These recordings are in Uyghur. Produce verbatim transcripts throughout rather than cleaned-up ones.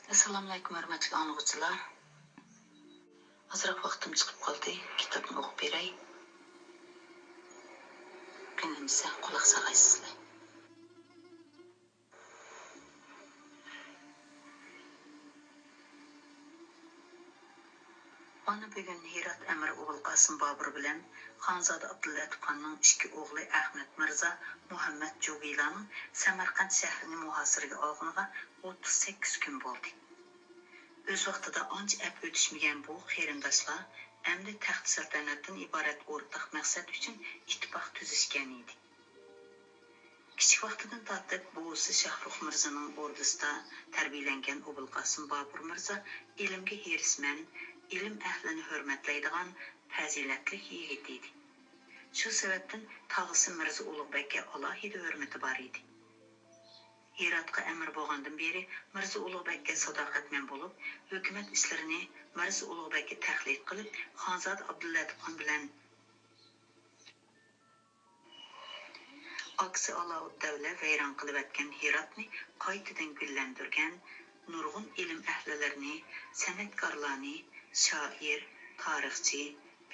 ئەسسالامۇئەلەيكۇم، ھۆرمەتلىك ئاڭلىغۇچىلار. ئازراق ۋاقتىم چىقىپ قالدى، كىتابنى ئوقۇپ بېرەي. كۈنلىمىسە قۇلاق ساغايسىزلەر. مانا بۈگۈن ھىرات ئەمىرى ئوبۇلقاسىم بابۇر بىلەن خانزادە ئابدۇللەتىپخاننىڭ ئىككى ئوغلى ئەخمەت مىرزا، مۇھەممەد جۇگىلانىڭ سەمەرقەنت شەھىرىنى مۇھاسىرىگە ئالغىنىغا ئوتتۇز سەككىز كۈن بولدى. ئۆز ۋاقتىدا ئانچە ئەپ ئۆتۈشمىگەن بۇ قېرىنداشلار ئەمدى تەخت سەلتەنەتتىن ئىبارەت ئورتاق مەقسەت ئۈچۈن ئىتتىپاق تۈزۈشكەن ئىدى. كىچىك ۋاقتىدىن تارتىپ بوۋىسى شاھرۇخ مىرزىنىڭ ئوردىسىدا تەربىيەلەنگەن ئوبۇلقاسىم بابۇر مىرزا ئىلىمگە ھېرىسمەن، ئىلىم ئەھلىنى ھۆرمەتلەيدىغان پەزىلەتلىك يىگىت ئىدى. شۇ سەۋەبتىن تاغىسى مىرزا ئۇلۇغبەگكە ئالاھىدە ھۆرمىتى بار ئىدى. ھىراتقا ئەمىر بولغاندىن بېرى مىرزا ئۇلۇغبەگكە ساداقەتمەن بولۇپ، ھۆكۈمەت ئىشلىرىنى مىرزا ئۇلۇغبەگكە تەقلىد قىلىپ، خانزادە ئابدۇللەتىپخان بىلەن ئاكىسى ئالاۋۇددەۋلە ۋەيران قىلىۋەتكەن ھىراتنى قايتىدىن گۈللەندۈرگەن، نۇرغۇن ئىلىم ئەھلىلىرىنى، سەنئەتكارلارنى، شائىر، تارىخچى،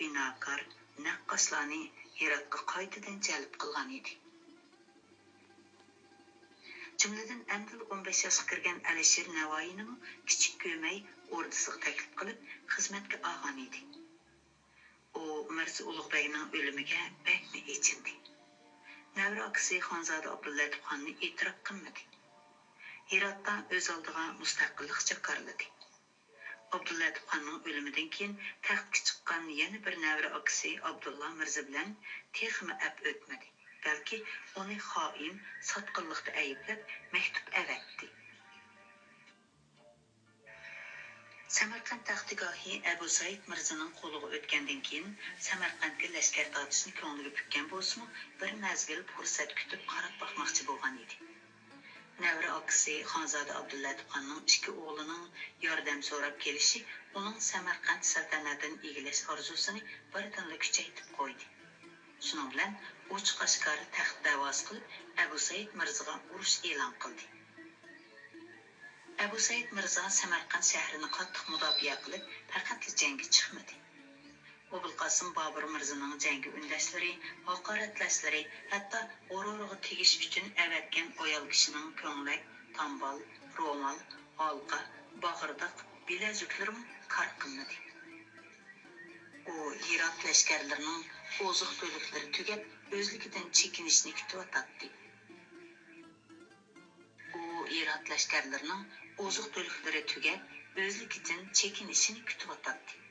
بىناكار، نەققاشلارنى ھىراتقا قايتىدىن جەلپ قىلغان ئىدى. جۈملىدىن ئەمدىلا ئون بەش ياشقا كىرگەن ئەلىشىر نەۋائىينىمۇ كىچىك كۆرمەي ئوردىسىغا تەكلىپ قىلىپ خىزمەتكە ئالغان ئىدى. ئۇ مىرزا ئۇلۇغبەگنىڭ ئۆلۈمىگە بەكمۇ ئېچىندى. نەۋرە ئاكىسى خانزادە ئابدۇللەتىپخاننى ئېتىراپ قىلمىدى. ھىراتتا ئۆز ئالدىغا مۇستەقىللىق جاكارلىدى. ئابدۇللەتىپخاننىڭ ئۆلۈمىدىن كېيىن تەختكە چىققان يەنە بىر نەۋرە ئاكىسى ئابدۇللا مىرزا بىلەن تېخىمۇ ئەپ ئۆتمىدى، بەلكى ئۇنى خائىن، ساتقىنلىقتا ئەيىبلەپ مەكتۇپ ئەۋەتتى. سەمەرقەنت تەختىگاھى ئەبۇ سەئىد مىرزىنىڭ قولىغا ئۆتكەندىن كېيىن، سەمەرقەنتكە لەشكەر تارتىشنى كۆڭلىگە پۈككەن بولسىمۇ، بىر مەزگىل پۇرسەت كۈتۈپ قاراپ باقماقچى بولغان ئىدى. نەۋرە ئاكىسى خانزادە ئابدۇللەتىپخاننىڭ ئىككى ئوغلىنىڭ ياردەم سوراپ كېلىشى ئۇنىڭ سەمەرقەنت سەلتەنەتىنى ئىگىلەش ئارزۇسىنى بىردىنلا كۈچەيتىپ قويدى. شۇنىڭ بىلەن ئوچۇق-ئاشكارا تەخت دەۋاسى قىلىپ، ئەبۇ سەئىد مىرزىغا ئۇرۇش ئېلان قىلدى. ئەبۇ سەئىد مىرزا سەمەرقەنت شەھىرىنى قاتتىق مۇداپىئە قىلىپ، پەقەتلا جەڭگە چىقمىدى. ئوبۇلقاسىم بابۇر مىرزىنىڭ جەڭگە ئۈندەشلىرى، ھاقارەتلەشلىرى، ھەتتا غۇرۇرىغا تېگىش ئۈچۈن ئەۋەتكەن ئايال كىشىنىڭ كۆڭلەك، تامبال، رومال، ھالقا، باغرىداق، بىلەزۈكلىرىمۇ كار قىلمىدى. ئۇ ھىرات لەشكەرلىرىنىڭ ئوزۇق-تۈلۈكلىرى تۈگەپ، ئۆزلۈكىدىن چېكىنىشنى كۈتۈۋاتاتتى. ئۇ ھىرات لەشكەرلىرىنىڭ ئوزۇق-تۈلۈكلىرى تۈگەپ، ئۆزلۈكىدىن چېكىنىشىنى كۈتۈۋاتاتتى.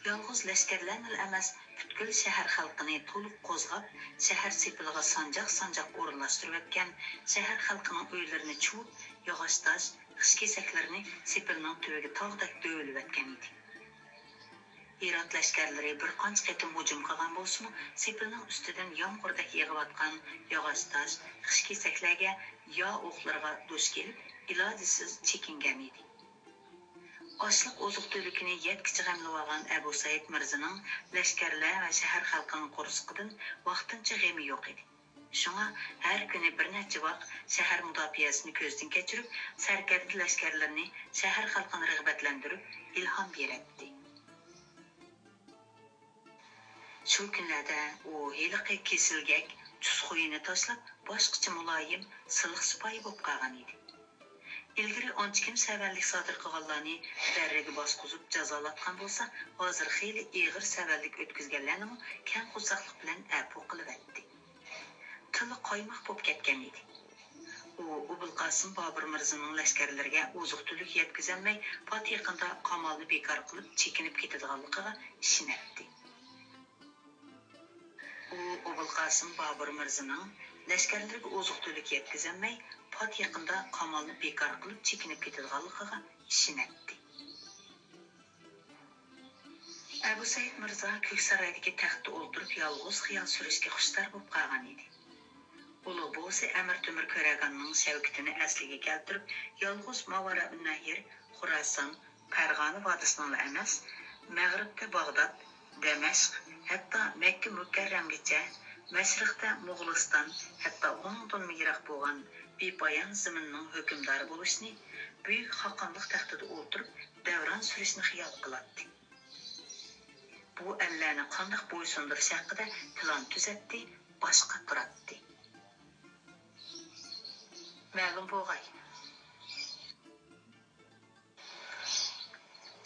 يالغۇز لەشكەرلەرنىلا ئەمەس، پۈتكۈل شەھەر خەلقىنى تولۇق قوزغاپ، شەھەر سېپىلىغا سانجاق-سانجاق ئورۇنلاشتۇرۇۋەتكەن، شەھەر خەلقىنىڭ ئۆيلىرىنى چۇۋۇپ، ياغاچ-تاش، خىش-كېسەكلىرىنى سېپىلنىڭ تۈۋىگە تاغدەك دۆۋىلىۋەتكەن ئىدى. ھىرات لەشكەرلىرى بىر قانچە قېتىم ھۇجۇم قىلغان بولسىمۇ، سېپىلنىڭ ئۈستىدىن يامغۇردەك يېغىۋاتقان ياغاچ-تاش، خىش-كېسەكلەرگە، يا ئوقلىرىغا دۇچ كېلىپ، ئىلاجىسىز چېكىنگەن ئىدى. ئاشلىق ئوزۇق-تۈلۈكىنى يەتكۈچە غەملىۋالغان ئەبۇ سەئىد مىرزىنىڭ لەشكەرلەر ۋە شەھەر خەلقىنىڭ قورسىقىدىن ۋاقتىنچە غېمى يوق ئىدى. شۇڭا ھەر كۈنى بىر نەچچە ۋاق شەھەر مۇداپىئەسىنى كۆزدىن كەچۈرۈپ، سەركەردە لەشكەرلىرىنى شەھەر خەلقىنى رىغبەتلەندۈرۈپ، ئىلھام بېرەتتى. شۇ كۈنلەردە ئۇ ھېلىقى كېسىلگەك تۈس خۇيىنى تاشلاپ، باشقىچە مۇلايىم، سىلىق سىپايى بولۇپ قالغان ئىدى. ئىلگىرى ئانچە كىم سەۋەنلىك سادىر قىلغانلارنى دەررىگە باسقۇزۇپ جازالاتقان بولسا، ھازىر خېلى ئېغىر سەۋەنلىك ئۆتكۈزگەنلەرنىمۇ كەڭ قورساقلىق بىلەن ئەپۇ قىلىۋەتتى. تىلى قايماق بولۇپ كەتكەن ئىدى. ئۇ ئوبۇلقاسىم بابۇر مىرزىنىڭ لەشكەرلىرىگە ئوزۇق-تۈلۈك يەتكۈزەلمەي، پات يېقىندا قامالنى بىكار قىلىپ چېكىنىپ كېتىدىغانلىقىغا ئىشىنەتتى. ئۇ ئوبۇلقاسىم بابۇر مىرزىنىڭ لەشكەرلىرىگە ئوزۇق-تۈلۈك يەتكۈزەلمەي، پات يېقىندا قامالنى بىكار قىلىپ چېكىنىپ كېتىدىغانلىقىغا ئىشىنەتتى. ئەبۇ سەئىد مىرزا كۆكسارايدىكى تەختتە ئولتۇرۇپ يالغۇز خىيال سۈرۈشكە خۇشتار بولۇپ قالغان ئىدى. ئۇلۇغ بوۋىسى ئەمىر تۆمۈر كۆرەگاننىڭ شەۋكىتىنى ئەسلىگە كەلتۈرۈپ، يالغۇز ماۋارائۇننەھىر، خوراسان، پەرغانە ۋادىسىنىڭلا ئەمەس، مەغرىبتە باغداد، دەمەشق، ھەتتا مەككە مۇكەررەمگىچە، مەشرىقتە موغۇلىستان، ھەتتا ئۇنىڭدىنمۇ يىراق بولغان بىپايان زېمىننىڭ ھۆكۈمدارى بولۇشنى، بۈيۈك خاقانلىق تەختىدە ئولتۇرۇپ دەۋران سۈرۈشنى خىيال قىلاتتى. بۇ ئەللەرنى قانداق بويسۇندۇرۇش ھەققىدە پىلان تۈزەتتى، باش قاتۇراتتى. مەلۇم بولغاي.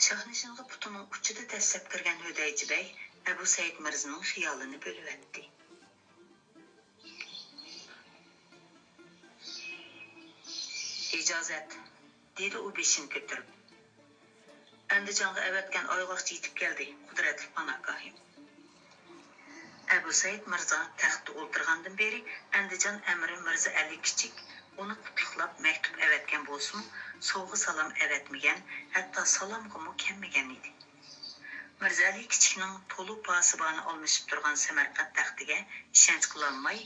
شاھنىشىنغا پۇتىنىڭ ئۇچىدا دەسسەپ كىرگەن ھۆدەيچى بەگ ئەبۇ سەئىد مىرزىنىڭ خىيالىنى بۆلۈۋەتتى. ئىجازەت، دېدى ئۇ بېشىنى كۆتۈرۈپ. ئەندىجانغا ئەۋەتكەن ئايغاقچى يېتىپ كەلدى، قۇدرەتلىك پاناھگاھىم. ئەبۇ سەئىد مىرزا تەختتە ئولتۇرغاندىن بېرى ئەندىجان ئەمىرى مىرزا ئەلى كىچىك ئۇنى قۇتلۇقلاپ مەكتۇپ ئەۋەتكەن بولسىمۇ، سوۋغا سالام ئەۋەتمىگەن، ھەتتا سالامغىمۇ كەلمىگەن ئىدى. مىرزا ئەلى كىچىكنىڭ تولا پاسىبانى ئالمىشىپ تۇرغان سەمەرقەنت تەختىگە ئىشەنچ قىلالماي،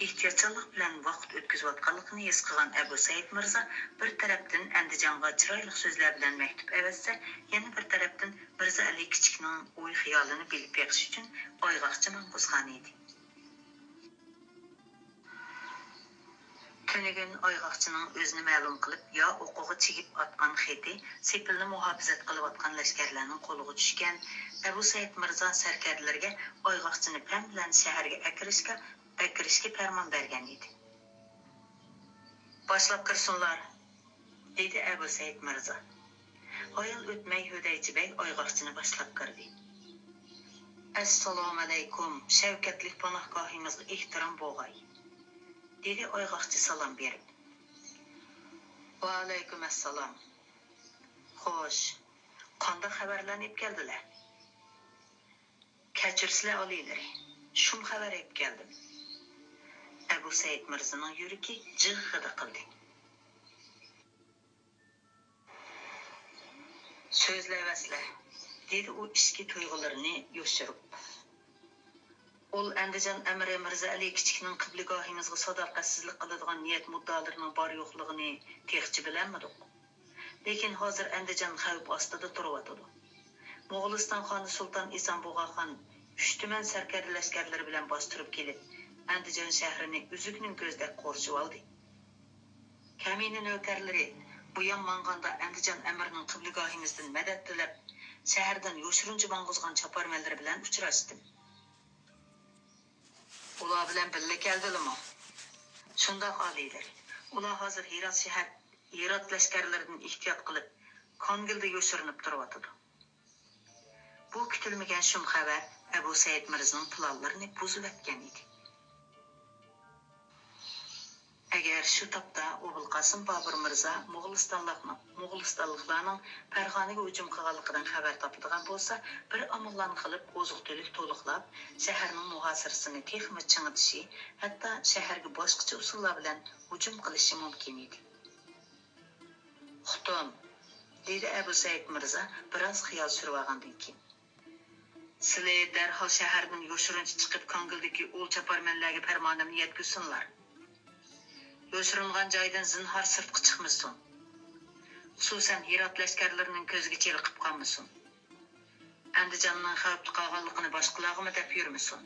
ئېھتىياتچانلىق بىلەن ۋاقىت ئۆتكۈزۈۋاتقانلىقىنى ھېس قىلغان ئەبۇ سەئىد مىرزا بىر تەرەپتىن ئەندىجانغا چىرايلىق سۆزلەر بىلەن مەكتۇپ ئەۋەتسە، يەنە بىر تەرەپتىن مىرزا ئەلى كىچىكنىڭ ئوي-خىيالىنى بىلىپ بېقىش ئۈچۈن ئايغاقچى ماڭغۇزغانىدى. تۈنۈگۈن ئايغاقچىنىڭ ئۆزىنى مەلۇم قىلىپ، يا ئوقىغا چىگىپ ئاتقان خېتى سېپىلنى مۇھاپىزەت قىلىۋاتقان لەشكەرلەرنىڭ قولىغا چۈشكەن ئەبۇ سەئىد مىرزا سەركەردىلىرىگە ئايغاقچىنى پەم بىلەن شەھەرگە ئەكىرىشكە، ئەكىرىشكە پەرمان بەرگەن ئىدى. باشلاپ كىرسۇنلار، دېدى ئەبۇ سەئىد مىرزا. ھايال ئۆتمەي ھۆدەيچى بەگ ئايغاقچىنى باشلاپ كىردى. ئەسسالامۇئەلەيكۇم، شەۋكەتلىك پاناھگاھىمىزغا ئېھتىرام بولغاي، دېدى ئايغاقچى سالام بېرىپ. ۋەئەلەيكۇم ئەسسالام. خوش، قانداق خەۋەرلەرنى ئېلىپ كەلدىلەر؟ كەچۈرسىلەر ئالىيلىرى، شۇم خەۋەر ئېلىپ كەلدىم. ئەبۇ سەئىد مىرزىنىڭ يۈرىكى جىغغىدە قىلدى. سۆزلەۋەرسىلە، دېدى ئۇ ئىچكى تۇيغۇلىرىنى يوشۇرۇپ. ئۇل ئەندىجان ئەمىرى مىرزا ئەلى كىچىكنىڭ قىبلىگاھىمىزغا ساداقەتسىزلىك قىلىدىغان نىيەت مۇددىئالىرىنىڭ بار يوقلۇقىنى تېخىچە بىلەلمىدۇق. لېكىن ھازىر ئەندىجان خەۋپ ئاستىدا تۇرۇۋاتىدۇ. موغۇلىستان خانى سۇلتان ئىسان بۇغا خان ئۈچ تۈمەن سەركەردە لەشكەرلىرى بىلەن باستۇرۇپ كېلىپ، ئەندىجان شەھىرىنى ئۈزۈكنىڭ كۆزىدەك قورشىۋالدى. كەمىنە نۆكەرلىرى بۇيان ماڭغاندا ئەندىجان ئەمىرىنىڭ قىبلىگاھىمىزدىن مەدەت تىلەپ، شەھەردىن يوشۇرۇنچە ماڭغۇزغان چاپارمەنلىرى بىلەن ئۇچراشتىم. ئۇلار بىلەن بىللە كەلدىلىمۇ؟ شۇنداق، ئالىيلىرى. ئۇلار ھازىر ھىرات شەھەر، ھىرات لەشكەرلىرىدىن ئېھتىيات قىلىپ، كانگىلدا يوشۇرۇنۇپ تۇرۇۋاتىدۇ. بۇ كۈتۈلمىگەن شۇم خەۋەر ئەبۇ سەئىد مىرزىنىڭ پىلانلىرىنى بۇزۇۋەتكەن ئىدى. ئەگەر شۇ تاپتا ئوبۇلقاسىم بابۇر مىرزا موغۇلىستانلىقنىڭ، موغۇلىستانلىقلارنىڭ پەرغانىگە ھۇجۇم قىلغانلىقىدىن خەۋەر تاپىدىغان بولسا، بىر ئاماللارنى قىلىپ، ئوزۇق-تۈلۈك تولۇقلاپ، شەھەرنىڭ مۇھاسىرىسىنى تېخىمۇ چىڭىتىشى، ھەتتا شەھەرگە باشقىچە ئۇسۇللار بىلەن ھۇجۇم قىلىشى مۇمكىن ئىدى. ئۇقتۇم، دېدى ئەبۇ سەئىد مىرزا بىراز خىيال سۈرۈۋالغاندىن كېيىن. سىلى دەرھال شەھەردىن يوشۇرۇنچە چىقىپ، كانگىلدىكى ئۇل چاپارمەنلەرگە پەرمانىمنى يەتكۈزسۇنلار. يوشۇرۇنغان جايدىن زىنھار سىرتقا چىقمىسۇن. خۇسۇسەن، ھىرات لەشكەرلىرىنىڭ كۆزىگە چېلىقىپ قالمىسۇن. ئەندىجاننىڭ خەۋپتە قالغانلىقىنى باشقىلارغىمۇ دەپ يۈرمىسۇن.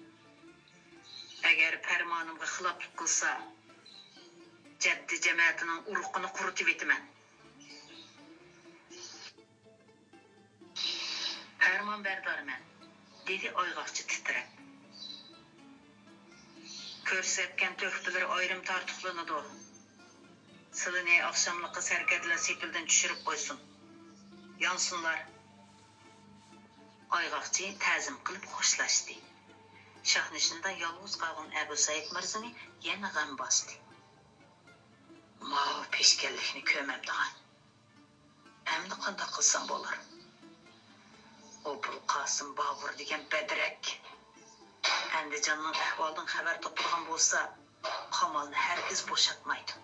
ئەگەر پەرمانىمغا خىلاپلىق قىلسا، جەددى جەمەتىنىڭ ئۇرۇقىنى قۇرۇتۇۋېتىمەن. پەرمان بەردارمەن، دېدى ئايغاقچى تىترەپ. كۆرسەتكەن تۆھپىلىرى ئايرىم تارتۇقلىنىدۇ. سىلىنى ئاخشاملىققا سەركەردىلەر سېپىلدىن چۈشۈرۈپ قويسۇن. يانسۇنلار. ئايغاقچى تەزىم قىلىپ خوشلاشتى. شاھنىشىندا يالغۇز قالغان ئەبۇ سەئىد مىرزىنى يەنە غەم باستى. ماۋۇ پېشكەللىكنى كۆرمەمدىغان. ئەمدى قانداق قىلسام بولار؟ ئوبۇلقاسىم بابۇر دېگەن بەدرەك ئەندىجاننىڭ ئەھۋالىدىن خەۋەر تاپىدىغان بولسا، قامالنى ھەرگىز بوشاتمايدۇ.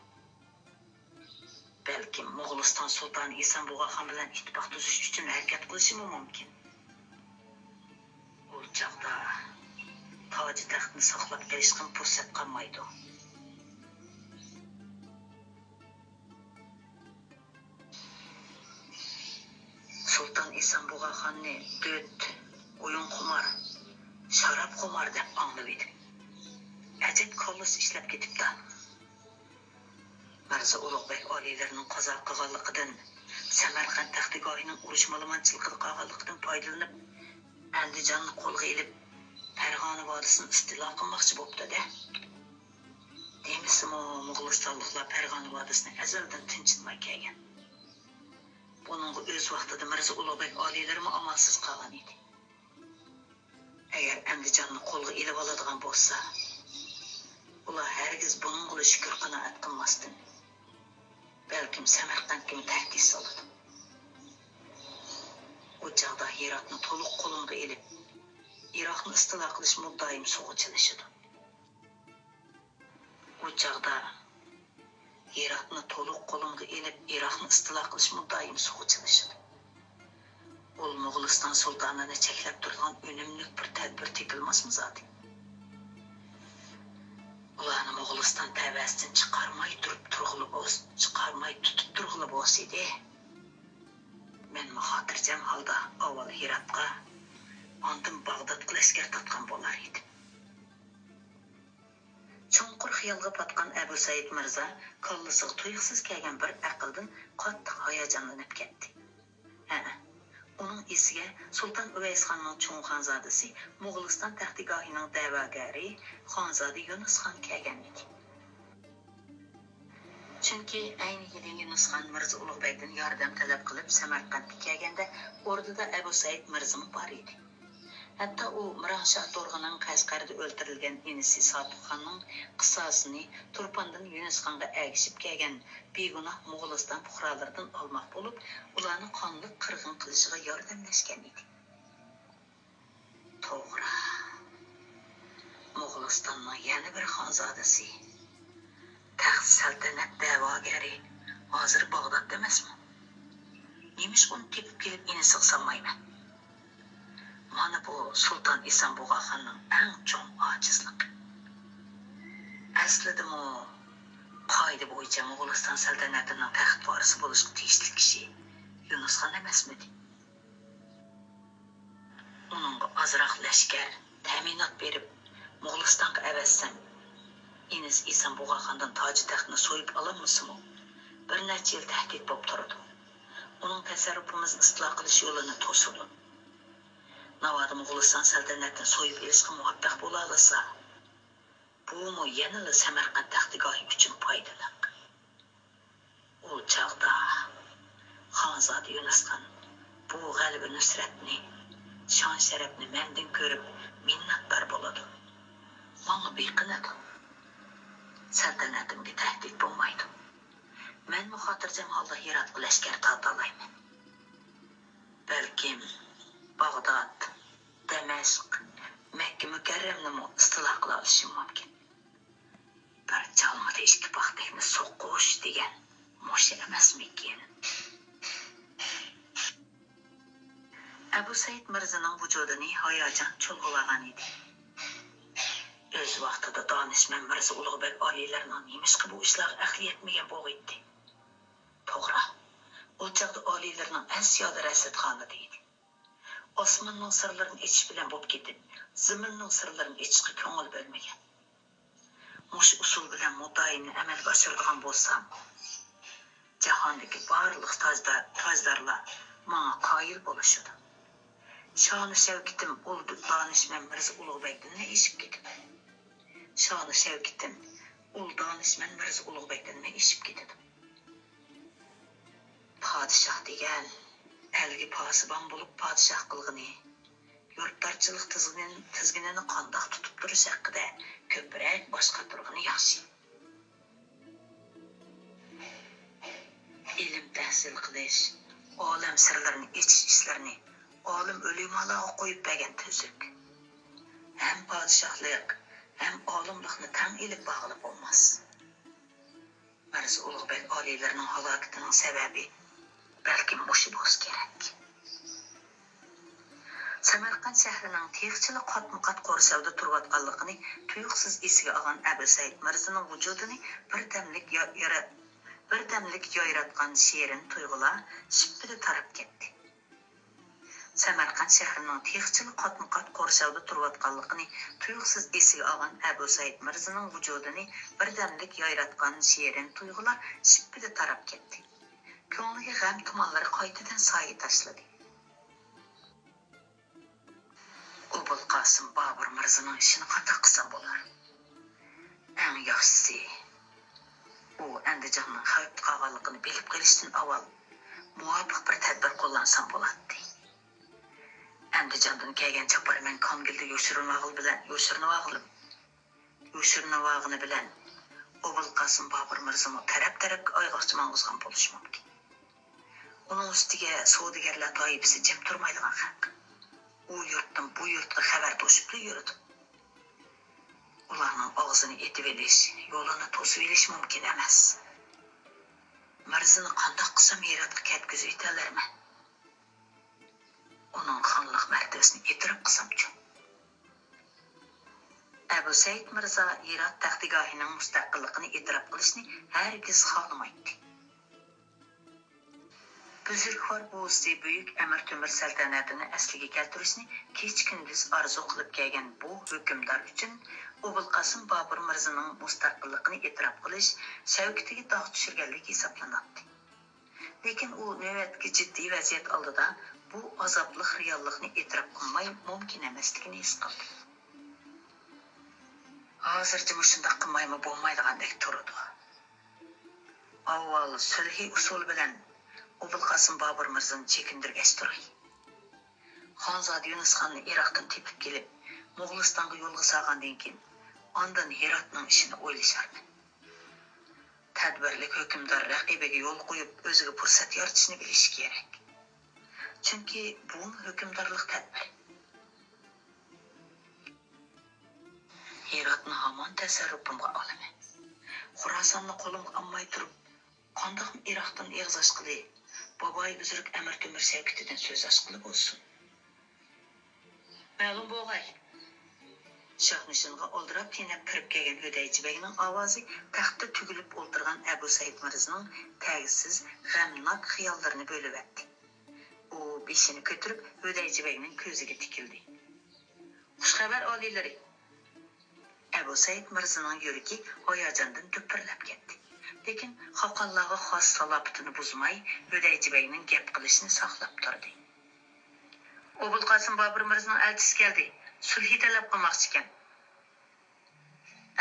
بەلكىم موغۇلىستان سۇلتانى ئىسان بۇغاخان بىلەن ئىتتىپاق تۈزۈش ئۈچۈن ھەرىكەت قىلىشىمۇ مۇمكىن. ئۇ چاغدا تاجى تەختنى ساقلاپ قېلىشقىمۇ پۇرسەت قالمايدۇ. سۇلتان ئىسان بۇغاخاننى دۆت، ئويۇنخۇمار، شارابخۇمار دەپ ئاڭلىۋىدىم. ئەجەب كاللىسى ئىشلەپ كېتىپتۇ. مىرزا ئۇلۇغبەگ ئالىيلىرىنىڭ قازا قىلغانلىقىدىن، سەمەرقەنت تەختىگاھىنىڭ ئۇرۇش مالىمانچىلىقىدا قالغانلىقىدىن پايدىلىنىپ، ئەندىجاننى قولغا ئېلىپ، پەرغانە ۋادىسىنى ئىستىلا قىلماقچى بوپتۇ-دە. دېمىسىمۇ، موغۇلىستانلىقلار پەرغانە ۋادىسىنى ئەزەلدىن تىنچىتماي كەلگەن. بۇنىڭغا ئۆز ۋاقتىدا مىرزا ئۇلۇغبەگ ئالىيلىرىمۇ ئامالسىز قالغان ئىدى. ئەگەر ئەندىجاننى قولغا ئېلىۋالىدىغان بولسا، ئۇلار ھەرگىز بۇنىڭغىلا شۈكۈر قانائەت قىلماستىن، بەلكىم سەمەرقەنتكىمۇ تەھدىت سالىدۇ. ئۇ چاغدا ھىراتنى تولۇق قولۇمغا ئېلىپ، ئىراقنى ئىستىلا قىلىش مۇددىئىم سۇغا چىلىشىدۇ. ئۇ چاغدا ھىراتنى تولۇق قولۇمغا ئېلىپ، ئىراقنى ئىستىلا قىلىش مۇددىئىم سۇغا چىلىشىدۇ. ئۇل موغۇلىستان سۇلتانىنى چەكلەپ تۇرىدىغان ئۈنۈملۈك بىر تەدبىر تېپىلماسمۇ زادى؟ ئۇلارنى موغۇلىستان تەۋەسىدىن چىقارماي تۇرۇپ تۇرغىلى بولس-، چىقارماي تۇتۇپ تۇرغىلى بولسىدى، مەنمۇ خاتىرجەم ھالدا ئاۋۋال ھىراتقا، ئاندىن باغدادقا لەشكەر تارتقان بولار ئىدىم. چوڭقۇر خىيالغا پاتقان ئەبۇ سەئىد مىرزا كاللىسىغا تۇيۇقسىز كەلگەن بىر ئەقىلدىن قاتتىق ھاياجانلىنىپ كەتتى. ھەئە، ئۇنىڭ ئېسىگە سۇلتان ئۇۋەيسخاننىڭ چوڭ خانزادىسى، موغۇلىستان تەختىگاھىنىڭ دەۋاگەرى خانزادە يۇنۇسخان كەلگەنمىدى؟ چۈنكى ئەينى يىلى يۇنۇسخان مىرزا ئۇلۇغبەگدىن ياردەم تەلەپ قىلىپ سەمەرقەنتكە كەلگەندە، ئوردىدا ئەبۇ سەئىد مىرزىمۇ بار ئىدى. ھەتتا ئۇ مىرانشاھ تۇرغۇننىڭ قەشقەردە ئۆلتۈرۈلگەن ئىنىسى ساتۇخاننىڭ قىساسىنى تۇرپاندىن يۈنۈسخانغا ئەگىشىپ كەلگەن بىگۇناھ موغۇلىستان پۇقرالىرىدىن ئالماق بولۇپ، ئۇلارنى قانلىق قىرغىن قىلىشىغا ياردەملەشكەن ئىدى. توغرا. موغۇلىستاننىڭ يەنە بىر خانزادىسى، تەخت سەلتەنەت دەۋاگەرى ھازىر باغدادتا ئەمەسمۇ؟ نېمىشقا ئۇنى تېپىپ كېلىپ ئىنىسىغا سالمايمەن؟ مانا بۇ سۇلتان ئىسان بۇغاخاننىڭ ئەڭ چوڭ ئاجىزلىقى. ئەسلىدىمۇ قائىدە بويىچە موغۇلىستان سەلتەنىتىنىڭ تەخت ۋارىسى بولۇشقا تېگىشلىك كىشى يۇنۇسخان ئەمەسمىدى؟ ئۇنىڭغا ئازراق لەشكەر، تەمىنات بېرىپ، موغۇلىستانغا ئەۋەتسەم، ئىنىسى ئىسان بۇغاخاندىن تاجى تەختنى سويۇپ ئالالمىسىمۇ، بىر نەچچە يىل تەھدىت بولۇپ تۇرىدۇ. ئۇنىڭ تەسەررۇپىمىزنى ئىستىلا قىلىش يولىنى توسىدۇ. ناۋادا موغۇلىستان سەلتەنەتنى سويۇپ ئېلىشقا مۇۋەپپەق بولالىسا، بۇمۇ يەنىلا سەمەرقەنت تەختىگاھى ئۈچۈن پايدىلىق. ئۇ چاغدا خانزادە يۇنۇسخان بۇ غەلىبە نۇسرەتنى، شان شەرەپنى مەندىن كۆرۈپ مىننەتدار بولىدۇ. ماڭا بېقىنىدۇ. سەلتەنىتىمگە تەھدىت بولمايدۇ. مەنمۇ خاتىرجەم ھالدا ھىراتقا لەشكەر تارتالايمەن. بەلكىم باغداد، دەمەشق، مەككە مۇكەررەمنىمۇ ئىستىلا قىلالىشىم مۇمكىن. بىر چالمىدا ئىككى پاختەكنى سوقۇش دېگەن مۇشۇ ئەمەسمىكىن؟ ئەبۇ سەئىد مىرزىنىڭ ۋۇجۇدىنى ھاياجان چۇلغىۋالغان ئىدى. ئۆز ۋاقتىدا دانىشمەن مىرزا ئۇلۇغبەگ ئالىيلىرىنىڭ نېمىشقا بۇ ئىشلارغا ئەقلى يەتمىگەن بولغىيتتى. توغرا، ئۇ چاغدا ئالىيلىرىنىڭ ئەس-يادى رەسىدخانىدا ئىدى. ئاسماننىڭ سىرلىرىنى ئېچىش بىلەن بولۇپ كېتىپ، زېمىننىڭ سىرلىرىنى ئېچىشقا كۆڭۈل بۆلمىگەن. مۇشۇ ئۇسۇل بىلەن مۇددىئايىمنى ئەمەلگە ئاشۇرىدىغان بولسام، جاھاندىكى بارلىق تاجدار، تاجدارلار ماڭا قايىل بولۇشىدۇ. شانۇ شەۋكىتىم ئۇل دانىشمەن مىرزا ئۇلۇغبەگدىنمۇ ئېشىپ كېتىدۇ. شانۇ شەۋكىتىم ئۇل دانىشمەن مىرزا ئۇلۇغبەگدىنمۇ ئېشىپ كېتىدۇ. پادىشاھ دېگەن ئەلگە پاسىبان بولۇپ پادىشاھ قىلغىنى، يۇرتدارچىلىق تىزگىنىنى، تىزگىنىنى قانداق تۇتۇپ تۇرۇش ھەققىدە كۆپرەك باش قاتۇرغىنى ياخشى. ئىلىم تەھسىل قىلىش، ئالەم سىرلىرىنى ئېچىش ئىشلىرىنى ئالىم ئۆلىمالارغا قويۇپ بەرگەن تۈزۈك. ھەم پادىشاھلىق، ھەم ئالىملىقنى تەڭ ئېلىپ بارغىلى بولماس. مىرزا ئۇلۇغبەگ ئالىيلىرىنىڭ ھالاكىتىنىڭ سەۋەبى بەلكىم مۇشۇ بولسا كېرەك. سەمەرقەنت شەھىرىنىڭ تېخىچىلا قاتمۇ قات قورشاۋدا تۇرۇۋاتقانلىقىنى تۇيۇقسىز ئېسىگە ئالغان ئەبۇ سەئىد مىرزىنىڭ ۋۇجۇدىنى بىردەملىك يا-، يارا-، بىردەملىك يايراتقان شېرىن تۇيغۇلار شىپپىدە تاراپ كەتتى. سەمەرقەنت شەھىرىنىڭ تېخىچىلا قاتمۇ-قات قورشاۋدا تۇرۇۋاتقانلىقىنى تۇيۇقسىز ئېسىگە ئالغان ئەبۇ سەئىد مىرزىنىڭ ۋۇجۇدىنى بىردەملىك يايراتقان شېرىن تۇيغۇلار شىپپىدە تاراپ كەتتى. كۆڭلىگە غەم تۇمانلىرى قايتىدىن سايە تاشلىدى. ئوبۇلقاسىم بابۇر مىرزىنىڭ ئىشىنى قانداق قىلسام بولار؟ ئەڭ ياخشىسى، ئۇ ئەندىجاننىڭ خەۋپتە قالغانلىقىنى بىلىپ قېلىشتىن ئاۋۋال مۇۋاپىق بىر تەدبىر قوللانسام بولاتتى. ئەندىجاندىن كەلگەن چاپار مەن كامگىلدە يوشۇرۇنۇۋالغىلى بىلەن، يوشۇرۇنۇۋالغىلى، يوشۇرۇنۇۋالغىنى بىلەن ئوبۇلقاسىم بابۇر مىرزىمۇ تەرەپ-تەرەپكە ئايغاقچى ماڭغۇزغان بولۇشى مۇمكىن. ئۇنىڭ ئۈستىگە سودىگەرلەر تائىپىسى جىم تۇرمايدىغان خەق. ئۇ يۇرتتىن بۇ يۇرتقا خەۋەر توشۇپلا يۈرىدۇ. ئۇلارنىڭ ئاغزىنى ئېتىۋېلىش، يولىنى توسۇۋېلىش مۇمكىن ئەمەس. مىرزىنى قانداق قىلسام ھىراتقا كەتكۈزۈۋېتەلەرمەن؟ ئۇنىڭ خانلىق مەرتىۋىسىنى ئېتىراپ قىلسامچۇ؟ ئەبۇ سەئىد مىرزا ھىرات تەختىگاھىنىڭ مۇستەقىللىقىنى ئېتىراپ قىلىشنى ھەرگىز خالىمايتتى. بۈزرۈكۋار بوۋىسى بۈيۈك ئەمىر تۆمۈر سەلتەنەتىنى ئەسلىگە كەلتۈرۈشنى كېچە-كۈندۈز ئارزۇ قىلىپ كەلگەن بۇ ھۆكۈمدار ئۈچۈن ئوبۇلقاسىم بابۇر مىرزىنىڭ مۇستەقىللىقىنى ئېتىراپ قىلىش شەۋكىتىگە داغ چۈشۈرگەنلىك ھېسابلىناتتى. لېكىن ئۇ نۆۋەتتىكى جىددىي ۋەزىيەت ئالدىدا بۇ ئازابلىق رېئاللىقنى ئېتىراپ قىلماي مۇمكىن ئەمەسلىكىنى ھېس قىلدى. ھازىرچە مۇشۇنداق قىلمايمۇ بولمايدىغاندەك تۇرىدۇ. ئاۋۋال سۈلھى ئۇسۇلى بىلەن ئوبۇلقاسىم بابۇر مىرزىنى چېكىندۈرگەچ تۇراي. خانزادە يۇنۇسخاننى ئىراقتىن تېپىپ كېلىپ، موغۇلىستانغا يولغا سالغاندىن كېيىن، ئاندىن ھىراتنىڭ ئىشىنى ئويلىشارمەن. تەدبىرلىك ھۆكۈمدار رەقىبىگە يول قويۇپ، ئۆزىگە پۇرسەت يارىتىشنى بىلىشى كېرەك. چۈنكى بۇمۇ ھۆكۈمدارلىق تەدبىرى. ھىراتنى ھامان تەسەررۇپۇمغا ئالىمەن. خوراساننى قولۇمغا ئالماي تۇرۇپ، قانداقمۇ ئىراقتىن ئېغىز ئاچقىلى، بابايى بۈزرۈك ئەمىر تۆمۈر شەۋكىتىدىن سۆز ئاچقىلى بولسۇن؟ مەلۇم بولغاي. شاھنىشىنغا ئالدىراپ تېنەپ كىرىپ كەلگەن ھۆدەيچى بەگنىڭ ئاۋازى تەختتە تۈگۈلۈپ ئولتۇرغان ئەبۇ سەئىد مىرزىنىڭ تەگسىز، غەمناك خىياللىرىنى بۆلۈۋەتتى. ئۇ بېشىنى كۆتۈرۈپ، ھۆدەيچى بەگنىڭ كۆزىگە تىكىلدى. خۇش خەۋەر ئالىيلىرى! ئەبۇ سەئىد مىرزىنىڭ يۈرىكى ھاياجاندىن دۈپۈرلەپ كەتتى. لېكىن خاقانلارغا خاس سالاپىتىنى بۇزماي، ھۆدەيچى بەگنىڭ گەپ قىلىشىنى ساقلاپ تۇردى. ئوبۇلقاسىم بابۇر مىرزىنىڭ ئەلچىسى كەلدى. سۈلھى تەلەپ قىلماقچىكەن.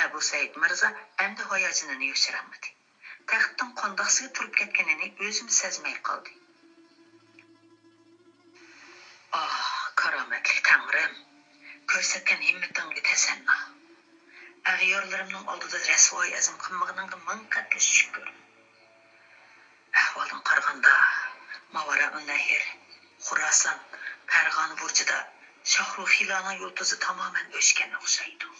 ئەبۇ سەئىد مىرزا ئەمدى ھاياجىنىنى يوشۇرالمىدى. تەختتىن قانداقسىگە تۇرۇپ كەتكىنىنى ئۆزىمۇ سەزمەي قالدى. ئاھ، كارامەتلىك تەڭرىم، كۆرسەتكەن ھىممىتىڭگە تەسەننا. ئەغيارلىرىمنىڭ ئالدىدا رەسۋايى ئەزىم قىلمىغىنىڭغا مىڭ قەتلى شۈكۈر. ئەھۋالدىن قارىغاندا، ماۋارائۇننەھر، خوراسان، پەرغانە بۇرجىدا شاھرۇخىلانىڭ يۇلتۇزى تامامەن ئۆچكەن ئوخشايدۇ.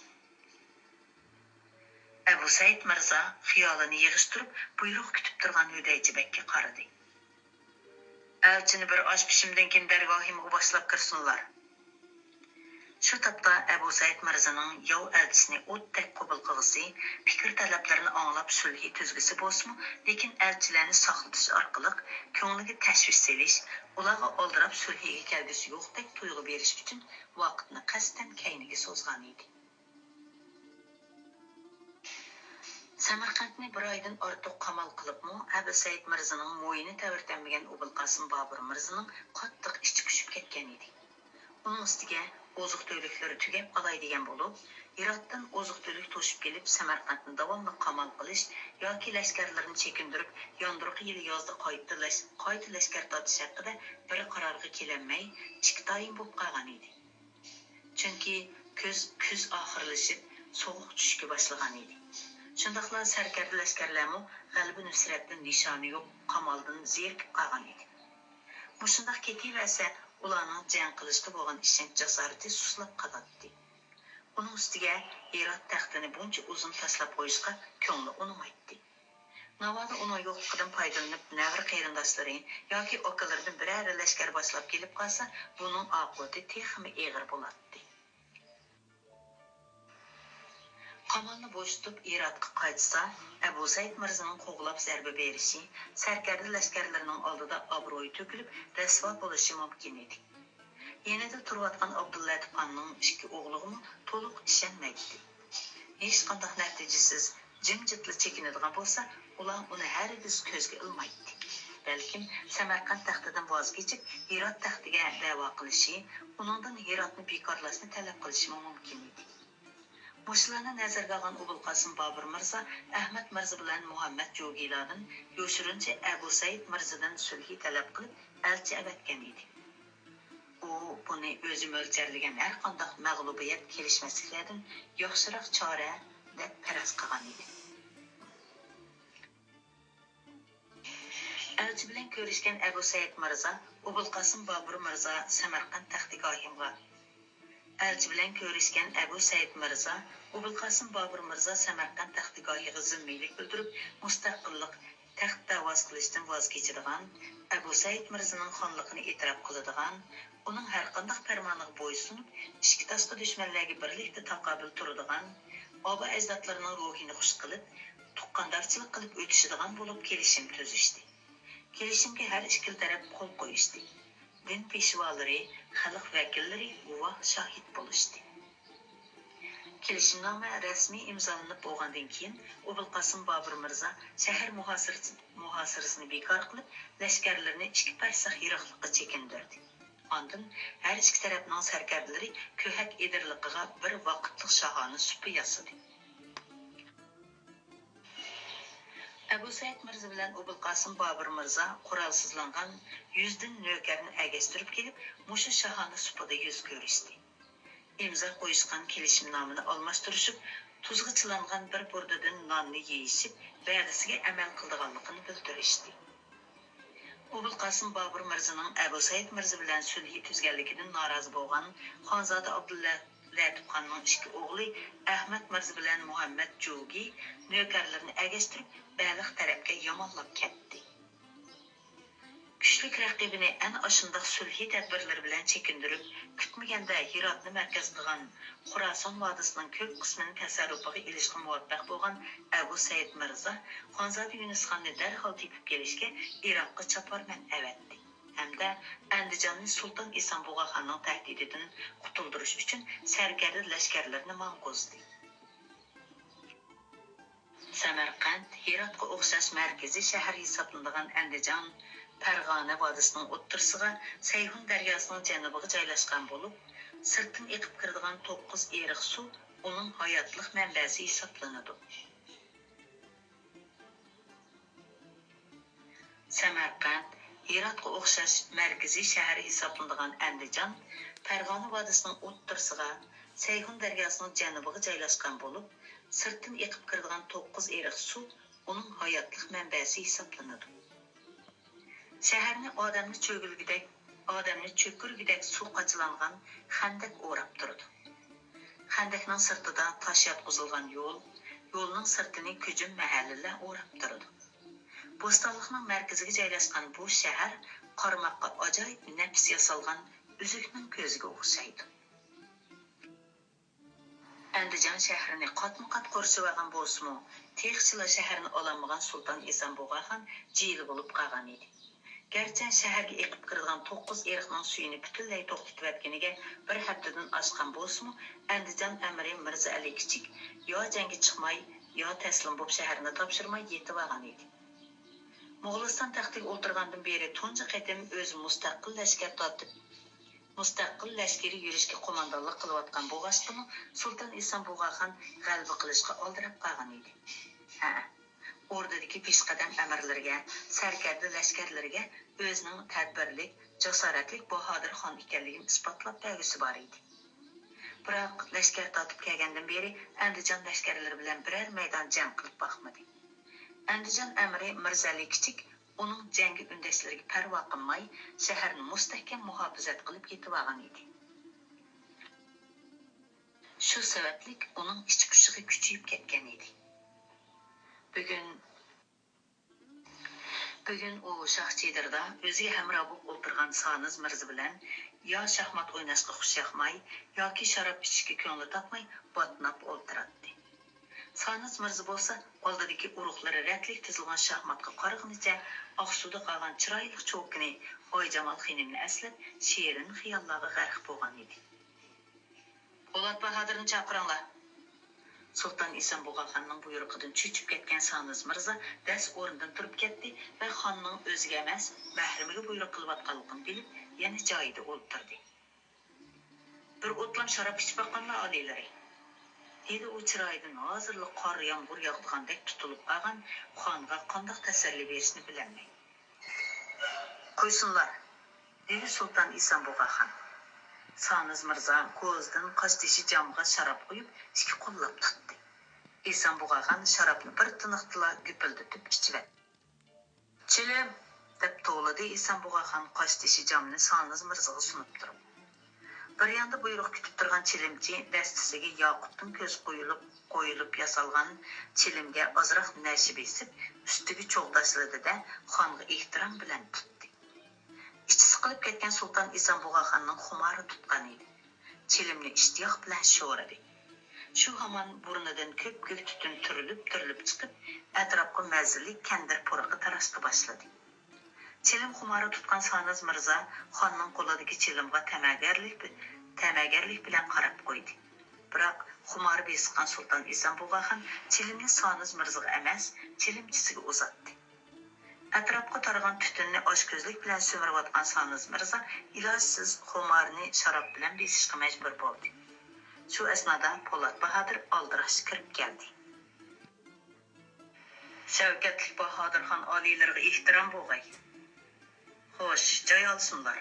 ئەبۇ سەئىد مىرزا خىيالىنى يىغىشتۇرۇپ، بۇيرۇق كۈتۈپ تۇرغان ھۆدەيچى بەگكە قارىدى. ئەلچىنى بىر ئاش پىشىمدىن كېيىن دەرگاھىمغا باشلاپ كىرسۇنلار. شۇ تاپتا ئەبۇ سەئىد مىرزىنىڭ ياۋ ئەلچىسىنى ئوتتەك قوبۇل قىلغۇسى، پىكىر تەلەپلىرىنى ئاڭلاپ سۈلھى تۈزگۈسى بولسىمۇ، لېكىن ئەلچىلەرنى ساقلىتىش ئارقىلىق كۆڭلىگە تەشۋىش سېلىش، ئۇلارغا ئالدىراپ سۈلھىگە كەلگۈسى يوقتەك تۇيغۇ بېرىش ئۈچۈن ۋاقىتنى قەستەن كەينىگە سوزغانىدى. سەمەرقەنتنى بىر ئايدىن ئارتۇق قامال قىلىپمۇ، ئەبۇ سەئىد مىرزىنىڭ مويىنى تەۋرىتەلمىگەن ئوبۇلقاسىم بابۇر مىرزىنىڭ قاتتىق ئىچى پۇشۇپ كەتكەنىدى. ئۇنىڭ ئۈستىگە ئوزۇق-تۈلۈكلىرى تۈگەپ قالاي دېگەن بولۇپ، ھىراتتىن ئوزۇق-تۈلۈك توشۇپ كېلىپ، سەمەرقەنتنى داۋاملىق قامال قىلىش ياكى لەشكەرلىرىنى چېكىندۈرۈپ، ياندۇرقى يىلى يازدا قايتا لەش-، قايتا لەشكەر تارتىش ھەققىدە بىر قارارغا كېلەلمەي، ئىككى تايىن بولۇپ قالغانىدى. چۈنكى كۈز، كۈز ئاخىرلىشىپ، سوغۇق چۈشۈشكە باشلىغانىدى. شۇنداقلا سەركەردە لەشكەرلەرمۇ غەلىبە-نۇسرەتتىن نىشانى يوق قامالدىن زېرىكىپ قالغانىدى. مۇشۇنداق كېتىۋەرسە، ئۇلارنىڭ جەڭ قىلىشقا بولغان ئىشەنچ-جاسارىتى سۇسلاپ قالاتتى. ئۇنىڭ ئۈستىگە ھىرات تەختىنى بۇنچە ئۇزۇن تاشلاپ قويۇشقا كۆڭلى ئۇنىمايتتى. ناۋادا ئۇنىڭ يوقلۇقىدىن پايدىلىنىپ، نەۋرە قېرىنداشلىرى ياكى ئاكىلىرىدىن بىرەرى لەشكەر باشلاپ كېلىپ قالسا، بۇنىڭ ئاقىۋىتى تېخىمۇ ئېغىر بولاتتى. قامالنى بوشىتىپ، ھىراتقا قايتسا، ئەبۇ سەئىد مىرزىنىڭ قوغلاپ زەربە بېرىشى، سەركەردە لەشكەرلىرىنىڭ ئالدىدا ئابرۇيى تۆكۈلۈپ، رەسۋا بولۇشى مۇمكىن ئىدى. يېنىدا تۇرۇۋاتقان ئابدۇللەتىپ خاننىڭ ئىككى ئوغلىغىمۇ تولۇق ئىشەنمەيتتى. ھېچقانداق نەتىجىسىز جىمجىتلا چېكىنىدىغان بولسا، ئۇلار ئۇنى ھەرگىز كۆزگە ئىلمايتتى. بەلكىم سەمەرقەنت تەختىدىن ۋاز كېچىپ، ھىرات تەختىگە دەۋا قىلىشى، ئۇنىڭدىن ھىراتنى بىكارلاشنى تەلەپ قىلىشىمۇ مۇمكىن ئىدى. مۇشۇلارنى نەزەرگە ئالغان ئوبۇلقاسىم بابۇر مىرزا ئەھمەد مىرزا بىلەن مۇھەممەد جوگىلاردىن يوشۇرۇنچە ئەبۇ سەئىد مىرزىدىن سۈلھى تەلەپ قىلىپ، ئەلچى ئەۋەتكەن ئىدى. ئۇ بۇنى ئۆزى مۆلچەرلىگەن ھەرقانداق مەغلۇبىيەت، كېلىشمەسلىكلەردىن ياخشىراق چارە دەپ پەرەز قىلغان ئىدى. ئەلچى بىلەن كۆرۈشكەن ئەبۇ سەئىد مىرزا، ئوبۇلقاسىم بابۇر مىرزا سەمەرقەنت تەختىگاھىمغا. ئەلچى بىلەن كۆرۈشكەن ئەبۇ سەئىد مىرزا، ئوبۇلقاسىم بابۇر مىرزا سەمەرقەنت تەختىگاھىغا زىممىيلىك بىلدۈرۈپ، مۇستەقىللىق، تەخت دەۋاسى قىلىشتىن ۋاز كېچىدىغان، ئەبۇ سەئىد مىرزىنىڭ خانلىقىنى ئېتىراپ قىلىدىغان، ئۇنىڭ ھەرقانداق پەرمانىغا بويسۇنۇپ، ئىچكى تاشقى دۈشمەنلەرگە بىرلىكتە تاقابىل تۇرىدىغان، ئابا ئەجدادلىرىنىڭ روھىنى خۇش قىلىپ، تۇغقاندارچىلىق قىلىپ ئۆتۈشىدىغان بولۇپ كېلىشىم تۈزۈشتى. كېلىشىمگە ھەر ئىككىلا تەرەپ قول قويۇشتى. دىن پېشۋالىرى، خەلق ۋەكىللىرى گۇۋاھ شاھىت بولۇشتى. كېلىشىمنامە رەسمىي ئىمزالىنىپ بولغاندىن كېيىن، ئوبۇلقاسىم بابۇر مىرزا شەھەر مۇھاسىرىسى-، مۇھاسىرىسىنى بىكار قىلىپ، لەشكەرلىرىنى ئىككى پەرسەھ يىراقلىققا چېكىندۈردى. ئاندىن ھەر ئىككى تەرەپنىڭ سەركەردىلىرى كۆھەك ئېدىرلىقىغا بىر ۋاقىتلىق شاھانە سۇپا ياسىدى. ئەبۇ سەئىد مىرزا بىلەن ئوبۇلقاسىم بابۇر مىرزا قورالسىزلانغان يۈزدىن نۆكەرنى ئەگەشتۈرۈپ كېلىپ، مۇشۇ شاھانە سۇپىدا يۈز كۆرۈشتى. ئىمزا قويۇشقان كېلىشىمنامىنى ئالماشتۇرۇشۇپ، تۇزغا چىلانغان بىر بۇردىدىن ناننى يېيىشىپ، ۋەدىسىگە ئەمەل قىلىدىغانلىقىنى بىلدۈرۈشتى. ئوبۇلقاسىم بابۇر مىرزىنىڭ ئەبۇ سەئىد مىرزا بىلەن سۈلھى تۈزگەنلىكىدىن نارازى بولغان خانزادە ئابدۇللەتىپ خاننىڭ ئىككى ئوغلى ئەھمەد مىرزا بىلەن مۇھەممەد جۇگى نۆكەرلىرىنى ئەگەشتۈرۈپ، بەلخ تەرەپكە يامانلاپ كەتتى. كۈچلۈك رەقىبىنى ئەنە ئاشۇنداق سۈلھى تەدبىرلىرى بىلەن چېكىندۈرۈپ، كۈتمىگەندە ھىراتنى مەركەز قىلغان خوراسان ۋادىسىنىڭ كۆپ قىسمىنى تەسەررۇپىغا ئېلىشقا مۇۋەپپەق بولغان ئەبۇ سەئىد مىرزا خانزادە يۇنۇس خاننى دەرھال تېپىپ كېلىشكە ئىراققا چاپارمەن ئەۋەتتى ھەمدە ئەندىجاننى سۇلتان ئېسەن بۇغا خاننىڭ تەھدىتىدىن قۇتۇلدۇرۇش ئۈچۈن سەركەردە لەشكەرلىرىنى ماڭغۇزدى. سەمەرقەنت، ھىراتقا ئوخشاش مەركىزىي شەھەر ھېسابلىنىدىغان ئەندىجان پەرغانە ۋادىسىنىڭ ئوتتۇرىسىغا، سەيھۇن دەرياسىنىڭ جەنۇبىغا جايلاشقان بولۇپ، سىرتتىن ئېقىپ كىرىدىغان توققۇز ئېرىق سۇ ئۇنىڭ ھاياتلىق مەنبەسى ھېسابلىنىدۇ. سەمەرقەنت، ھىراتقا ئوخشاش مەركىزىي شەھەر ھېسابلىنىدىغان ئەندىجان پەرغانە ۋادىسىنىڭ ئوتتۇرىسىغا، سەيھۇن دەرياسىنىڭ جەنۇبىغا جايلاشقان بولۇپ، سىرتتىن ئېقىپ كىرىدىغان توققۇز ئېرىق سۇ ئۇنىڭ ھاياتلىق مەنبەسى ھېسابلىنىدۇ. شەھەرنى ئادەمنى چۆگىلىگۈدەك، ئادەمنى چۆكۈرگۈدەك سۇ قاچىلانغان خەندەك ئوراپ تۇرىدۇ. خەندەكنىڭ سىرتىدا تاش ياتقۇزۇلغان يول، يولنىڭ سىرتىنى كۈجۈم مەھەللىلەر ئوراپ تۇرىدۇ. بوستانلىقنىڭ مەركىزىگە جايلاشقان بۇ شەھەر قارىماققا ئاجايىپ نەپىس ياسالغان ئۈزۈكنىڭ كۆزىگە ئوخشايدۇ. ئەندىجان شەھىرىنى قاتمۇ قات قورشىۋالغان بولسىمۇ، تېخىچىلا شەھەرنى ئالالمىغان سۇلتان ئېسەن بۇغاخان جىلە بولۇپ قالغان ئىدى. گەرچە شەھەرگە ئېقىپ كىرىدىغان توققۇز ئېرىقنىڭ سۈيىنى پۈتۈنلەي توختىتىۋەتكىنىگە بىر ھەپتىدىن ئاشقان بولسىمۇ، ئەندىجان ئەمىرى مىرزا ئەلى كىچىك يا جەڭگە چىقماي، يا تەسلىم بولۇپ شەھەرنى تاپشۇرماي يېتىۋالغان ئىدى. موغۇلىستان تەختىگە ئولتۇرغاندىن بېرى تۇنجى قېتىم ئۆزى مۇستەقىل لەشكەر تارتىپ، مۇستەقىل لەشكىرىي يۈرۈشكە قوماندانلىق قىلىۋاتقان بوغاچتىمۇ سۇلتان ئېسەن بۇغاخان غەلىبە قىلىشقا ئالدىراپ قالغان ئىدى. ھە، ئوردىدىكى پېشقەدەم ئەمىرلىرىگە، سەركەردە لەشكەرلىرىگە ئۆزىنىڭ تەدبىرلىك، جاسارەتلىك، باھادىر خان ئىكەنلىكىنى ئىسپاتلاپ بەرگۈسى بار ئىدى. بىراق، لەشكەر تارتىپ كەلگەندىن بېرى ئەندىجان لەشكەرلىرى بىلەن بىرەر مەيدان جەڭ قىلىپ باقمىدى. ئەندىجان ئەمىرى مىرزەلى كىچىك ئۇنىڭ جەڭگە ئۈندەشلىرىگە پەرۋا قىلماي، شەھەرنى مۇستەھكەم مۇھاپىزەت قىلىپ يېتىۋالغان ئىدى. شۇ سەۋەبلىك ئۇنىڭ ئىچ پۇشۇقى كۈچىيىپ كەتكەن ئىدى. بۈگۈن، بۈگۈن ئۇ شاھ چېدىرىدا ئۆزىگە ھەمراھ بولۇپ ئولتۇرغان سانىز مىرزا بىلەن يا شاھمات ئويناشقا خۇشياقماي، ياكى شاراب ئىچىشكە كۆڭلى تاپماي باتناپ ئولتۇراتتى. سانىز مىرزا بولسا ئالدىدىكى ئۇرۇقلىرى رەتلىك تىزىلغان شاھماتقا قارىغىنىچە ئاقسۇدا قالغان چىرايلىق چوكىنى ئايجامال خېنىمنى ئەسلەپ، شېرىن خىياللارغا غەرق بولغان ئىدى. پولات باھادىرنى چاقىرىڭلار! سۇلتان ئىسان بۇغاخاننىڭ بۇيرۇقىدىن چۆچۈپ كەتكەن سانىز مىرزا دەس ئورنىدىن تۇرۇپ كەتتى ۋە خاننىڭ ئۆزىگە ئەمەس، مەھرىمىگە بۇيرۇق قىلىۋاتقانلىقىنى بىلىپ، يەنە جايىدا ئولتۇردى. بىر ئوتلام شاراب ئىچىپ باققانلا ئالىيلىرى، دېدى ئۇ چىرايىدىن ھازىرلا قار يامغۇر ياغىدىغاندەك تۇتۇلۇپ قالغان خانغا قانداق تەسەللى بېرىشنى بىلەلمەي. قويسۇنلار، دېدى سۇلتان ئىسان بۇغاخان. سانىز مىرزا كوزىدىن قاشتېشى جامغا شاراب قۇيۇپ، ئىككى قوللاپ تۇتتى. ئىسان بۇغاخان شارابنى بىر تىنىقتىلا گۈپۈلدىتىپ ئىچىۋەتتى. چىلىم! دەپ توۋلىدى ئىسان بۇغاخان قاشتېشى جامنى سانىز مىرزىغا سۇنۇپ تۇرۇپ. بىر ياندا بۇيرۇق كۈتۈپ تۇرغان چىلىمچى دەستىسىگە ياقۇتتىن كۆز قويۇلۇپ، قويۇلۇپ ياسالغان چىلىمگە ئازراق نەشە بېسىپ، ئۈستىگە چوغ تاشلىدى-دە، خانغا ئېھتىرام بىلەن تۇتتى. ئىچى سىقىلىپ كەتكەن سۇلتان ئىسان بۇغاخاننىڭ خۇمارى تۇتقان ئىدى. چىلىمنى ئىشتىياق بىلەن شورىدى. شۇ ھامان بۇرنىدىن كۆپكۆك تۈتۈن تۈرۈلۈپ-تۈرۈلۈپ چىقىپ، ئەتراپقا مەززىلىك كەندىر پۇرىقى تاراشقا باشلىدى. چىلىم خۇمارى تۇتقان سانىز مىرزا خاننىڭ قولىدىكى چىلىمغا تەمەگەرلىك، تەمەگەرلىك بىلەن قاراپ قويدى. بىراق خۇمارى بېسىققان سۇلتان ئىسان بۇغاخان چىلىمنى سانىز مىرزىغا ئەمەس، چىلىمچىسىگە ئۇزاتتى. ئەتراپقا تارىغان تۈتۈننى ئاچكۆزلۈك بىلەن سۈمۈرۈۋاتقان سانىز مىرزا ئىلاجسىز خۇمارىنى شاراب بىلەن بېسىشقا مەجبۇر بولدى. شۇ ئەسنادا پولات باھادىر ئالدىراش كىرىپ كەلدى. شەۋكەتلىك باھادىرخان ئالىيلىرىغا ئېھتىرام بولغاي. خوش، جاي ئالسۇنلار.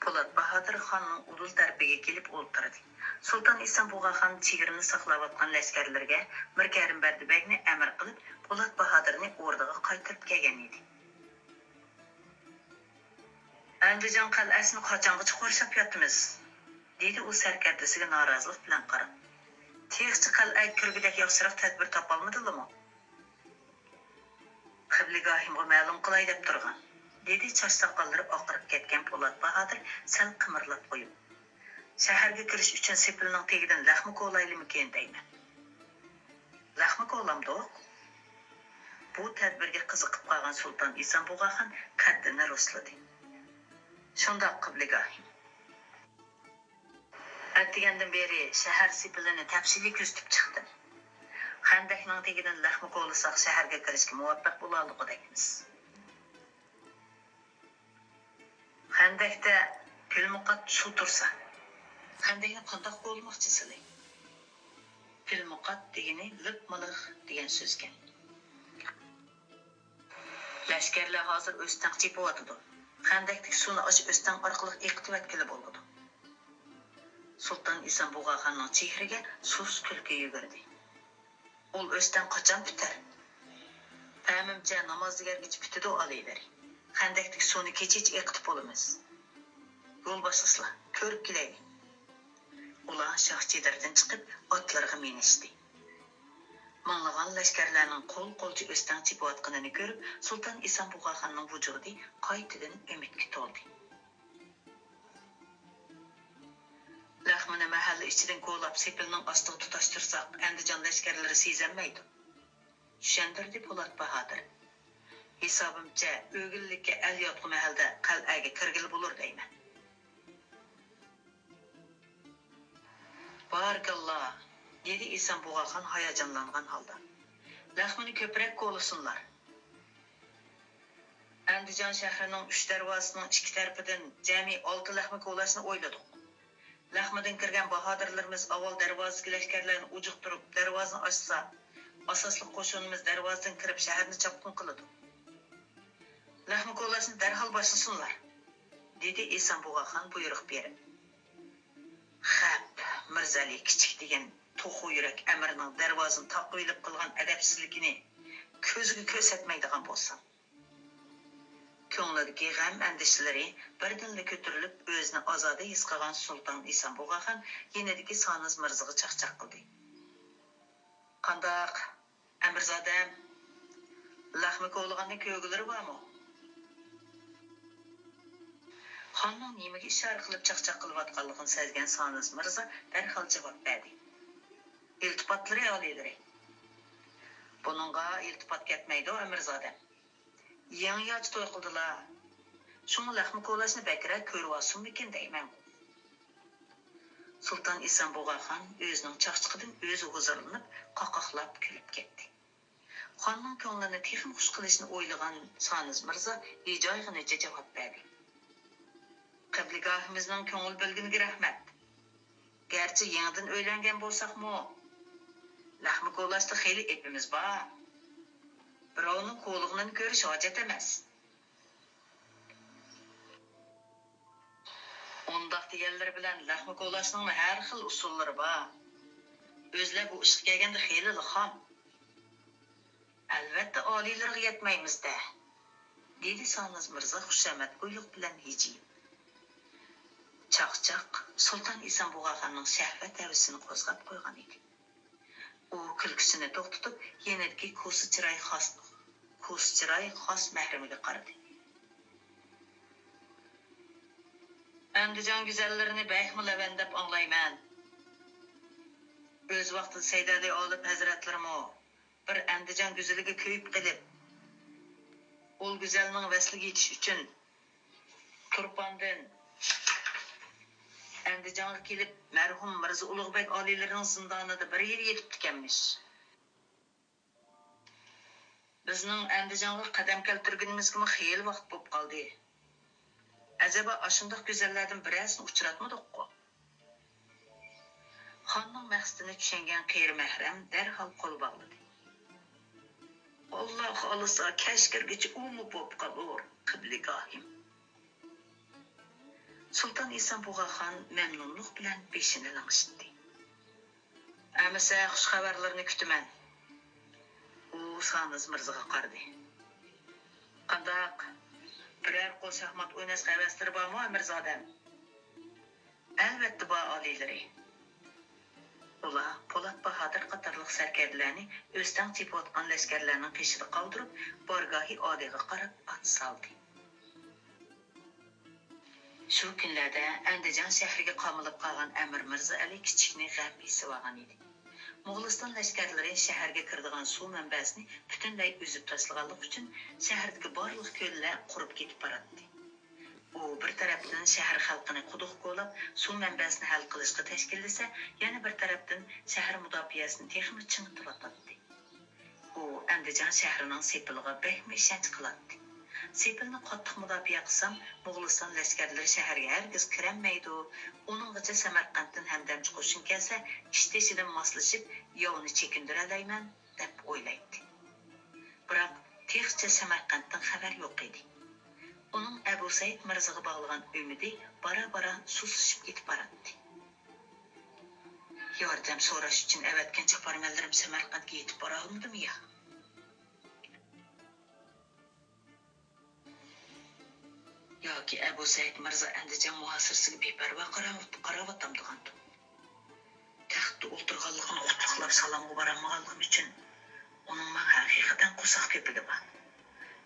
پولات باھادىر خاننىڭ ئۇدۇل تەرىپىگە كېلىپ ئولتۇردى. سۇلتان ئىسان بۇغاخان چېگرىنى ساقلاۋاتقان لەشكەرلىرىگە مىر كەرىم بەردى بەگنى ئەمىر قىلىپ، پولات باھادىرنى ئوردىغا قايتۇرۇپ كەلگەن ئىدى. ئەندىجان قەلئەسىنى قاچانغىچە قورشاپ ياتىمىز؟ دېدى ئۇ سەركەردىسىگە نارازىلىق بىلەن قاراپ. تېخىچە قەلئەگە كىرگۈدەك ياخشىراق تەدبىر تاپالمىدىلىمۇ؟ قىبلىگاھىمغا مەلۇم قىلاي دەپ تۇرغان، دېدى چاچ ساقاللىرى ئاقىرىپ كەتكەن پولات باھادىر سەل قىمىرلاپ قويۇپ. شەھەرگە كىرىش ئۈچۈن سېپىلنىڭ تېگىدىن لەخمە كولايلىمىكىن دەيمەن. لەخمە كولامدۇق؟ بۇ تەدبىرگە قىزىقىپ قالغان سۇلتان ئىسان بۇغاخان قەددىنى رۇسلىدى. شۇنداق، قىبلىگاھىم. ئەتىگەندىن بېرى شەھەر سېپىلىنى تەپسىلىي كۆزىتىپ چىقتىم. خەندەكنىڭ تېگىدىن لەخمە كولىساق، شەھەرگە كىرىشكە مۇۋەپپەق بولالىغۇدەكمىز. خەندەكتە پىلمۇقات سۇ تۇرسا، خەندەكنى قانداق كولىماقچىسىلەر؟ پىلمۇقات دېگىنى لىق مىلىق دېگەن سۆزكەن. لەشكەرلەر ھازىر ئۆستەڭ چېپىۋاتىدۇ. خەندەكتىكى سۇنى ئاشۇ ئۆستەڭ ئارقىلىق ئېقىتىۋەتكىلى بولىدۇ. سۇلتان ئىسان بۇغاخاننىڭ چېھرىگە سۇس كۈلكە يۈگۈردى. ئۇل ئۆستەڭ قاچان پۈتەر؟ پەمىمچە، نامازدىگەرگىچە پۈتىدۇ، ئالىيلىرى. خەندەكتىكى سۇنى كېچىچە ئېقىتىپ بولىمىز. يول باشلىسىلا، كۆرۈپ كېلەيلى. ئۇلار شاھ چېدىردىن چىقىپ، ئاتلىرىغا مىنىشتى. مىڭلىغان لەشكەرلەرنىڭ قول-قولچە ئۆستەڭ چېپىۋاتقىنىنى كۆرۈپ، سۇلتان ئىسان بۇغاخاننىڭ ۋۇجۇدى قايتىدىن ئۈمىدكە تولدى. لەخمىنى مەھەللە ئىچىدىن كولاپ، سېپىلنىڭ ئاستىغا تۇتاشتۇرساق، ئەندىجان لەشكەرلىرى سېزەلمەيدۇ. چۈشەندۈردى پولات باھادىر. ھېسابىمچە، ئۆگۈنلۈككە ئەل ياتقۇ مەھەلدە قەلئەگە كىرگىلى بولۇر دەيمەن. بارىكاللا، دېدى ئىسان بۇغاخان ھاياجانلانغان ھالدا. لەخمىنى كۆپرەك كولىسۇنلار. ئەندىجان شەھىرىنىڭ ئۈچ دەرۋازىسىنىڭ ئىككى تەرىپىدىن جەمئىي ئالتە لەخمە كولاشنى ئويلىدۇق. لەخمىدىن كىرگەن باھادىرلىرىمىز ئاۋۋال دەرۋازىدىكى لەشكەرلەرنى ئۇجۇقتۇرۇپ، دەرۋازىنى ئاچسا، ئاساسلىق قوشۇنىمىز دەرۋازىدىن كىرىپ، شەھەرنى چاپقۇن قىلىدۇ. لەخمە كولاشنى دەرھال باشلىسۇنلار، دېدى ئىسان بۇغاخان بۇيرۇق بېرىپ. خەپ، مىرزالى كىچىك دېگەن توخۇ يۈرەك ئەمىرنىڭ دەرۋازىنى تاقىۋېلىپ قىلغان ئەدەپسىزلىكىنى كۆزىگە كۆرسەتمەيدىغان بولسام. كۆڭلىدىكى غەم-ئەندىشىلىرى بىردىنلا كۆتۈرۈلۈپ، ئۆزىنى ئازادە ھېس قىلغان سۇلتان ئىسان بۇغاخان يېنىدىكى سانىز مىرزىغا چاقچاق قىلدى. قانداق، ئەمىرزادەم، لەخمە كولىغاننى كۆرگۈلىرى بارمۇ؟ خاننىڭ نېمىگە ئىشارە قىلىپ چاقچاق قىلىۋاتقانلىقىنى سەزگەن سانىز مىرزا دەرھال جاۋاب بەردى. ئىلتىپاتلىرى ئالىيلىرى، بۇنىڭغا ئىلتىپات كەتمەيدۇ، ئەمىرزادەم. يېڭى ياچا توي قىلدىلا. شۇڭا لەخمە كولاشنى بەكرەك كۆرۈۋالسۇنمىكىن دەيمەنغۇ. سۇلتان ئىسان بۇغاخان ئۆزىنىڭ چاقچىقىدىن ئۆزى ھۇزۇرلىنىپ، قاقاقلاپ كۈلۈپ كەتتى. خاننىڭ كۆڭلىنى تېخىمۇ خۇش قىلىشنى ئويلىغان سانىز مىرزا ھىجايغىنىچە جاۋاب بەردى. قىبلىگاھىمىزنىڭ كۆڭۈل بۆلگىنىگە رەھمەت. گەرچە يېڭىدىن ئۆيلەنگەن بولساقمۇ، لەخمە كولاشتا خېلى ئېپىمىز بار. بىراۋنىڭ كولىغىنىنى كۆرۈش ھاجەت ئەمەس. ئۇنداق دېگەنلىرى بىلەن لەخمە كولاشنىڭمۇ ھەر خىل ئۇسۇللىرى بار. ئۆزلەر بۇ ئىشقا كەلگەندە خېلىلا خام. ئەلۋەتتە، ئالىيلىرىغا يەتمەيمىز-دە، دېدى سانىز مىرزا خۇشامەتگويلۇق بىلەن ھىجىيىپ. چاقچاق سۇلتان ئىسان بۇغاخاننىڭ شەھۋەت ھەۋىسىنى قوزغاپ قويغان ئىدى. ئۇ كۈلكىسىنى توختىتىپ، يېنىدىكى كوسا چىراي خاس، كوسا چىراي خاس مەھرىمىگە قارىدى. ئەندىجان گۈزەللىرىنى بەكمۇ لەۋەندەپ ئاڭلايمەن. ئۆز ۋاقتىدا سەيدەلى ئالىپ ھەزرەتلىرىمۇ بىر ئەندىجان گۈزىلىگە كۆيۈپ قېلىپ، ئۇل گۈزەلنىڭ ۋەسلىگە يېتىش ئۈچۈن تۇرپاندىن ئەندىجانغا كېلىپ، مەرھۇم مىرزا ئۇلۇغبەگ ئالىيلىرىنىڭ زىندانىدا بىر يىل يېتىپتىكەنمىش. بىزنىڭ ئەندىجانغا قەدەم كەلتۈرگىنىمىزگىمۇ خېلى ۋاقىت بولۇپ قالدى. ئەجەبا، ئاشۇنداق گۈزەللەردىن بىرەرسىنى ئۇچراتمىدۇققۇ؟ خاننىڭ مەقسىتىنى چۈشەنگەن قېرى مەھرەم دەرھال قول باغلىدى. ئاللا خالىسا، كەچ كىرگۈچە ئۇمۇ بوپ قالۇر، قىبلىگاھىم. سۇلتان ئىسان بۇغاخان مەمنۇنلۇق بىلەن بېشىنى لىڭشىتتى. ئەمىسە خۇش خەۋەرلىرىنى كۈتىمەن. ئۇ سانىز مىرزىغا قارىدى. قانداق؟ بىرەر قول شاھمات ئويناشقا ھەۋەسلىرى بارمۇ، ئەمىرزادەم؟ ئەلۋەتتە بار، ئالىيلىرى. ئۇلار پولات باھادىر قاتارلىق سەركەردىلەرنى ئۆستەڭ چېپىۋاتقان لەشكەرلەرنىڭ قېشىدا قالدۇرۇپ، بارگاھى ئالىيغا قاراپ ئات سالدى. شۇ كۈنلەردە ئەندىجان شەھىرىگە قامىلىپ قالغان ئەمىر مىرزا ئەلى كىچىكنى غەم بېسىۋالغان ئىدى. موغۇلىستان لەشكەرلىرى شەھەرگە كىرىدىغان سۇ مەنبەسىنى پۈتۈنلەي ئۈزۈپ تاشلىغانلىقى ئۈچۈن، شەھەردىكى بارلىق كۆللەر قۇرۇپ كېتىپ باراتتى. ئۇ بىر تەرەپتىن شەھەر خەلقىنى قۇدۇق كولاپ، سۇ مەنبەسىنى ھەل قىلىشقا تەشكىللىسە، يەنە بىر تەرەپتىن شەھەر مۇداپىئەسىنى تېخىمۇ چىڭىتىۋاتاتتى. ئۇ ئەندىجان شەھىرىنىڭ سېپىلىغا بەكمۇ ئىشەنچ قىلاتتى. سېپىلنى قاتتىق مۇداپىئە قىلسام، موغۇلىستان لەشكەرلىرى شەھەرگە ھەرگىز كىرەلمەيدۇ، ئۇنىڭغىچە سەمەرقەنتتىن ھەمدەمچى قوشۇن كەلسە، ئىشتىشىدىن ماسلىشىپ، ياۋنى چېكىندۈرەلەيمەن، دەپ ئويلايتتى. بىراق، تېخىچە سەمەرقەنتتىن خەۋەر يوق ئىدى. ئۇنىڭ ئەبۇ سەئىد مىرزىغا باغلىغان ئۈمىدى بارا-بارا سۇسلىشىپ كېتىپ باراتتى. ياردەم سوراش ئۈچۈن ئەۋەتكەن چاپارمەنلىرىم سەمەرقەنتكە يېتىپ بارالمىدىمۇ يا؟ ياكى ئەبۇ سەئىد مىرزا ئەندىجان مۇھاسىرىسىگە بىپەرۋا قاراۋ-، قاراۋاتامدىغاندۇ؟ تەختتە ئولتۇرغانلىقىنى قۇتلۇقلاپ سالامغا بارالمىغانلىقىم ئۈچۈن، ئۇنىڭ ماڭا ھەقىقەتەن قورساق كۆپۈكى بار.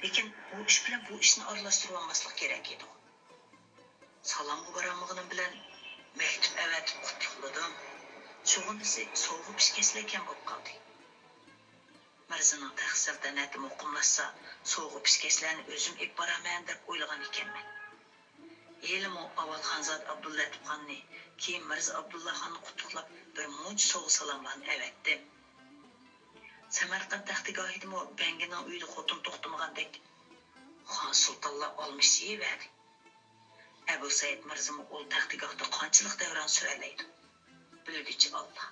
لېكىن ئۇ ئىش بىلەن بۇ ئىشنى ئارىلاشتۇرۇۋالماسلىق كېرەك ئىدىغۇ. سالامغا بارالمىغىنىم بىلەن مەكتۇپ ئەۋەتىپ قۇتلۇقلىدىم. شۇغىنىسى سوۋغا پىشكەچلەر كەم بولۇپ قالدى. مىرزىنىڭ تەخت سەلتەنىتى مۇقىملاشسا، سوۋغا پىشكەچلەرنى ئۆزۈم ئېلىپ بارارمەن دەپ ئويلىغان ئىكەنمەن. ھېلىمۇ ئاۋۋال خانزادە ئابدۇللەتىپ خاننى، كېيىن مىرزا ئابدۇللا خاننى قۇتلۇقلاپ، بىر مۇنچە سوۋغا-سالاملارنى ئەۋەتتىم. سەمەرقەنت تەختىگاھىدىمۇ بەڭگىنىڭ ئۆيىدە خوتۇن توختىمىغاندەك، خان-سۇلتانلار ئالمىشىۋەردى. ئەبۇ سەئىد مىرزىمۇ ئۇل تەختىگاھتا قانچىلىك دەۋران سۈرەلەيدۇ؟ بىلگۈچى ئاللا.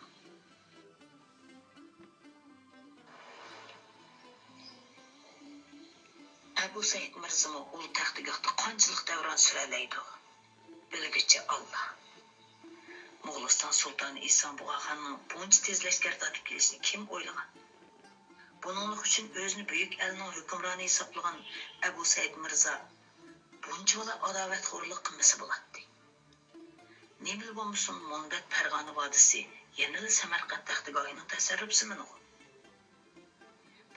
ئەبۇ سەئىد مىرزىمۇ ئۇل تەختىگاھتا قانچىلىك دەۋران سۈرەلەيدۇ؟ بىلگۈچى ئاللا. موغۇلىستان سۇلتانى ئىسان بۇغاخاننىڭ بۇنچە تېز لەشكەر تارتىپ كېلىشىنى كىم ئويلىغان؟ بۇنىڭلىق ئۈچۈن ئۆزىنى بۈيۈك ئەلنىڭ ھۆكۈمرانى ھېسابلىغان ئەبۇ سەئىد مىرزا بۇنچىۋالا ئاداۋەتخورلۇق قىلمىسا بولاتتى. نېمىلا بولمىسۇن، مۇنبەت پەرغانە ۋادىسى يەنىلا سەمەرقەنت تەختىگاھىنىڭ تەسەررۇپىسىمىنىغۇ؟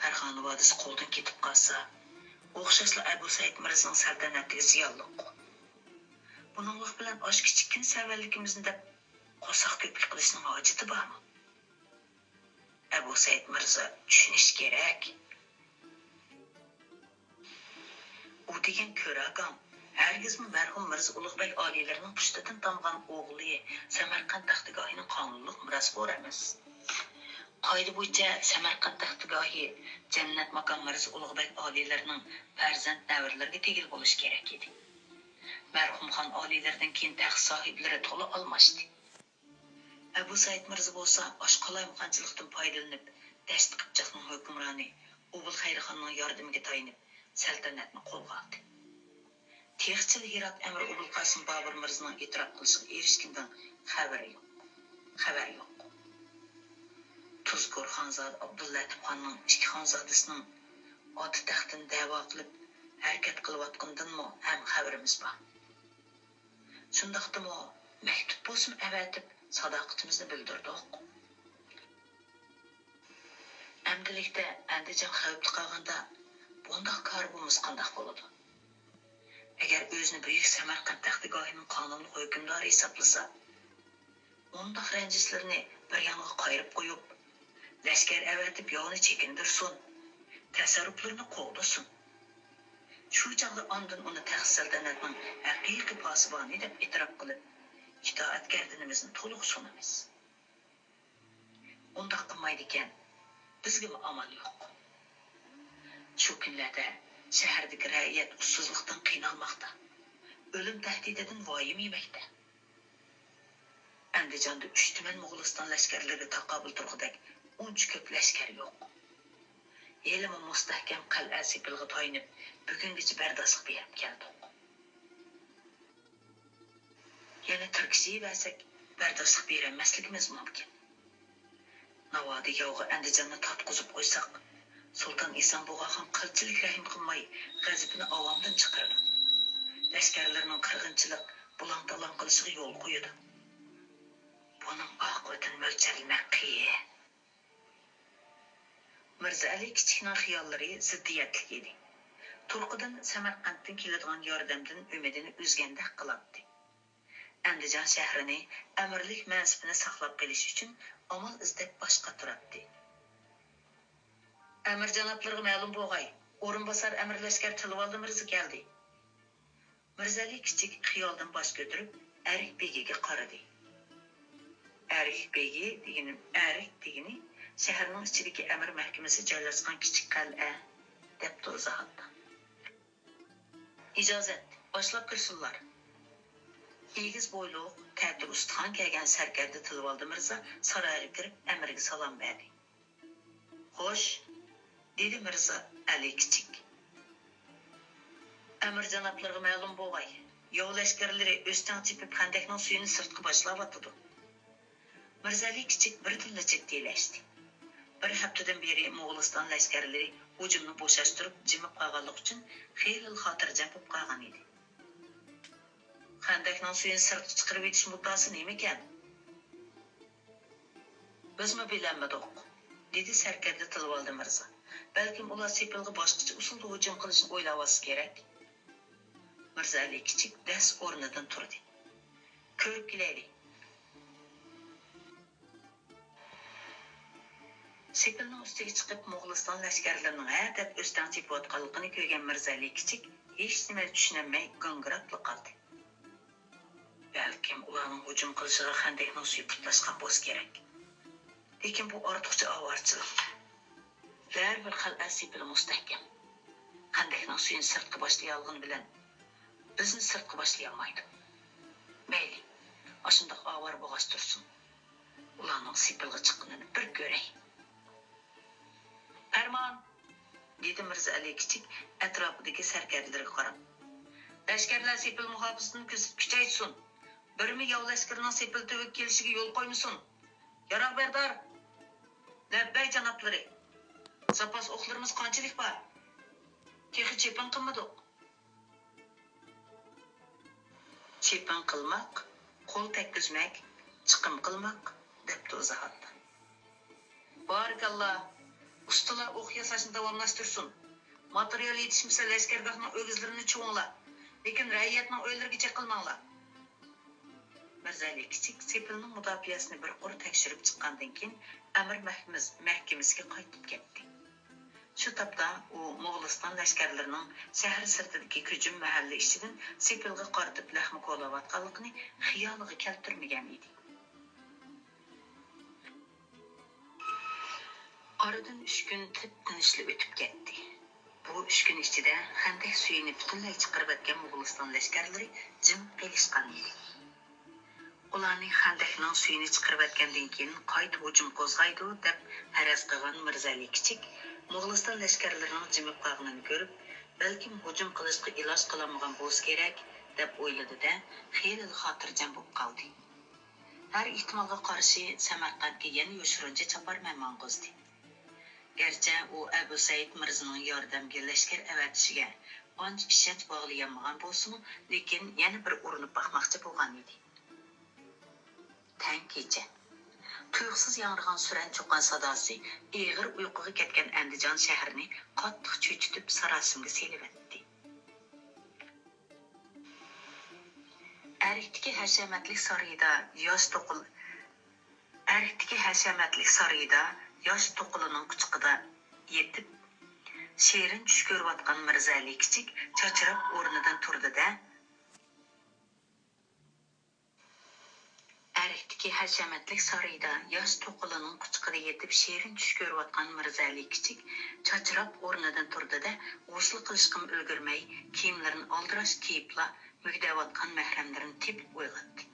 پەرغانە ۋادىسى قولدىن كېتىپ قالسا، ئوخشاشلا ئەبۇ سەئىد مىرزىنىڭ سەلتەنەتىگە زىيانلىققۇ. بۇنىڭلىق بىلەن ئاشۇ كىچىككىنە سەۋەنلىكىمىزنى دەپ، قورساق كۆپۈك قىلىشنىڭ ھاجىتى بارمۇ؟ ئەبۇ سەئىد مىرزا، چۈشىنىش كېرەك. ئۇ دېگەن كۆرە ئاكاڭ ھەرگىزمۇ مەرھۇم مىرزا ئۇلۇغبەگ ئالىيلىرىنىڭ پۇشتىدىن تامغان ئوغلى، سەمەرقەنت تەختىگاھىنىڭ قانۇنلۇق مىراسخورى ئەمەس. قائىدە بويىچە سەمەرقەنت تەختىگاھى جەننەت ماكان مىرزا ئۇلۇغبەگ ئالىيلىرىنىڭ پەرزەنت نەۋرىلىرىگە تېگىلى بولۇشى كېرەك ئىدى. مەرھۇم خان ئالىيلىرىدىن كېيىن تەخت ساھىبلىرى تولا ئالماشتى. ئەبۇ سەئىد مىرزا بولسا ئاشۇ قالايمىقانچىلىقتىن پايدىلىنىپ، دەشتى قىپچاقنىڭ ھۆكۈمرانى ئوبۇلخەير خاننىڭ ياردىمىگە تايىنىپ، سەلتەنەتنى قولغا ئالدى. تېخىچىلا ھىرات ئەمىرى ئوبۇلقاسىم بابۇر مىرزىنىڭ ئېتىراپ قىلىشىغا ئېرىشكىنىدىن خەۋىرى يوق. خەۋەر يوق. تۇزكور خانزادە ئابدۇللەتىپ خاننىڭ ئىككى خانزادىسىنىڭ ئاتا تەختىنى دەۋا قىلىپ ھەرىكەت قىلىۋاتقىنىدىنمۇ ھەم خەۋىرىمىز بار. شۇنداقتىمۇ مەكتۇپ بولسىمۇ ئەۋەتىپ، ساداقىتىمىزنى بىلدۈردۇق. ئەمدىلىكتە ئەندىجان خەۋپتە قالغاندا، بۇنداق كارى بولمىسا قانداق بولىدۇ؟ ئەگەر ئۆزىنى بۈيۈك سەمەرقەنت تەختىگاھىنىڭ قانۇنلۇق ھۆكۈمدارى ھېسابلىسا، ئۇنداق رەنجىسلىرىنى بىر يانغا قايرىپ قويۇپ، لەشكەر ئەۋەتىپ ياۋنى چېكىندۈرسۇن، تەسەررۇپلىرىنى قوغدىسۇن. شۇ چاغدا ئاندىن ئۇنى تەخت سەلتەنەتنىڭ ھەقىقىي پاسىبانى دەپ ئېتىراپ قىلىپ، ئىتائەتكەردىنىمىزنى تولۇق سۇنىمىز. ئۇنداق قىلمايدىكەن، بىزگىمۇ ئامال يوق. شۇ كۈنلەردە شەھەردىكى رەئىيەت ئۇسسۇزلۇقتىن قىينالماقتا، ئۆلۈم تەھدىتىدىن ۋايىمە يېمەكتە. ئەندىجاندا ئۈچ تۈمەن موغۇلىستان لەشكەرلىرىگە تاقابىل تۇرغۇدەك ئۇنچە كۆپ لەشكەر يوق. ھېلىمۇ مۇستەھكەم قەلئە سېپىلغا تايىنىپ، بۈگۈنگىچە بەرداشلىق بېرىپ كەلدۇق. يەنە تىركىشىۋەرسەك، بەرداشلىق بېرەلمەسلىكىمىز مۇمكىن. ناۋادا ياۋغا ئەندىجاننى تارتقۇزۇپ قويساق، سۇلتان ئېسەن بۇغاخان قىلچىلىك رەھىم قىلماي، غەزىپىنى ئاۋامدىن چىقىرىدۇ. لەشكەرلىرىنىڭ قىرغىنچىلىق، بۇلاڭ-تالاڭ قىلىشىغا يول قويىدۇ. بۇنىڭ ئاقىۋىتىنى مۆلچەرلىمەك قىيىن. مىرزا ئەلى كىچىكنىڭ خىياللىرى زىددىيەتلىك ئىدى. تۇرقىدىن سەمەرقەنتتىن كېلىدىغان ياردەمدىن ئۈمىدىنى ئۈزگەندەك قىلاتتى. ئەندىجان شەھىرىنى ئەمىرلىك مەنسىپىنى ساقلاپ قېلىش ئۈچۈن ئامال ئىزدەپ باش قاتۇراتتى. ئەمىر جانابلىرىغا مەلۇم بولغاي، ئورۇنباسار ئەمىر لەشكەر تىلىۋالدى مىرزا كەلدى. مىرزەلى كىچىك خىيالدىن باش كۆتۈرۈپ، ئەرك بېگىگە قارىدى. ئەرك بېگى دېگىنى، ئەرك دېگىنى شەھەرنىڭ ئىچىدىكى ئەمىر مەھكىمىسى جايلاشقان كىچىك قەلئە، دەپتۇ ئىزاھاتتا. ئىجازەت، باشلاپ كىرسۇنلار. ئېگىز بويلۇق، تەتۈر ئۇستىخان كىيگەن سەركەردە تىلىۋالدى مىرزا سارايغا كىرىپ، ئەمىرگە سالام بەردى. خوش، دېدى مىرزا ئەلى كىچىك. ئەمىر جانابلىرىغا مەلۇم بولغاي، ياۋ لەشكەرلىرى ئۆستەڭ چېپىپ، خەندەكنىڭ سۈيىنى سىرتقا باشلاۋاتىدۇ. مىرزا ئەلى كىچىك بىردىنلا جىددىيلەشتى. بىر ھەپتىدىن بېرى موغۇلىستان لەشكەرلىرى ھۇجۇمنى بوشاشتۇرۇپ، جىمىپ قالغانلىقى ئۈچۈن خېلىلا خاتىرجەم بولۇپ قالغان ئىدى. خەندەكنىڭ سۈيىنى سىرتقا چىقىرىۋېتىش مۇددىئاسى نېمىكەن؟ بىزمۇ بىلەلمىدۇق، دېدى سەركەردە تىلىۋالدى مىرزا. بەلكىم ئۇلار سېپىلغا باشقىچە ئۇسۇلدا ھۇجۇم قىلىشنى ئويلاۋاتسا كېرەك. مىرزا ئەلى كىچىك دەس ئورنىدىن تۇردى. كۆرۈپ كېلەيلى. سېپىلنىڭ ئۈستىگە چىقىپ، موغۇلىستان لەشكەرلىرىنىڭ ھە دەپ ئۆستەڭ چېپىۋاتقانلىقىنى كۆرگەن مىرزا ئەلى كىچىك ھېچنېمە چۈشىنەلمەي گاڭگىراپلا قالدى. بەلكىم ئۇلارنىڭ ھۇجۇم قىلىشىغا خەندەكنىڭ سۈيى پۇتلاشقان بولسا كېرەك. لېكىن بۇ ئارتۇقچە ئاۋارىچىلىق. بەرىبىر قەلئە سېپىلى مۇستەھكەم. خەندەكنىڭ سۈيىنى سىرتقا باشلىيالىغىنى بىلەن بىزنى سىرتقا باشلىيالمايدۇ. مەيلى، ئاشۇنداق ئاۋارە بولغاچ تۇرسۇن. ئۇلارنىڭ سېپىلغا چىققىنىنى بىر كۆرەي. پەرمان! دېدى مىرزا ئەلى كىچىك ئەتراپىدىكى سەركەردىلىرىگە قاراپ. لەشكەرلەر سېپىل مۇھاپىزىتىنى كۈچەيتسۇن. بىرمۇ ياۋ لەشكىرىنىڭ سېپىل تۈۋىگە كېلىشىگە يول قويمىسۇن. ياراغ بەردار! لەببەي جانابلىرى! زاپاس ئوقلىرىمىز قانچىلىك بار؟ تېخى چېپىڭ قىلمىدۇق. چېپىڭ قىلماق، قول تەگكۈزمەك، چىقىم قىلماق، دەپتۇ ئىزاھاتتا. بارىكاللا! ئۇستىلار ئوق ياساشنى داۋاملاشتۇرسۇن. ماتېرىيال يېتىشمىسە، لەشكەرگاھنىڭ ئۆگزىلىرىنى چۇۋۇڭلار، لېكىن رەئىيەتنىڭ ئۆيلىرىگە چېقىلماڭلار. مىرزەلى كىچىك سېپىلنىڭ مۇداپىئەسىنى بىر قۇر تەكشۈرۈپ چىققاندىن كېيىن، ئەمىر مەھكىمىس-، مەھكىمىسىگە قايتىپ كەتتى. شۇ تاپتا ئۇ موغۇلىستان لەشكەرلىرىنىڭ شەھەر سىرتىدىكى كۈجۈم مەھەللە ئىچىدىن سېپىلغا قارىتىپ لەخمە كولاۋاتقانلىقىنى خىيالىغا كەلتۈرمىگەن ئىدى. ئارىدىن ئۈچ كۈن تىپ-تىنچلا ئۆتۈپ كەتتى. بۇ ئۈچ كۈن ئىچىدە خەندەك سۈيىنى پۈتۈنلەي چىقىرىۋەتكەن موغۇلىستان لەشكەرلىرى جىم قېلىشقان ئىدى. ئۇلارنى خەندەكنىڭ سۈيىنى چىقىرىۋەتكەندىن كېيىن قايتا ھۇجۇم قوزغايدۇ، دەپ پەرەز قىلغان مىرزەلى كىچىك موغۇلىستان لەشكەرلىرىنىڭ جىمىپ قالغىنىنى كۆرۈپ، بەلكىم ھۇجۇم قىلىشقا ئىلاج قىلالمىغان بولسا كېرەك، دەپ ئويلىدى-دە، خېلىلا خاتىرجەم بولۇپ قالدى. ھەر ئېھتىمالغا قارشى سەمەرقەنتكە يەنە يوشۇرۇنچە چاپارمەن ماڭغۇزدى. گەرچە ئۇ ئەبۇ سەئىد مىرزىنىڭ ياردەمگە لەشكەر ئەۋەتىشىگە ئانچە ئىشەنچ باغلىيالمىغان بولسىمۇ، لېكىن يەنە بىر ئۇرۇنۇپ باقماقچى بولغان ئىدى. تەڭ كېچە. تۇيۇقسىز ياڭرىغان سۈرەن چۇقان ساداسى ئېغىر ئۇيقۇغا كەتكەن ئەندىجان شەھىرىنى قاتتىق چۆچۈتۈپ، ساراسىمىگە سېلىۋەتتى. ئەركتىكى ھەشەمەتلىك سارىيىدا ياش توقۇل-، ئەركتىكى ھەشەمەتلىك سارىيىدا ياش توقىلىنىڭ قۇچىقىدا يېتىپ، شېرىن چۈش كۆرۈۋاتقان مىرزەلى كىچىك چاچراپ ئورنىدىن تۇردى-دە، ئەركتىكى ھەشەمەتلىك سارىيىدا ياش توقىلىنىڭ قۇچىقىدا يېتىپ شېرىن چۈش كۆرۈۋاتقان مىرزەلى كىچىك چاچراپ ئورنىدىن تۇردى-دە، غۇسۇل قىلىشقىمۇ ئۈلگۈرمەي، كىيىملىرىنى ئالدىراش كىيىپلا، مۈگدەۋاتقان مەھرەملىرىنى تېپىپ ئويغاتتى.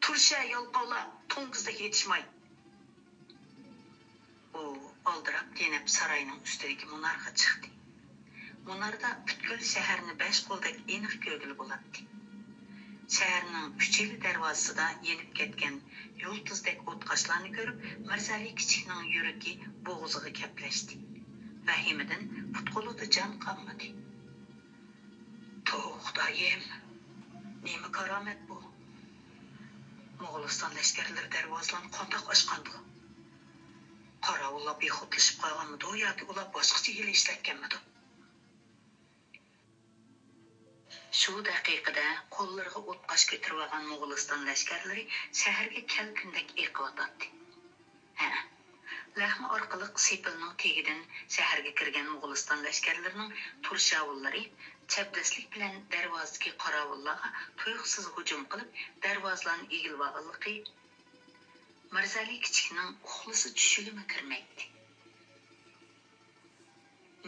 تۇرشە يالقاۋلا، توڭگۇزدەك يېتىشماي! ئۇ ئالدىراپ تېنەپ ساراينىڭ ئۈستىدىكى مۇنارغا چىقتى. مۇناردا پۈتكۈل شەھەرنى بەش قولدەك ئېنىق كۆرگىلى بولاتتى. شەھەرنىڭ ئۈچىلا دەرۋازىسىدا يېنىپ كەتكەن يۇلتۇزدەك ئوتقاشلارنى كۆرۈپ، مىرزەلى كىچىكنىڭ يۈرىكى بوغۇزىغا كەپلەشتى. ۋەھىمىدىن پۇت-قولىدا جان قالمىدى. توۋا خۇدايىم، نېمە كارامەت بۇ؟ موغۇلىستان لەشكەرلىرى دەرۋازىلارنى قانداق ئاچقاندۇ؟ قاراۋۇللار بىخۇدلىشىپ قالغانمىدۇ ياكى ئۇلار باشقىچە ھىيلە ئىشلەتكەنمىدۇ؟ شۇ دەقىقىدە قوللىرىغا ئوتقاش كۆتۈرۈۋالغان موغۇلىستان لەشكەرلىرى شەھەرگە كەلكۈندەك ئېقىۋاتاتتى. ھە، لەخمە ئارقىلىق سېپىلنىڭ تېگىدىن شەھەرگە كىرگەن موغۇلىستان لەشكەرلىرىنىڭ تۇرشاۋۇللىرى چەبدەسلىك بىلەن دەرۋازىدىكى قاراۋۇللارغا تۇيۇقسىز ھۇجۇم قىلىپ، دەرۋازىلارنى ئىگىلىۋالغانلىقى مىرزەلى كىچىكنىڭ ئۇخلىسا چۈشىگىمۇ كىرمەيتتى.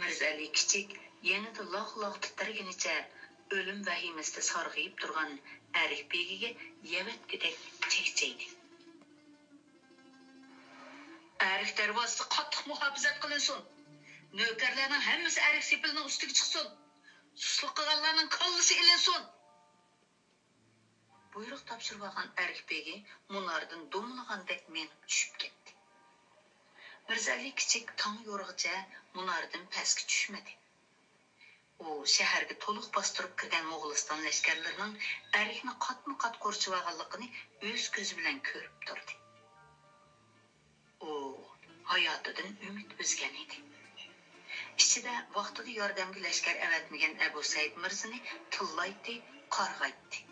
مىرزەلى كىچىك يېنىدا لاغ-لاغ تىترىگىنىچە ئۆلۈم ۋەھىمىسىدە سارغىيىپ تۇرغان ئەرك بېگىگە يەۋەتكۈدەك چەكچەيدى. ئەرك دەرۋازىسى قاتتىق مۇھاپىزەت قىلىنسۇن! نۆكەرلەرنىڭ ھەممىسى ئەرك سېپىلىنىڭ ئۈستىگە چىقسۇن! سۇسلۇق قىلغانلارنىڭ كاللىسى ئېلىنسۇن! بۇيرۇق تاپشۇرۇۋالغان ئەرك بېگى مۇناردىن دومىلىغاندەك مېڭىپ چۈشۈپ كەتتى. مىرزەلى كىچىك تاڭ يورۇغىچە مۇناردىن پەسكە چۈشمىدى. ئۇ شەھەرگە تولۇق باستۇرۇپ كىرگەن موغۇلىستان لەشكەرلىرىنىڭ ئەركنى قاتمۇ قات قورشىۋالغانلىقىنى ئۆز كۆزى بىلەن كۆرۈپ تۇردى. ئۇ ھاياتىدىن ئۈمىد ئۈزگەن ئىدى. ئىچىدە ۋاقتىدا ياردەمگە لەشكەر ئەۋەتمىگەن ئەبۇ سەئىد مىرزىنى تىللايتتى، قارغايتتى.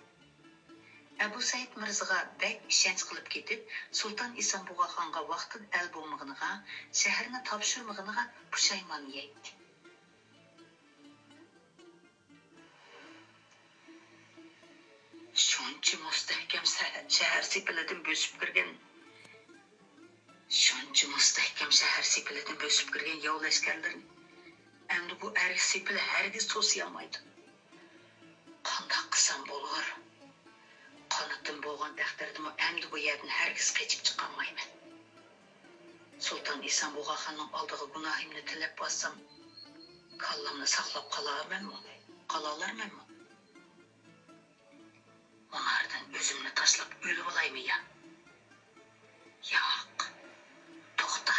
ئەبۇ سەئىد مىرزىغا بەك ئىشەنچ قىلىپ كېتىپ، سۇلتان ئىسان بۇغاخانغا ۋاقتىدا ئەل بولمىغىنىغا، شەھەرنى تاپشۇرمىغىنىغا پۇشايمان يەيتتى. شۇنچە مۇستەھكەم سەھەر-، شەھەر سېپىلىدىن بۆسۈپ كىرگەن، شۇنچە مۇستەھكەم شەھەر سېپىلىدىن بۆسۈپ كىرگەن ياۋ لەشكەرلىرىنى ئەمدى بۇ ئەرك سېپىلى ھەرگىز توسىيالمايدۇ. قانداق قىلسام بولۇر؟ قانىتىم بولغان تەقدىردىمۇ ئەمدى بۇ يەردىن ھەرگىز قېچىپ چىقالمايمەن. سۇلتان ئىسان بۇغاخاننىڭ ئالدىغا گۇناھىمنى تىلەپ بارسام، كاللامنى ساقلاپ قالارمەنمۇ؟ قالالارمەنمۇ؟ مۇناردىن ئۆزۈمنى تاشلاپ ئۆلۈۋالايمۇ يا؟ ياق، توختا،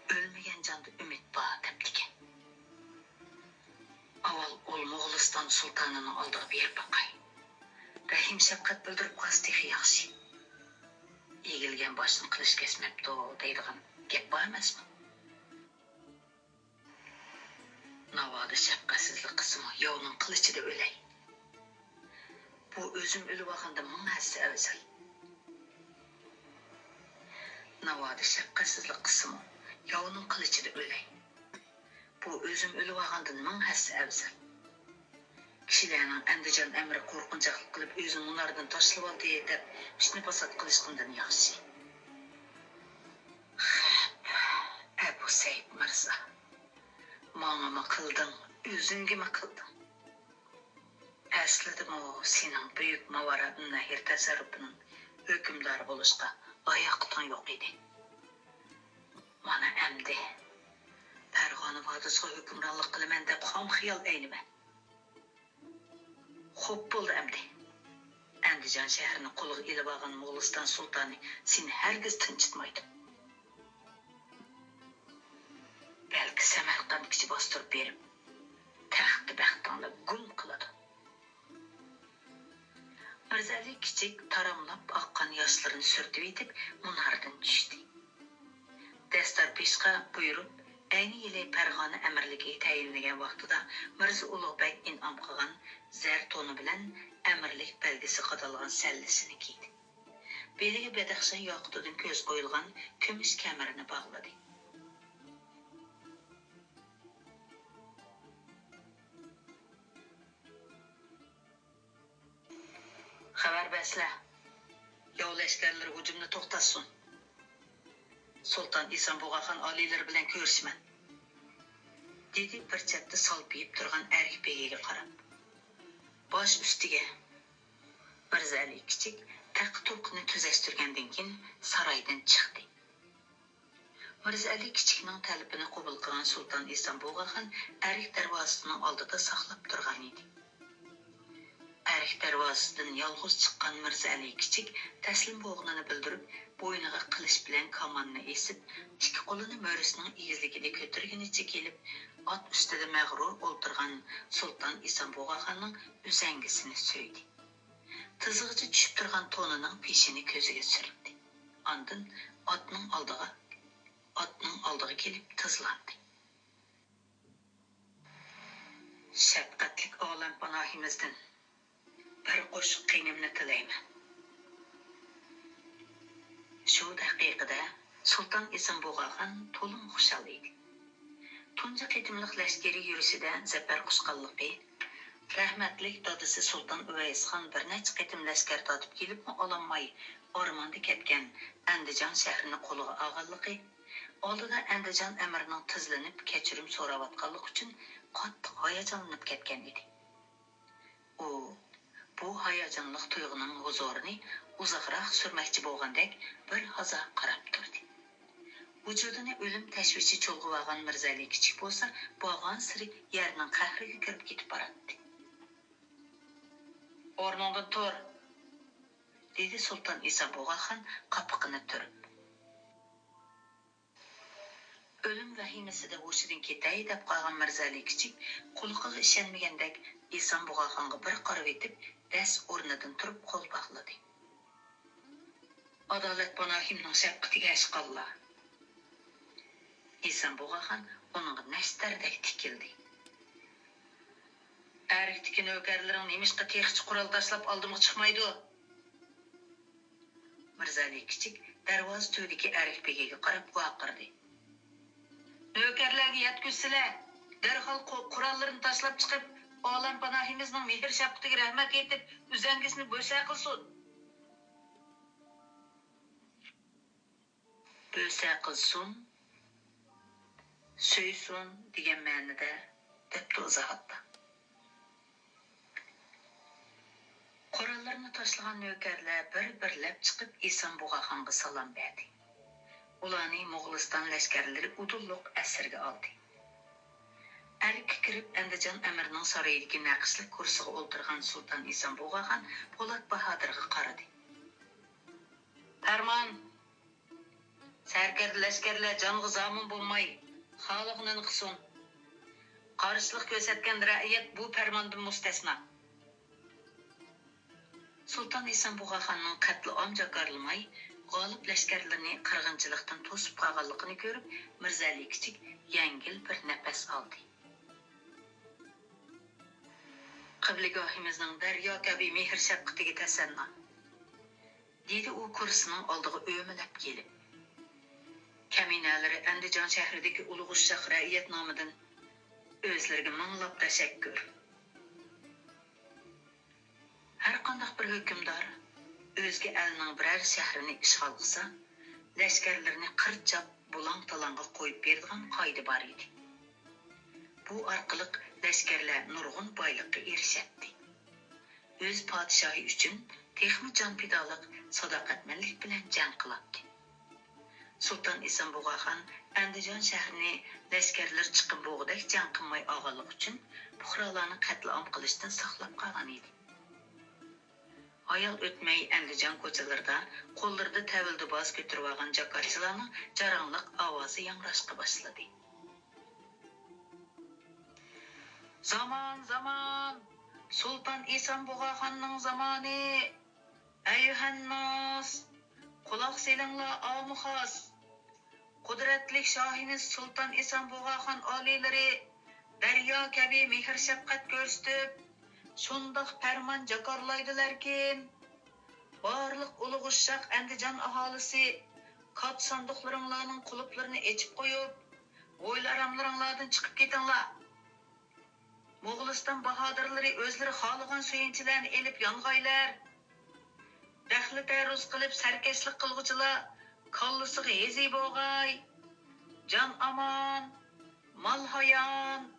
ئۆلمىگەن جاندا ئۈمىد بار دەپتىكەن. ئاۋۋال ئۇل موغۇلىستان سۇلتانىنىڭ ئالدىغا بېرىپ باقاي. رەھىم-شەپقەت بىلدۈرۈپ قالسا تېخى ياخشى. ئېگىلگەن باشنى قىلىچ كەسمەپتۇ دەيدىغان گەپ بار ئەمەسمۇ؟ ناۋادا شەپقەتسىزلىك قىلسىمۇ ياۋنىڭ قىلىچىدا ئۆلەي. بۇ ئۆزۈم ئۆلۈۋالغاندىن مىڭ ھەسسە ئەۋزەل. ناۋادا شەپقەتسىزلىك قىلسىمۇ، ياۋنىڭ قىلىچىدا ئۆلەي. بۇ ئۆزۈم ئۆلۈۋالغاندىن مىڭ ھەسسە ئەۋزەل. كىشىلەرنىڭ ئەندىجان ئەمىرى قورقۇنچاقلىق قىلىپ ئۆزىنى مۇناردىن تاشلىۋالدى دەپ پىتنە-پاسات قىلىشقىنىدىن ياخشى. خەپ، ئەبۇ سەئىد مىرزا، ماڭىمۇ قىلدىڭ، ئۆزۈڭگىمۇ قىلدىڭ. ئەسلىدىمۇ سېنىڭ بۈيۈك ماۋارانەھر تەسەررۇپىنىڭ ھۆكۈمدارى بولۇشقا لاياقىتىڭ يوق ئىدى. مانا ئەمدى پەرغانە ۋادىسىغا ھۆكۈمرانلىق قىلىمەن دەپ خام خىيال ئەيلىمە. خوپ بولدى ئەمدى. ئەندىجان شەھىرىنى قولىغا ئېلىۋالغان موغۇلىستان سۇلتانى سېنى ھەرگىز تىنچىتمايدۇ. بەلكى سەمەرقەنتكىچە باستۇرۇپ بېرىپ، تەختە بەختىڭنى گۇم قىلىدۇ. مىرزەلى كىچىك تاراملاپ ئاققان ياشلىرىنى سۈرتۈۋېتىپ مۇناردىن چۈشتى. دەستارپېشقا بۇيرۇپ، ئەينى يىلى پەرغانە ئەمىرلىكىگە تەيىنلىگەن ۋاقتىدا مىرزا ئۇلۇغ بەگ ئىنئام قىلغان زەر تونى بىلەن ئەمىرلىك بەلگىسى قادالغان سەللىسىنى كىيدى. بېلىگە بەدەخشەن ياقۇتىدىن كۆز قويۇلغان كۈمۈش كەمىرىنى باغلىدى. خەۋەر بەرسىلە، ياۋ لەشكەرلىرى ھۇجۇمنى توختاتسۇن. سۇلتان ئىسان بۇغاخان ئالىيلىرى بىلەن كۆرۈشىمەن، دېدى بىر چەتتە سالپىيىپ تۇرغان ئەرك بېگىگە قاراپ. باش ئۈستىگە. مىرزا ئەلى كىچىك تەخت تۇرقىنى تۈزەشتۈرگەندىن كېيىن سارايدىن چىقتى. مىرزا ئەلى كىچىكنىڭ تەلىپىنى قوبۇل قىلغان سۇلتان ئىسان بۇغاخان ئەرك دەرۋازىسىنىڭ ئالدىدا ساقلاپ تۇرغانىدى. ئەرك دەرۋازىسىدىن يالغۇز چىققان مىرزا ئەلى كىچىك تەسلىم بولغىنىنى بىلدۈرۈپ، بوينىغا قىلىچ بىلەن كاماننى ئېسىپ، ئىككى قولىنى مۈرىسىنىڭ ئېگىزلىكىدە كۆتۈرگىنىچە كېلىپ، ئات ئۈستىدە مەغرۇر ئولتۇرغان سۇلتان ئىسان بۇغاخاننىڭ ئۈزەڭگىسىنى سۆيدى. تىزىغىچە چۈشۈپ تۇرغان تونىنىڭ پېشىنى كۆزىگە سۈرتتى. ئاندىن ئاتنىڭ ئالدىغا، ئاتنىڭ ئالدىغا كېلىپ تىزلاندى. شەپقەتلىك ئالەمپاناھىمىزدىن بىر قوشۇق قېنىمنى تىلەيمەن. شۇ دەقىقىدە سۇلتان ئىسان بۇغاخان تولىمۇ خۇشال ئىدى. تۇنجى قېتىملىق لەشكىرىي يۈرۈشىدە زەپەر قۇچقانلىقى، رەھمەتلىك دادىسى سۇلتان ئۇۋەيسخان بىر نەچچە قېتىم لەشكەر تارتىپ كېلىپمۇ ئالالماي ئارماندا كەتكەن ئەندىجان شەھىرىنى قولىغا ئالغانلىقى، ئالدىدا ئەندىجان ئەمىرىنىڭ تىزلىنىپ كەچۈرۈم سوراۋاتقانلىقى ئۈچۈن قاتتىق ھاياجانلىنىپ كەتكەن ئىدى. ئۇ بۇ ھاياجانلىق تۇيغۇنىڭ ھۇزۇرىنى ئۇزاقراق سۈرمەكچى بولغاندەك بىر ھازا قاراپ تۇردى. ۋۇجۇدىنى ئۆلۈم تەشۋىشى چۇلغىۋالغان مىرزەلى كىچىك بولسا بارغانسېرى يەرنىڭ قەھرىگە كىرىپ كېتىپ باراتتى. «ئورنۇڭدىن تۇر!» دېدى سۇلتان ئىسا بۇغاخان قاپىقىنى تۈرۈپ. ئۆلۈم ۋەھىمىسىدە ھوشىدىن كېتەي دەپ قالغان مىرزەلى كىچىك قۇلىقىغا ئىشەنمىگەندەك ئىسان بۇغاخانغا بىر قارىۋېتىپ، دەس ئورنىدىن تۇرۇپ قول باغلىدى. «ئادالەت پاناھىمنىڭ شەپقىتىگە ھەشقاللا!» ئىسان بۇغاخان ئۇنىڭغا نەشتەردەك تىكىلدى. «ئەركتىكى نۆكەرلىرىڭ نېمىشقا تېخىچە قورال تاشلاپ ئالدىمغا چىقمايدۇ؟» مىرزەلى كىچىك دەرۋازا تۈۋىدىكى ئەرك بېگىگە قاراپ ۋارقىرىدى. «نۆكەرلەرگە يەتكۈزسىلە! دەرھال قو-، قوراللىرىنى تاشلاپ چىقىپ، ئالەمپاناھىمىزنىڭ مېھىر-شەپقىتىگە رەھمەت ئېيتىپ، ئۈزەڭگىسىنى بۆسە قىلسۇن!» بۆسە قىلسۇن، سۆيسۇن دېگەن مەنىدە، دەپتۇ ئىزاھاتتا. قوراللىرىنى تاشلىغان نۆكەرلەر بىر-بىرلەپ چىقىپ ئىسان بۇغاخانغا سالام بەردى. ئۇلارنى موغۇلىستان لەشكەرلىرى ئۇدۇللۇق ئەسىرگە ئالدى. ئەرككە كىرىپ ئەندىجان ئەمىرىنىڭ سارىيىدىكى نەقىشلىك كۇرسىغا ئولتۇرغان سۇلتان ئىسان بۇغاخان پولات باھادىرغا قارىدى. پەرمان! سەركەردە لەشكەرلەر جانغا زامىن بولماي، خالىغىنىنى قىلسۇن. قارشىلىق كۆرسەتكەن رەئىيەت بۇ پەرماندىن مۇستەسنا. سۇلتان ئىسان بۇغاخاننىڭ قەتئىي جاكارلىماي، غالىب لەشكەرلىرىنى قىرغىنچىلىقتىن توسۇپ قالغانلىقىنى كۆرۈپ، مىرزەلى كىچىك يەڭگىل بىر نەپەس ئالدى. قىبلىگاھىمىزنىڭ دەريا كەبى مېھىر-شەپقىتىگە تەسەننا، دېدى ئۇ كۇرسىنىڭ ئالدىغا ئۆمىلەپ كېلىپ. كەمىنەلىرى ئەندىجان شەھىرىدىكى ئۇلۇغ ئۇششاق رەئىيەت نامىدىن ئۆزلىرىگە مىڭلاپ تەشەككۈر. ھەرقانداق بىر ھۆكۈمدار ئۆزگە ئەلنىڭ بىرەر شەھىرىنى ئىشغال قىلسا، لەشكەرلىرىنى قىرچاپ، بۇلاڭ-تالاڭغا قويۇپ بېرىدىغان قائىدە بار ئىدى. بۇ ئارقىلىق لەشكەرلەر نۇرغۇن بايلىققا ئېرىشەتتى. ئۆز پادىشاھى ئۈچۈن تېخىمۇ جان پىدالىق، ساداقەتمەنلىك بىلەن جەڭ قىلاتتى. سۇلتان ئېسەن بۇغاخان ئەندىجان شەھىرىنى لەشكەرلىرى چىقىم بوغىدەك جەڭ قىلماي ئالغانلىقى ئۈچۈن پۇقرالارنى قەتلىئام قىلىشتىن ساقلاپ قالغان ئىدى. ھايال ئۆتمەي ئەندىجان كوچىلىرىدا قوللىرىدا تەۋلىدى باز كۆتۈرۈۋالغان جاكارچىلارنىڭ جاراڭلىق ئاۋازى ياڭراشقا باشلىدى. زامان، زامان! سۇلتان ئېسەن بۇغاخاننىڭ زامانى! ئەييۇھەنناس! قۇلاق سېلىڭلار، ئامۇ خاس! قۇدرەتلىك شاھىمىز سۇلتان ئېسەن بۇغاخان ئالىيلىرى دەريا كەبى مېھىر-شەپقەت كۆرسىتىپ، شۇنداق پەرمان جاكارلايدۇلەركىن، بارلىق ئۇلۇغ ئۇششاق ئەندىجان ئاھالىسى، كارتا ساندۇقلىرىڭلارنىڭ قۇلۇپلىرىنى ئېچىپ قويۇپ، ھويلا-ھاراملىرىڭلاردىن چىقىپ كېتىڭلار. موغۇلىستان باھادىرلىرى ئۆزلىرى خالىغان سۆيۈنچىلەرنى ئېلىپ يانغايلەر. دەخلى-تەرۇز قىلىپ سەركەشلىك قىلغۇچىلار كاللىسىغا ھېزى بوغاي. جان ئامان، مال ھايان.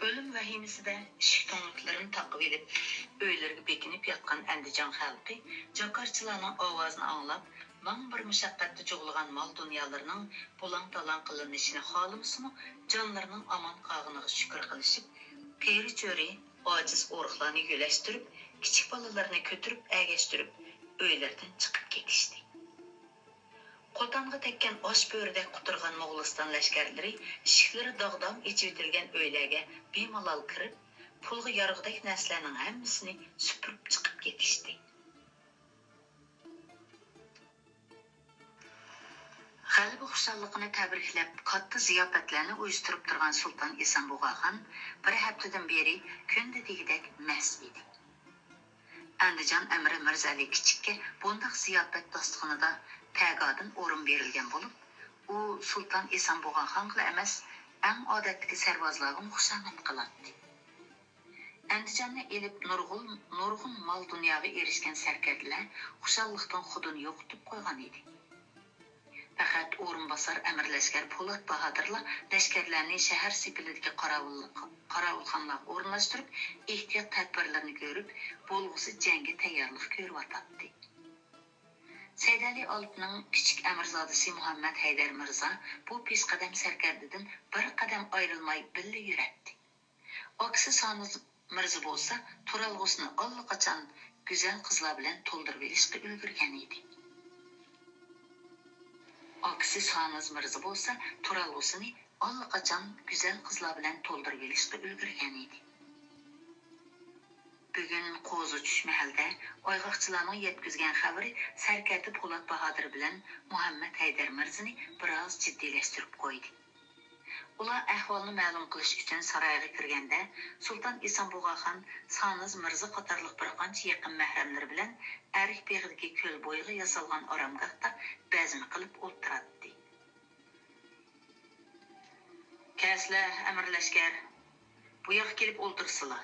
ئۆلۈم ۋەھىمىسىدە ئىشىك تۈڭلۈكلىرىنى تاقىۋېلىپ، ئۆيلىرىگە بېكىنىپ ياتقان ئەندىجان خەلقى جاكارچىلارنىڭ ئاۋازىنى ئاڭلاپ، مىڭ بىر مۇشەققەتتە جۇغلىغان مال-دۇنيالىرىنىڭ بۇلاڭ-تالاڭ قىلىنىشىنى خالىمىسىمۇ، جانلىرىنىڭ ئامان قالغىنىغا شۈكۈر قىلىشىپ، قېرى-چۆرى، ئاجىز-ئورۇقلارنى يۆلەشتۈرۈپ، كىچىك بالىلىرىنى كۆتۈرۈپ ئەگەشتۈرۈپ، ئۆيلىرىدىن چىقىپ كېتىشتى. قوتانغا تەگكەن ئاچ بۆرىدەك قۇترىغان موغۇلىستان لەشكەرلىرى ئىشىكلىرى داغدام ئېچىۋېتىلگەن ئۆيلەرگە بىمالال كىرىپ، پۇلغا يارىغۇدەك نەرسىلەرنىڭ ھەممىسىنى سۈپۈرۈپ چىقىپ كېتىشتى. غەلىبە خۇشاللىقىنى تەبرىكلەپ، كاتتا زىياپەتلەرنى ئۇيۇشتۇرۇپ تۇرغان سۇلتان ئېسەن بۇغاخان بىر ھەپتىدىن بېرى كۈندە دېگۈدەك مەست ئىدى. ئەندىجان ئەمىرى مىرزەلى كىچىككە بۇنداق زىياپەت داستىخىنىدا تەگادىن ئورۇن بېرىلگەن بولۇپ، ئۇ سۇلتان ئېسەن بۇغاخانغىلا ئەمەس، ئەڭ ئادەتتىكى سەربازلارغىمۇ خۇشامەت قىلاتتى. ئەندىجاننى ئېلىپ نۇرغۇن، نۇرغۇن مال-دۇنياغا ئېرىشكەن سەركەردىلەر خۇشاللىقتىن خۇدىنى يوقىتىپ قويغان ئىدى. پەقەت ئورۇنباسار ئەمىر لەشكەر پولات باھادىرلا لەشكەرلەرنى شەھەر سېپىلىدىكى قاراۋۇل-، قاراۋۇلخانىلارغا ئورۇنلاشتۇرۇپ، ئېھتىيات تەدبىرلىرىنى كۆرۈپ، بولغۇسى جەڭگە تەييارلىق كۆرۈۋاتاتتى. سەيدەلى ئالپنىڭ كىچىك ئەمىرزادىسى مۇھەممەد ھەيدەر مىرزا بۇ پېشقەدەم سەركەردىدىن بىر قەدەم ئايرىلماي بىللە يۈرەتتى. ئاكىسى سانىز مىرزا بولسا تۇرالغۇسىنى ئاللىقاچان گۈزەل قىزلار بىلەن تولدۇرۇۋېلىشقا ئۈلگۈرگەن ئىدى. ئاكىسى سانىز مىرزا بولسا تۇرالغۇسىنى ئاللىقاچان گۈزەل قىزلار بىلەن تولدۇرۇۋېلىشقا ئۈلگۈرگەن ئىدى. بۈگۈن قوزا چۈش مەھەلدە ئايغاقچىلارنىڭ يەتكۈزگەن خەۋىرى سەركەردە پولات باھادىر بىلەن مۇھەممەد ھەيدەر مىرزىنى بىراز جىددىيلەشتۈرۈپ قويدى. ئۇلار ئەھۋالنى مەلۇم قىلىش ئۈچۈن سارايغا كىرگەندە، سۇلتان ئېسەن بۇغاخان سانىز مىرزا قاتارلىق بىر قانچە يېقىن مەھرەملىرى بىلەن ئەرك بېغىدىكى كۆل بويىغا ياسالغان ئارامگاھتا بەزمە قىلىپ ئولتۇراتتى. «كەلسىلە، ئەمىر لەشكەر، بۇ ياققا كېلىپ ئولتۇرسىلا»،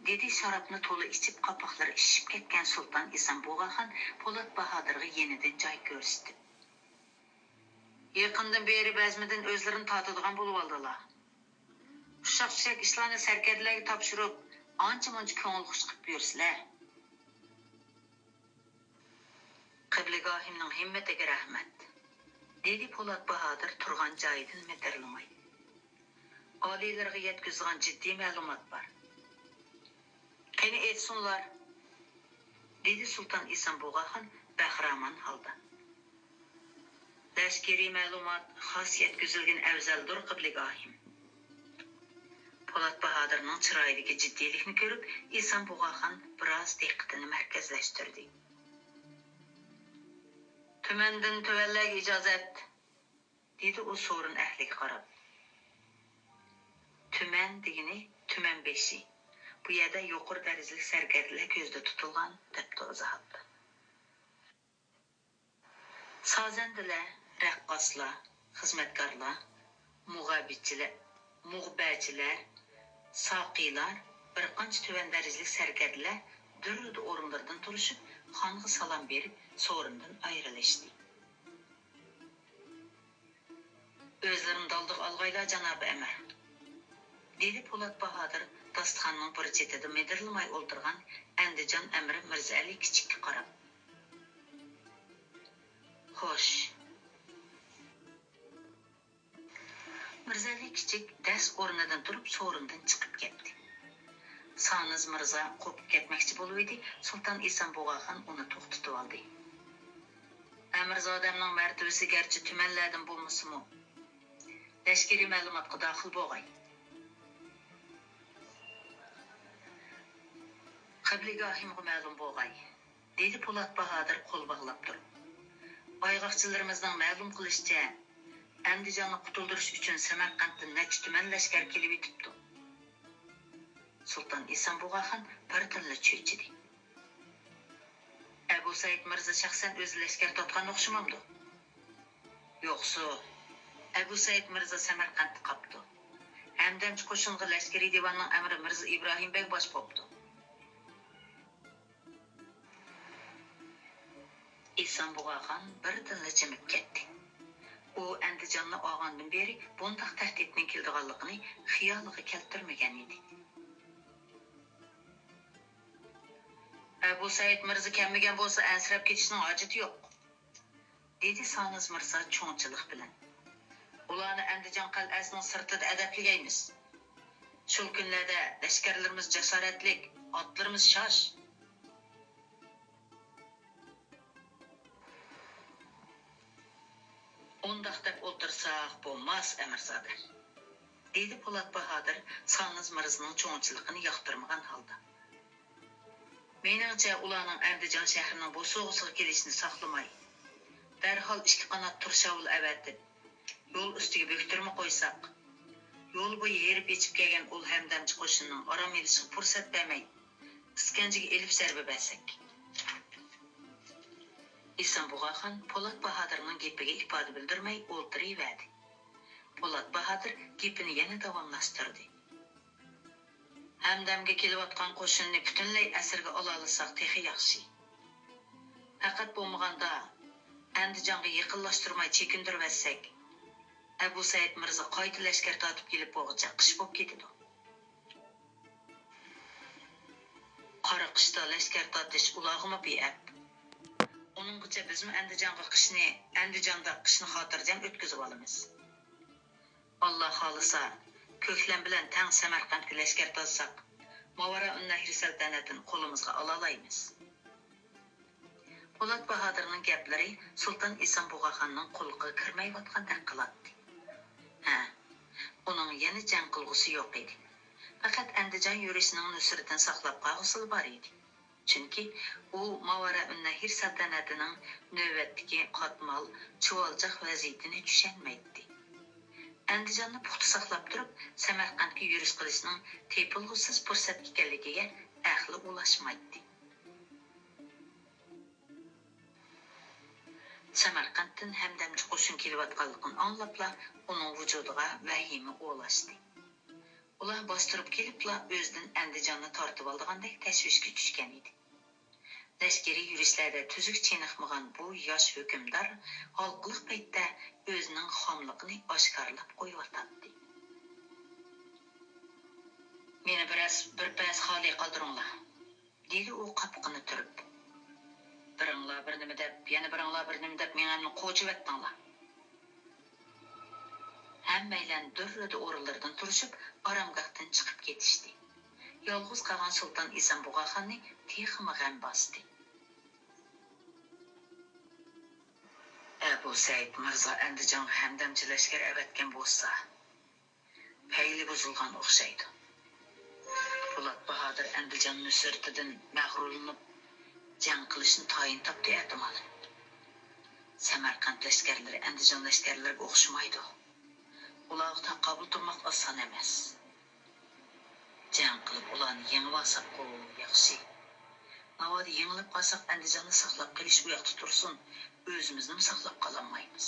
دېدى شارابنى تولا ئىچىپ، قاپاقلىرى ئىششىپ كەتكەن سۇلتان ئېسەن بۇغاخان پولات باھادىرغا يېنىدىن جاي كۆرسىتىپ. «يېقىندىن بېرى بەزمىدىن ئۆزلىرىنى تارتىدىغان بولۇۋالدىلا. ئۇششاق-چۈششەك ئىشلارنى سەركەردىلەرگە تاپشۇرۇپ، ئانچە-مۇنچە كۆڭۈل خۇش قىلىپ يۈرسىلە.» «قىبلىگاھىمنىڭ ھىممىتىگە رەھمەت»، دېدى پولات باھادىر تۇرغان جايىدىن مىدىرلىماي. «ئالىيلىرىغا يەتكۈزىدىغان جىددىي مەلۇمات بار.» «قېنى، ئېيتسۇنلار»، دېدى سۇلتان ئېسەن بۇغاخان بەخىرامان ھالدا. «لەشكىرىي مەلۇمات خاس يەتكۈزۈلگىنى ئەۋزەلدۇر، قىبلىگاھىم.» پولات باھادىرنىڭ چىرايىدىكى جىددىيلىكنى كۆرۈپ، ئېسەن بۇغاخان بىراز دىققىتىنى مەركەزلەشتۈردى. «تۈمەندىن تۆۋەنلەرگە ئىجازەت!» دېدى ئۇ سورۇن ئەھلىگە قاراپ. تۈمەن دېگىنى تۈمەن بېشى. بۇ يەردە يۇقىرى دەرىجىلىك سەركەردىلەر كۆزدە تۇتۇلغان، دەپتۇ ئىزاھاتتا. سازەندىلەر، رەققاسلار، خىزمەتكارلار، مۇغەبىچىلەر، مۇغبەچىلەر، ساقىيلار، بىر قانچە تۆۋەن دەرىجىلىك سەركەردىلەر دۈررىدە ئورۇنلىرىدىن تۇرۇشۇپ، خانغا سالام بېرىپ، سورۇندىن ئايرىلىشتى. ئۆزلىرىنى دالدىغا ئالغايلا، جانابىي ئەمىر، دېدى پولات باھادىر داستىخاننىڭ بىر چېتىدە مىدىرلىماي ئولتۇرغان ئەندىجان ئەمىرى مىرزائەلى كىچىككە قاراپ. خوش. مىرزائەلى كىچىك دەس ئورنىدىن تۇرۇپ سورۇندىن چىقىپ كەتتى. سانىز مىرزا قوپۇپ كەتمەكچى بولۇۋىدى، سۇلتان ئېسەن بۇغاخان ئۇنى توختىتىۋالدى. ئەمىرزادەمنىڭ مەرتىۋىسى گەرچە تۈمەنلەردىن بولمىسىمۇ، لەشكىرىي مەلۇماتقا داخىل بولغاي. قەبلىگاھىمغا مەلۇم بولغاي، دېدى پولات باھادىر قول باغلاپ تۇرۇپ. ئايغاقچىلىرىمىزنىڭ مەلۇم قىلىشىچە، ئەندىجاننى قۇتۇلدۇرۇش ئۈچۈن سەمەرقەنتتىن نەچچە تۈمەن لەشكەر كېلىۋېتىپتۇ. سۇلتان ئېسەن بۇغاخان بىردىنلا چۆچۈدى. ئەبۇ سەئىد مىرزا شەخسەن ئۆزى لەشكەر تارتقان ئوخشىمامدۇ؟ يوقسۇ، ئەبۇ سەئىد مىرزا سەمەرقەنتتە قاپتۇ. ھەمدەمچى قوشۇنغا لەشكىرىي دىۋاننىڭ ئەمىرى مىرزا ئىبراھىم بەگ باش بوپتۇ. ئېسەن بۇغاخان بىردىنلا جىمىپ كەتتى. ئۇ ئەندىجاننى ئالغاندىن بېرى بۇنداق تەھدىتنىڭ كېلىدىغانلىقىنى خىيالىغا كەلتۈرمىگەن ئىدى. ئەبۇ سەئىد مىرزا كەلمىگەن بولسا، ئەنسىرەپ كېتىشنىڭ ھاجىتى يوق، دېدى سانىز مىرزا چوڭچىلىق بىلەن. ئۇلارنى ئەندىجان قەلئەسىنىڭ سىرتىدا ئەدەپلىگەيمىز. شۇ كۈنلەردە لەشكەرلىرىمىز جاسارەتلىك، ئاتلىرىمىز شاش. ئۇنداق دەپ ئولتۇرساق بولماس، ئەمىرزادە، دېدى پولات باھادىر سانىز مىرزىنىڭ چوڭچىلىقىنى ياقتۇرمىغان ھالدا. مېنىڭچە، ئۇلارنىڭ ئەندىجان شەھىرىنىڭ بوسۇغىسىغا كېلىشىنى ساقلىماي، دەرھال ئىككى قانات تۇرشاۋۇل ئەۋەتىپ، يول ئۈستىگە بۆكتۈرمە قويساق، يول بويى ھېرىپ ئېچىپ كەلگەن ئۇل ھەمدەمچى قوشۇننىڭ ئارام ئېلىشىغا پۇرسەت بەرمەي، ئىسكەنجىگە ئېلىپ زەربە بەرسەك. ئېسەن بۇغاخان پولات باھادىرنىڭ گېپىگە ئىپادە بىلدۈرمەي ئولتۇرۇۋەردى. پولات باھادىر گېپىنى يەنە داۋاملاشتۇردى. ھەمدەمگە كېلىۋاتقان قوشۇننى پۈتۈنلەي ئەسىرگە ئالالىساق تېخى ياخشى. پەقەت بولمىغاندا ئەندىجانغا يېقىنلاشتۇرماي چېكىندۈرۈۋەتسەك، ئەبۇ سەئىد مىرزا قايتا لەشكەر تارتىپ كېلىپ بولغۇچە قىش بولۇپ كېتىدۇ. قارا قىشتا لەشكەر تارتىش ئۇلارغىمۇ بىئەپ. ئۇنىڭغىچە بىزمۇ ئەندىجانغا قىشنى، ئەندىجاندا قىشنى خاتىرجەم ئۆتكۈزۈۋالىمىز. ئاللا خالىسا، كۆكلەن بىلەن تەڭ سەمەرقەنتكە لەشكەر تارتساق، ماۋارائۇننەھر سەلتەنەتىنى قولىمىزغا ئالالايمىز. پولات باھادىرنىڭ گەپلىرى سۇلتان ئېسەن بۇغاخاننىڭ قۇلىقىغا كىرمەيۋاتقاندەك قىلاتتى. ھە، ئۇنىڭ يەنە جەڭ قىلغۇسى يوق ئىدى. پەقەت ئەندىجان يۈرۈشىنىڭ نۇسرىتىنى ساقلاپ قالغۇسىلا بار ئىدى. چۈنكى ئۇ ماۋارائۇننەھر سەلتەنەتىنىڭ نۆۋەتتىكى قاتمال، چۇۋالچاق ۋەزىيىتىنى چۈشەنمەيتتى. ئەندىجاننى پۇختا ساقلاپ تۇرۇپ، سەمەرقەنتكە يۈرۈش قىلىشنىڭ تېپىلغۇسىز پۇرسەت ئىكەنلىكىگە ئەقلى ئۇلاشمايتتى. سەمەرقەنتتىن ھەمدەمچى قوشۇن كېلىۋاتقانلىقىنى ئاڭلاپلا، ئۇنىڭ ۋۇجۇدىغا ۋەھىمە ئولاشتى. ئۇلار باستۇرۇپ كېلىپلا ئۆزىدىن ئەندىجاننى تارتىۋالىدىغاندەك تەشۋىشكە چۈشكەن ئىدى. لەشكىرىي يۈرۈشلەردە تۈزۈك چېنىقمىغان بۇ ياش ھۆكۈمدار ھالقىلىق پەيتتە ئۆزىنىڭ خاملىقىنى ئاشكارىلاپ قويۇۋاتاتتى. مېنى بىر ئەس-، بىر پەس خالىي قالدۇرۇڭلار، دېدى ئۇ قاپىقىنى تۈرۈپ. بىرىڭلار بىر نېمە دەپ، يەنە بىرىڭلار بىر نېمە دەپ مېڭەمنى قوچۇۋەتتىڭلار. ھەممەيلەن دۈررىدە ئورۇنلىرىدىن تۇرۇشۇپ، ئارامگاھتىن چىقىپ كېتىشتى. يالغۇز قالغان سۇلتان ئېسەن بۇغاخاننى تېخىمۇ غەم باستى. ئەبۇ سەئىد مىرزا ئەندىجانغا ھەمدەمچى لەشكەر ئەۋەتكەن بولسا، پەيلى بۇزۇلغان ئوخشايدۇ. پولات باھادىر ئەندىجان نۇسرىتىدىن مەغرۇرلىنىپ، جەڭ قىلىشنى تايىن تاپتى ئەھتىمال. سەمەرقەنت لەشكەرلىرى ئەندىجان لەشكەرلىرىگە ئوخشىمايدۇ. ئۇلارغا تاقابىل تۇرماق ئاسان ئەمەس. جەڭ قىلىپ ئۇلارنى يېڭىۋالساققۇ ياخشى. ناۋادا يېڭىلىپ قالساق، ئەندىجاننى ساقلاپ قېلىش ئۇ ياقتا تۇرسۇن، ئۆزىمىزنىمۇ ساقلاپ قالالمايمىز.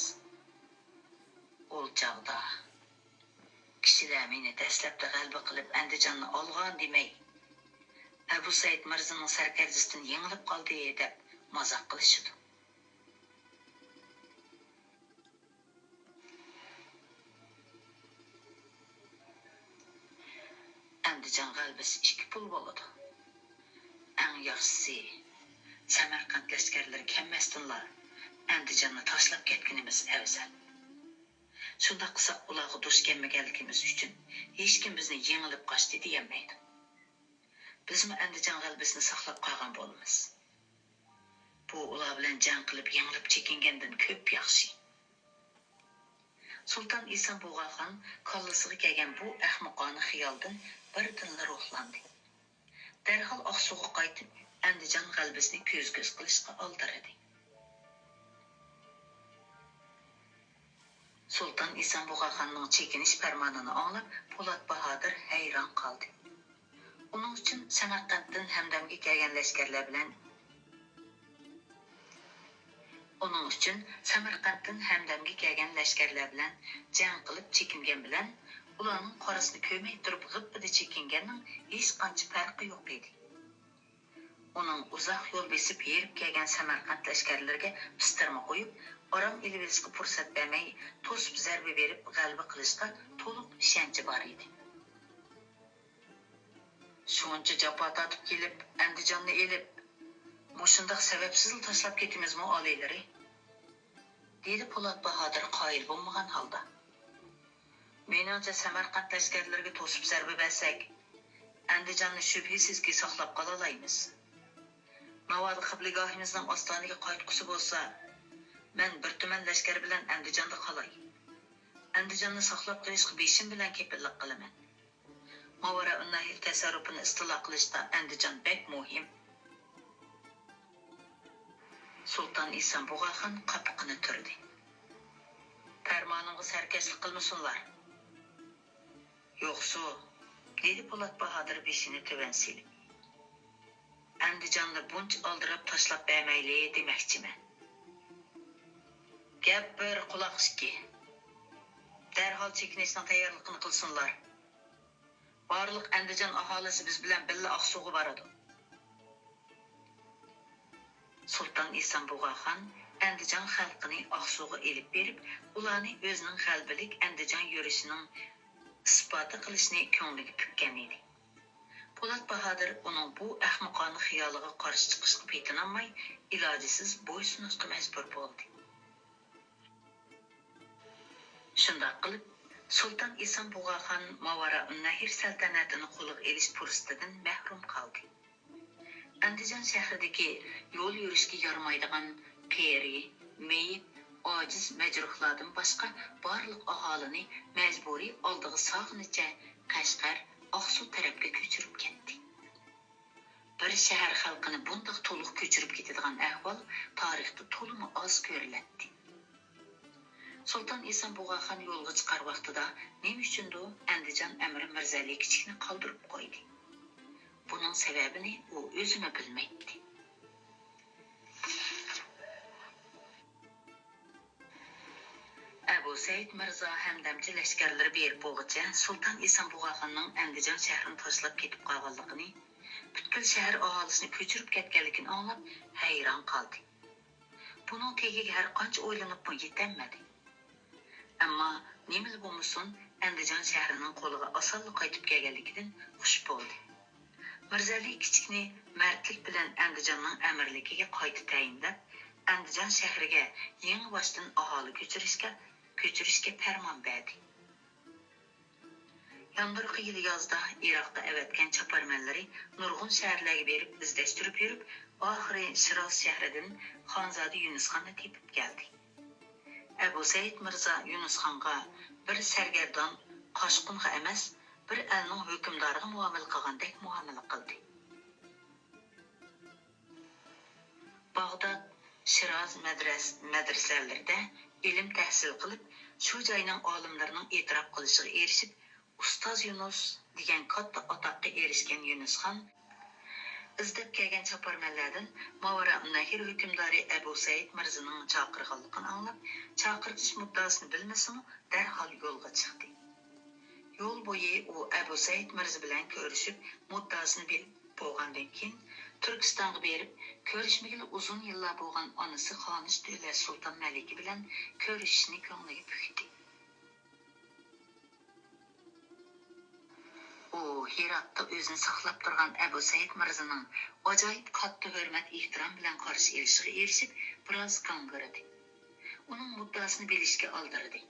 ئول چاغدا كىشىلەر مېنى دەسلەپتە غەلىبە قىلىپ ئەندىجاننى ئالغان دېمەي، ئەبۇ سەئىد مىرزىنىڭ سەركەردىسىدىن يېڭىلىپ قالدى دەپ مازاق قىلىشىدۇ. ئەندىجان غەلىبىسى ئىككى پۇل بولىدۇ. ئەڭ ياخشىسى، سەمەرقەنت لەشكەرلىرى كەلمەستىنلا ئەندىجاننى تاشلاپ كەتكىنىمىز ئەۋزەل. شۇنداق قىلساق، ئۇلارغا دۇچ كەلمىگەنلىكىمىز ئۈچۈن ھېچكىم بىزنى يېڭىلىپ قاچتى دېيەلمەيدۇ. بىزمۇ ئەندىجان غەلىبىسىنى ساقلاپ قالغان بولىمىز. بۇ ئۇلار بىلەن جەڭ قىلىپ يېڭىلىپ چېكىنگەندىن كۆپ ياخشى. سۇلتان ئىسان بۇغاخان كاللىسىغا كەلگەن بۇ ئەخمىقانە خىيالدىن بىردىنلا روھلاندى. دەرھال ئاقسۇغا قايتىپ، ئەندىجان غەلىبىسىنى كۆز-كۆز قىلىشقا ئالدىرىدى. سۇلتان ئىسان بۇغاخاننىڭ چېكىنىش پەرمانىنى ئاڭلاپ، پولات باھادىر ھەيران قالدى. ئۇنىڭ ئۈچۈن سەمەرقەنتتىن ھەمدەمگە كەلگەن لەشكەرلەر بىلەن، ئۇنىڭ ئۈچۈن سەمەرقەنتتىن ھەمدەمگە كەلگەن لەشكەرلەر بىلەن جەڭ قىلىپ چېكىنگەن بىلەن، ئۇلارنىڭ قارىسىنى كۆرمەي تۇرۇپ غىپپىدە چېكىنگەننىڭ ھېچقانچە پەرقى يوق ئىدى. ئۇنىڭ ئۇزاق يول بېسىپ ھېرىپ كەلگەن سەمەرقەنت لەشكەرلىرىگە پىستىرما قويۇپ، ئارام ئېلىۋېلىشقا پۇرسەت بەرمەي، توسۇپ زەربە بېرىپ غەلىبە قىلىشقا تولۇق ئىشەنچى بار ئىدى. شۇنچە جاپا تارتىپ كېلىپ، ئەندىجاننى ئېلىپ، مۇشۇنداق سەۋەبسىزلا تاشلاپ كېتىمىزمۇ، ئالىيلىرى؟ دېدى پولات باھادىر قايىل بولمىغان ھالدا. مېنىڭچە، سەمەرقەنت لەشكەرلىرىگە توسۇپ زەربە بەرسەك، ئەندىجاننى شۈبھىسىزكى ساقلاپ قالالايمىز. ناۋادا قىبلىگاھىمىزنىڭ ئاستانىگە قايتقۇسى بولسا، مەن بىر تۈمەن لەشكەر بىلەن ئەندىجاندا قالاي. ئەندىجاننى ساقلاپ قېلىشقا بېشىم بىلەن كېپىللىك قىلىمەن. ماۋارائۇننەھر تەسەررۇپىنى ئىستىلا قىلىشتا ئەندىجان بەك مۇھىم. سۇلتان ئىسان بۇغاخان قاپىقىنى تۈردى. پەرمانىمغا سەركەشلىك قىلمىسۇنلار. يوقسۇ، دېدى پولات باھادىر بېشىنى تۆۋەن سېلىپ. ئەندىجاننى بۇنچە ئالدىراپ تاشلاپ بەرمەيلى دېمەكچىمەن. گەپ بىر، قۇلاق ئىككى. دەرھال چېكىنىشنىڭ تەييارلىقىنى قىلسۇنلار. بارلىق ئەندىجان ئاھالىسى بىز بىلەن بىللە ئاقسۇغا بارىدۇ. سۇلتان ئىسان بۇغاخان ئەندىجان خەلقىنى ئاقسۇغا ئېلىپ بېرىپ، ئۇلارنى ئۆزىنىڭ غەلىبىلىك ئەندىجان يۈرۈشىنىڭ ئىسپاتى قىلىشنى كۆڭلىگە پۈككەن ئىدى. پولات باھادىر ئۇنىڭ بۇ ئەخمىقانە خىيالىغا قارشى چىقىشقا پېتىنالماي، ئىلاجىسىز بويسۇنۇشقا مەجبۇر بولدى. شۇنداق قىلىپ، سۇلتان ئىسان بۇغاخان ماۋارائۇننەھر سەلتەنەتىنى قولىغا ئېلىش پۇرسىتىدىن مەھرۇم قالدى. ئەندىجان شەھىرىدىكى يول يۈرۈشكە يارىمايدىغان قېرى، مېيىپ، ئاجىز، مەجرۇھلاردىن باشقا بارلىق ئاھالىنى مەجبۇرىي ئالدىغا ساغىنىچە قەشقەر، ئاقسۇ تەرەپكە كۆچۈرۈپ كەتتى. بىر شەھەر خەلقىنى بۇنداق تولۇق كۆچۈرۈپ كېتىدىغان ئەھۋال تارىختا تولىمۇ ئاز كۆرۈلەتتى. سۇلتان ئىسان بۇغاخان يولغا چىقار ۋاقتىدا نېمە ئۈچۈندۇ ئەندىجان ئەمىرى مىرزەلى كىچىكنى قالدۇرۇپ قويدى؟ بۇنىڭ سەۋەبىنى ئۇ ئۆزىمۇ بىلمەيتتى. ئەبۇ سەئىد مىرزا ھەمدەمچە لەشكەرلىرى بېرىپ بولغۇچە، سۇلتان ئىسان بۇغاخاننىڭ ئەندىجان شەھىرىنى تاشلاپ كېتىپ قالغانلىقىنى پۈتكۈل شەھەر ئاھالىسىنى كۆچۈرۈپ كەتكەنلىكىنى ئاڭلاپ ھەيران قالدى. بۇنىڭ تېگىگە ھەر قانچە ئويلىنىپمۇ يېتەلمىدى. ئەمما نېمىلا بولمىسۇن، ئەندىجان شەھىرىنىڭ قولىغا ئاسانلا قايتىپ كەلگەنلىكىدىن خۇش بولدى. مىرزەلى كىچىكنى مەردلىك بىلەن ئەندىجاننىڭ ئەمىرلىكىگە قايتا تەيىنلەپ، ئەندىجان شەھىرىگە يېڭىباشتىن ئاھالە كۆچۈرۈشكە، كۆچۈرۈشكە پەرمان بەردى. ياندۇرقى يىلى يازدا ئىراققا ئەۋەتكەن چاپارمەنلىرى نۇرغۇن شەھەرلەرگە بېرىپ ئىزدەشتۈرۈپ يۈرۈپ، ئاخىرى شىراز شەھىرىدىن خانزادە يۇنۇسخاننى تېپىپ كەلدى. ئەبۇ سەئىد مىرزا يۇنۇسخانغا بىر سەرگەردان قاچقۇنغا ئەمەس، بىر ئەلنىڭ ھۆكۈمدارىغا مۇئامىلە قىلغاندەك مۇئامىلە قىلدى. باغداد شىراز مەدرەس-، مەدرىسەلىرىدە ئىلىم تەھسىل قىلىپ، شۇ جاينىڭ ئالىملىرىنىڭ ئېتىراپ قىلىشىغا ئېرىشىپ، ئۇستاز يۇنۇس دېگەن كاتتا ئاتاققا ئېرىشكەن يۇنۇس خان ئىزدەپ كەلگەن چاپارمەنلەردىن ماۋرانەھر ھۆكۈمدارى ئەبۇ سەئىد مىرزىنىڭ چاقىرغانلىقىنى ئاڭلاپ، چاقىرتىش مۇددىئاسىنى بىلمىسىمۇ، دەرھال يولغا چىقتى. يول بويى ئۇ ئەبۇ سەئىد مىرزا بىلەن كۆرۈشۈپ، مۇددىئاسىنى بىلىپ بولغاندىن كېيىن، تۈركىستانغا بېرىپ، كۆرۈشمىگىلى ئۇزۇن يىللار بولغان ئانىسى خانىش دۆلەت سۇلتان مەلىكە بىلەن كۆرۈشۈشنى كۆڭلىگە پۈكتى. ئۇ ھىراتتا ئۆزىنى ساقلاپ تۇرغان ئەبۇ سەئىد مىرزىنىڭ ئاجايىپ كاتتا ھۆرمەت-ئېھتىرام بىلەن قارشى ئېلىشىغا ئېرىشىپ، بىراز گاڭگىرىدى. ئۇنىڭ مۇددىئاسىنى بىلىشكە ئالدىرىدى.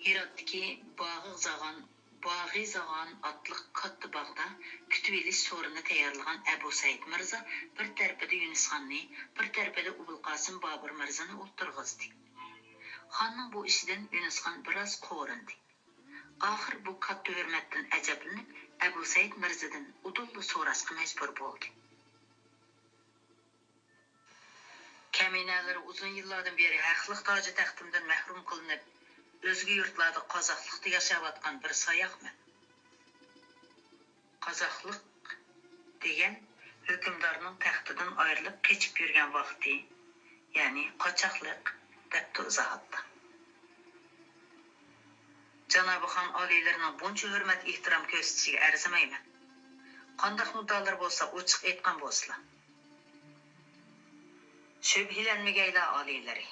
ھىراتتىكى باغىزاغان، باغىزاغان ئاتلىق كاتتا باغدا كۈتۈۋېلىش سورۇنى تەييارلىغان ئەبۇ سەئىد مىرزا بىر تەرىپىدە يۇنۇسخاننى، بىر تەرىپىدە ئوبۇلقاسىم بابۇر مىرزىنى ئولتۇرغۇزدى. خاننىڭ بۇ ئىشىدىن يۇنۇسخان بىراز قورۇندى. ئاخىر بۇ كاتتا ھۆرمەتتىن ئەجەبلىنىپ، ئەبۇ سەئىد مىرزىدىن ئۇدۇللا سوراشقا مەجبۇر بولدى. كەمىنەلىرى ئۇزۇن يىللاردىن بېرى ھەقلىق تاجى تەختىمدىن مەھرۇم قىلىنىپ، ئۆزگە يۇرتلاردا قازاقلىقتا ياشاۋاتقان بىر ساياقمەن. قازاقلىق دېگەن ھۆكۈمدارنىڭ تەختىدىن ئايرىلىپ قېچىپ يۈرگەن ۋاقتى، يەنى قاچاقلىق، دەپتۇ ئىزاھاتتا. جانابى خان ئالىيلىرىنىڭ بۇنچە ھۆرمەت-ئېھتىرام كۆرسىتىشىگە ئەرزىمەيمەن. قانداق مۇددىئالىرى بولسا ئوچۇق ئېيتقان بولسىلا. شۈبھىلەنمىگەيلا ئالىيلىرى،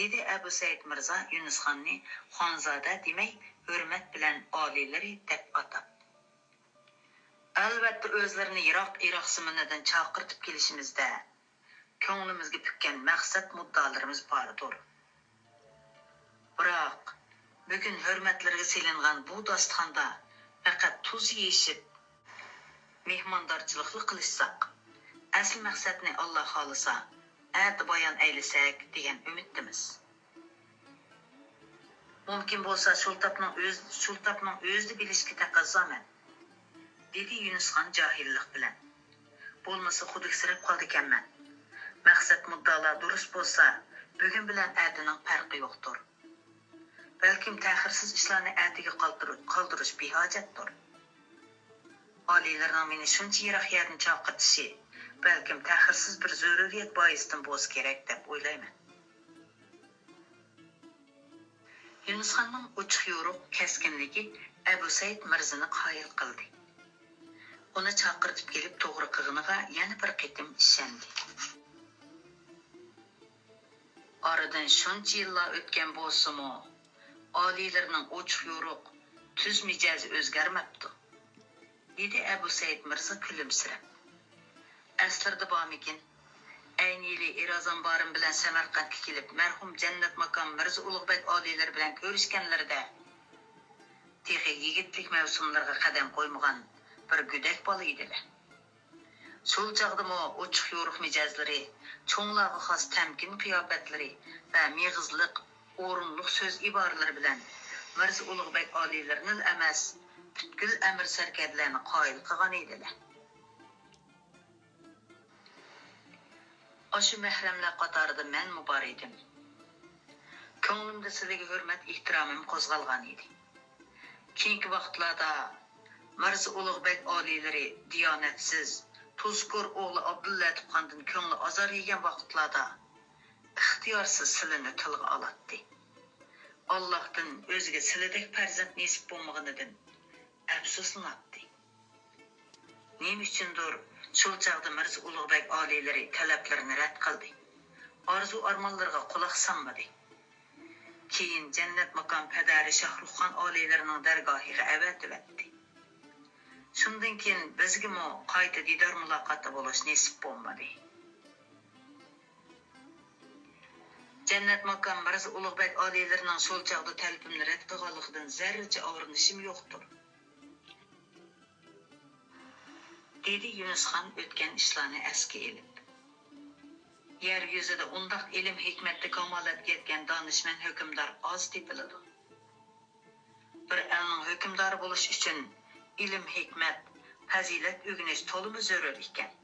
دېدى ئەبۇ سەئىد مىرزا يۇنۇسخاننى خانزادە دېمەي، ھۆرمەت بىلەن ئالىيلىرى دەپ ئاتاپ. ئەلۋەتتە، ئۆزلىرىنى يىراق ئىراق زېمىنىدىن چاقىرتىپ كېلىشىمىزدە، كۆڭلىمىزگە پۈككەن مەقسەت مۇددىئالىرىمىز باردۇر. بىراق، بۈگۈن ھۆرمەتلىرىگە سېلىنغان بۇ داستىخاندا پەقەت تۇز يېيىشىپ، مېھماندارچىلىقلا قىلىشساق، ئەسلى مەقسەتنى ئاللا خالىسا، ئەتە بايان ئەيلىسەك دېگەن ئۈمىدتىمىز. مۇمكىن بولسا شۇلتاپنىڭ ئۆز-، شۇلتاپنىڭ ئۆزىدە بىلىشكە تەقەززامەن، دېدى يۈنۈسخان جاھىللىق بىلەن. بولمىسا خۇدۈكسىرەپ قالىدىكەنمەن. مەقسەت مۇددىئالار دۇرۇس بولسا، بۈگۈن بىلەن ئەتىنىڭ پەرقى يوقتۇر. بەلكىم تەخىرسىز ئىشلارنى ئەتىگە قالدۇر-، قالدۇرۇش بىھاجەتتۇر. ئالىيلىرىنىڭ مېنى شۇنچە يىراق يەردىن چاقىرتىشى بەلكىم تەخىرسىز بىر زۆرۈرىيەت بايىسىدىن بولسا كېرەك دەپ ئويلايمەن. يۇنۇسخاننىڭ ئوچۇق-يورۇق كەسكىنلىكى ئەبۇ سەئىد مىرزىنى قايىل قىلدى. ئۇنى چاقىرتىپ كېلىپ توغرا قىلغىنىغا يەنە بىر قېتىم ئىشەندى. ئارىدىن شۇنچە يىللار ئۆتكەن بولسىمۇ، ئالىيلىرىنىڭ ئوچۇق-يورۇق، تۈز مىجەزى ئۆزگەرمەپتۇ، دېدى ئەبۇ سەئىد مىرزا كۈلۈمسىرەپ. ئەسلىرىدە بارمىكىن؟ ئەينى يىلى ئىرازان بارىم بىلەن سەمەرقەنتكە كېلىپ، مەرھۇم جەننەت ماكان مىرزا ئۇلۇغبەگ ئالىيلىرى بىلەن كۆرۈشكەنلىرىدە، تېخى يىگىتلىك مەۋسۇملىرىغا قەدەم قويمىغان بىر گۆدەك بالا ئىدىلە. شۇ چاغدىمۇ ئوچۇق-يورۇق مىجەزلىرى، چوڭلارغا خاس تەمكىن قىياپەتلىرى ۋە مېغىزلىق، ئورۇنلۇق سۆز ئىبارىلىرى بىلەن مىرزا ئۇلۇغبەگ ئالىيلىرىنىلا ئەمەس، پۈتكۈل ئەمىر سەركەردىلەرنى قايىل قىلغان ئىدىلە. ئاشۇ مەھرەملەر قاتارىدا مەنمۇ بار ئىدىم. كۆڭلۈمدە سىلىگە ھۆرمەت-ئېھتىرامىم قوزغالغان ئىدى. كېيىنكى ۋاقىتلاردا مىرزا ئۇلۇغبەگ ئالىيلىرى دىيانەتسىز، تۇزكور ئوغلى ئابدۇللەتىپ خاندىن كۆڭلى ئازار يېگەن ۋاقىتلاردا ئىختىيارسىز سىلىنى تىلغا ئالاتتى. ئاللاھتىن ئۆزىگە سىلىدەك پەرزەنت نېسىپ بولمىغىنىدىن ئەپسۇسلىناتتى. نېمە ئۈچۈندۇر، شۇ چاغدا مىرزا ئۇلۇغبەگ ئالىيلىرى تەلەپلىرىنى رەت قىلدى. ئارزۇ-ئارمانلىرىغا قۇلاق سالمىدى. كېيىن جەننەت ماكان پەدەرى شاھرۇخخان ئالىيلىرىنىڭ دەرگاھىغا ئەۋەتىۋەتتى. شۇندىن كېيىن بىزگىمۇ قايتا دىدار-مۇلاقاتتا بولۇش نېسىپ بولمىدى. جەننەت ماكان مىرزا ئۇلۇغبەگ ئالىيلىرىنىڭ شۇ چاغدا تەلىپىمنى رەت قىلغانلىقىدىن زەررىچە ئاغرىنىشىم يوقتۇر. دېدى يۈنۈسخان ئۆتكەن ئىشلارنى ئەسكە ئېلىپ. يەر يۈزىدە ئۇنداق ئىلىم-ھېكمەتتە كامالەتكە يەتكەن دانىشمەن ھۆكۈمدار ئاز تېپىلىدۇ. بىر ئەلنىڭ ھۆكۈمدارى بولۇش ئۈچۈن ئىلىم-ھېكمەت، پەزىلەت ئۆگىنىش تولىمۇ زۆرۈر ئىكەن.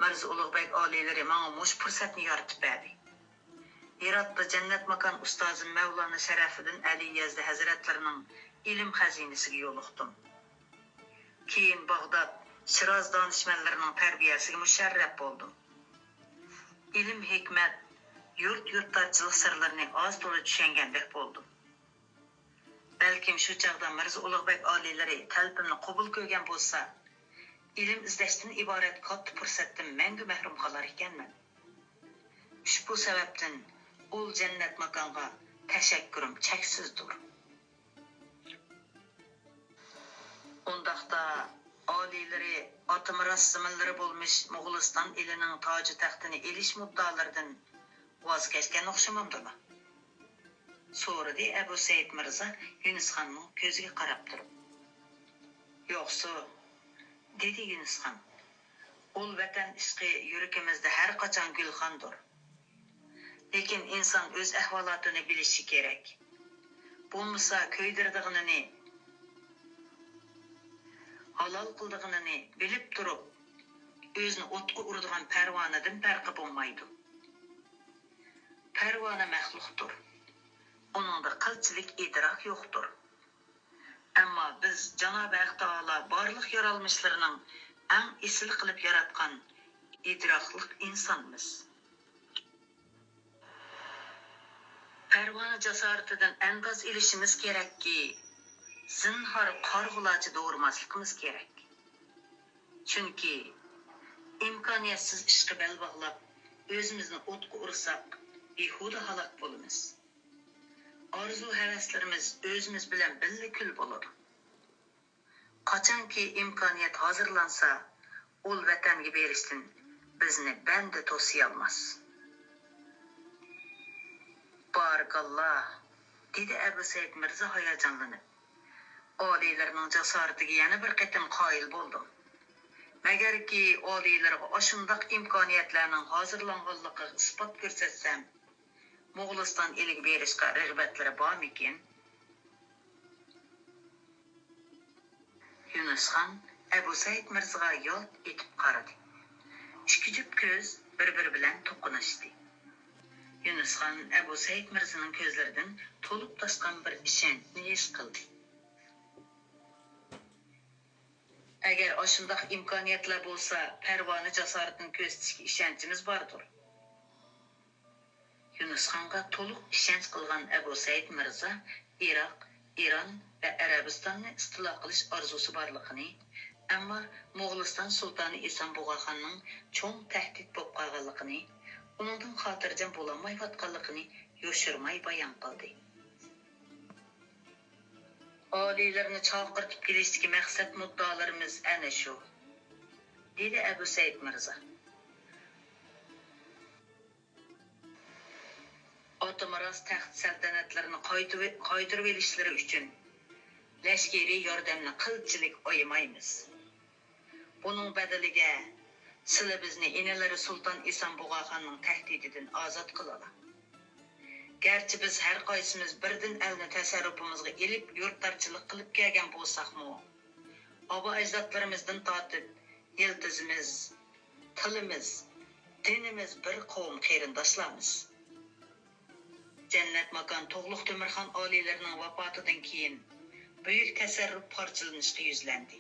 مىرزا ئۇلۇغبەگ ئالىيلىرى ماڭا مۇشۇ پۇرسەتنى يارىتىپ بەردى. ھىراتتا جەننەت ماكان ئۇستازىم مەۋلانا شەرەفىدىن ئەلى يەزدى ھەزرەتلىرىنىڭ ئىلىم خەزىنىسىگە يولۇقتۇم. كېيىن باغداد، شىراز دانىشمەنلىرىنىڭ تەربىيەسىگە مۇشەررەپ بولدۇم. ئىلىم-ھېكمەت، يۇرت-يۇرتارچىلىق سىرلىرىنى ئاز-تولا چۈشەنگەندەك بولدۇم. بەلكىم شۇ چاغدا مىرزا ئۇلۇغبەگ ئالىيلىرى تەلىپىمنى قوبۇل كۆرگەن بولسا، ئىلىم ئىزدەشتىن ئىبارەت كاتتا پۇرسەتتىن مەڭگۈ مەھرۇم قالار ئىكەنمەن. ئۇشبۇ سەۋەبتىن ئۇل جەننەت ماكانغا تەشەككۈرۈم چەكسىزدۇر. ئۇنداقتا، ئالىيلىرى ئاتا مىراس زېمىنلىرى بولمىش موغۇلىستان ئېلىنىڭ تاجۇ تەختىنى ئېلىش مۇددىئالىرىدىن ۋاز كەچكەن ئوخشىمامدىلا؟ سورىدى ئەبۇ سەئىد مىرزا يۈنۈسخاننىڭ كۆزىگە قاراپ تۇرۇپ. يوقسۇ، دېدى يۈنۈسخان. ئۇل ۋەتەن ئىشقى يۈرىكىمىزدە ھەر قاچان گۈلخاندۇر. لېكىن ئىنسان ئۆز ئەھۋالاتىنى بىلىشى كېرەك. بولمىسا كۆيدۈرىدىغىنىنى، ھالال قىلىدىغىنىنى بىلىپ تۇرۇپ، ئۆزىنى ئوتقا ئۇرىدىغان پەرۋانىدىن پەرقى بولمايدۇ. پەرۋانە مەخلۇقتۇر. ئۇنىڭدا قىلچىلىك ئىدراك يوقتۇر. ئەمما بىز جانابى ھەق تائالا بارلىق يارالمىشلىرىنىڭ ئەڭ ئېسىل قىلىپ ياراتقان ئىدراكلىق ئىنسانمىز. پەرۋانە جاسارىتىدىن ئەنداز ئېلىشىمىز كېرەككى، زىنھار قارىغۇلارچە دورىماسلىقىمىز كېرەك. چۈنكى ئىمكانىيەتسىز ئىشقا بەل باغلاپ، ئۆزىمىزنى ئوتقا ئۇرساق، بىھۇدە ھالاك بولىمىز. ئارزۇ-ھەۋەسلىرىمىز ئۆزىمىز بىلەن بىللە كۈل بولىدۇ. قاچانكى ئىمكانىيەت ھازىرلانسا، ئۇل ۋەتەنگە بېرىشتىن بىزنى بەندە توسىيالماس. بارىكاللا، دېدى ئەبۇ سەئىد مىرزا ھاياجانلىنىپ. ئالىيلىرىنىڭ جاسارىتىگە يەنە بىر قېتىم قايىل بولدۇم. مەگەركى ئالىيلىرىغا ئاشۇنداق ئىمكانىيەتلەرنىڭ ھازىرلانغانلىقىغا ئىسپات كۆرسەتسەم، موغۇلىستان ئېلىگە بېرىشقا رىغبەتلىرى بارمىكىن؟ يۈنۈسخان ئەبۇ سەئىد مىرزىغا يالت ئېتىپ قارىدى. ئىككى جۈپ كۆز بىر-بىرى بىلەن توقۇنۇشتى. يۈنۈسخان ئەبۇ سەئىد مىرزىنىڭ كۆزلىرىدىن تولۇپ تاشقان بىر ئىشەنچنى ھېس قىلدى. ئەگەر ئاشۇنداق ئىمكانىيەتلەر بولسا، پەرۋانە جاسارىتىنى كۆرسىتىشكە ئىشەنچىمىز باردۇر. يۈنۈسخانغا تولۇق ئىشەنچ قىلغان ئەبۇ سەئىد مىرزا ئىراق، ئىران ۋە ئەرەبىستاننى ئىستىلا قىلىش ئارزۇسى بارلىقىنى، ئەمما موغۇلىستان سۇلتانى ئىسام بۇغاخاننىڭ چوڭ تەھدىت بولۇپ قالغانلىقىنى، ئۇنىڭدىن خاتىرجەم بولالمايۋاتقانلىقىنى يوشۇرماي بايان قىلدى. ئالىيلىرىنى چاقىرتىپ كېلىشتىكى مەقسەت مۇددىئالىرىمىز ئەنە شۇ، دېدى ئەبۇ سەئىد مىرزا. ئاتا مىراس تەخت سەلتەنەتلىرىنى قايتۇ-، قايتۇرۇۋېلىشلىرى ئۈچۈن لەشكىرىي ياردەمنى قىلچىلىك ئايىمايمىز. بۇنىڭ بەدىلىگە سىلى بىزنى ئىنىلىرى سۇلتان ئىسام بۇغاخاننىڭ تەھدىتىدىن ئازاد قىلالا. گەرچە بىز ھەر قايسىمىز بىردىن ئەلنى تەسەررۇپىمىزغا ئېلىپ يۇرتدارچىلىق قىلىپ كەلگەن بولساقمۇ، ئابا ئەجدادلىرىمىزدىن تارتىپ يىلتىزىمىز، تىلىمىز، دىنىمىز بىر قوۋم قېرىنداشلارمىز. جەننەت ماكان تۇغلۇق تۆمۈرخان ئالىيلىرىنىڭ ۋاپاتىدىن كېيىن بۈيۈك تەسەررۇپ پارچىلىنىشقا يۈزلەندى.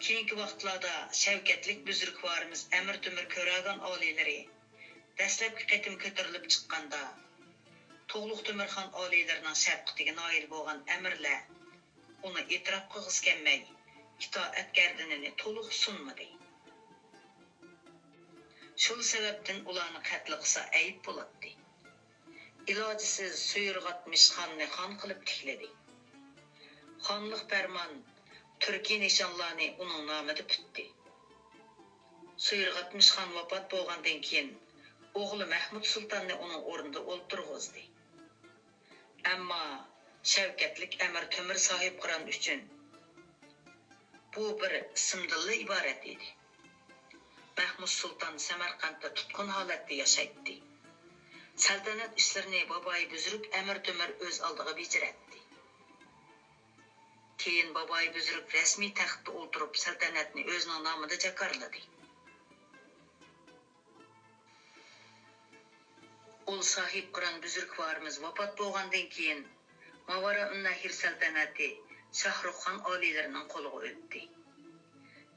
كېيىنكى ۋاقىتلاردا شەۋكەتلىك بۈزرۈكۋارىمىز ئەمىر تۆمۈر كۆراگان ئالىيلىرى دەسلەپكى قېتىم كۆتۈرۈلۈپ چىققاندا، تۇغلۇق تۆمۈرخان ئالىيلىرىنىڭ شەپقىتىگە نائىل بولغان ئەمىرلەر ئۇنى ئېتىراپ قىلغۇسى كەلمەي، ئىتائەت گەردىنىنى تولۇق سۇنمىدى. شۇ سەۋەبتىن ئۇلارنى قەتل قىلسا ئەيىب بولاتتى. ئىلاجىسىز سۇيرغاتمىش خاننى خان قىلىپ تىكلىدى. خانلىق پەرمان تۈركىي نىشانلارنى ئۇنىڭ نامىدا پۈتتى. سۇيرغاتمىش خان ۋاپات بولغاندىن كېيىن، ئوغلى مەھمۇد سۇلتاننى ئۇنىڭ ئورنىدا ئولتۇرغۇزدى. ئەمما شەۋكەتلىك ئەمىر تۆمۈر ساھىبقىران ئۈچۈن بۇ بىر ئىسىمدىنلا ئىبارەت ئىدى. مەھمۇد سۇلتان سەمەرقەنتتە تۇتقۇن ھالەتتە ياشايتتى. سەلتەنەت ئىشلىرىنى بابايى بۈزرۈك ئەمىر تۆمۈر ئۆز ئالدىغا بېجىرەتتى. كېيىن بابايى بۈزرۈك رەسمىي تەختتە ئولتۇرۇپ، سەلتەنەتنى ئۆزىنىڭ نامىدا جاكارلىدى. ئۇل ساھىبقىران بۈزرۈكۋارىمىز ۋاپات بولغاندىن كېيىن، ماۋارائۇننەھر سەلتەنەتى شاھرۇخخان ئالىيلىرىنىڭ قولىغا ئۆتتى.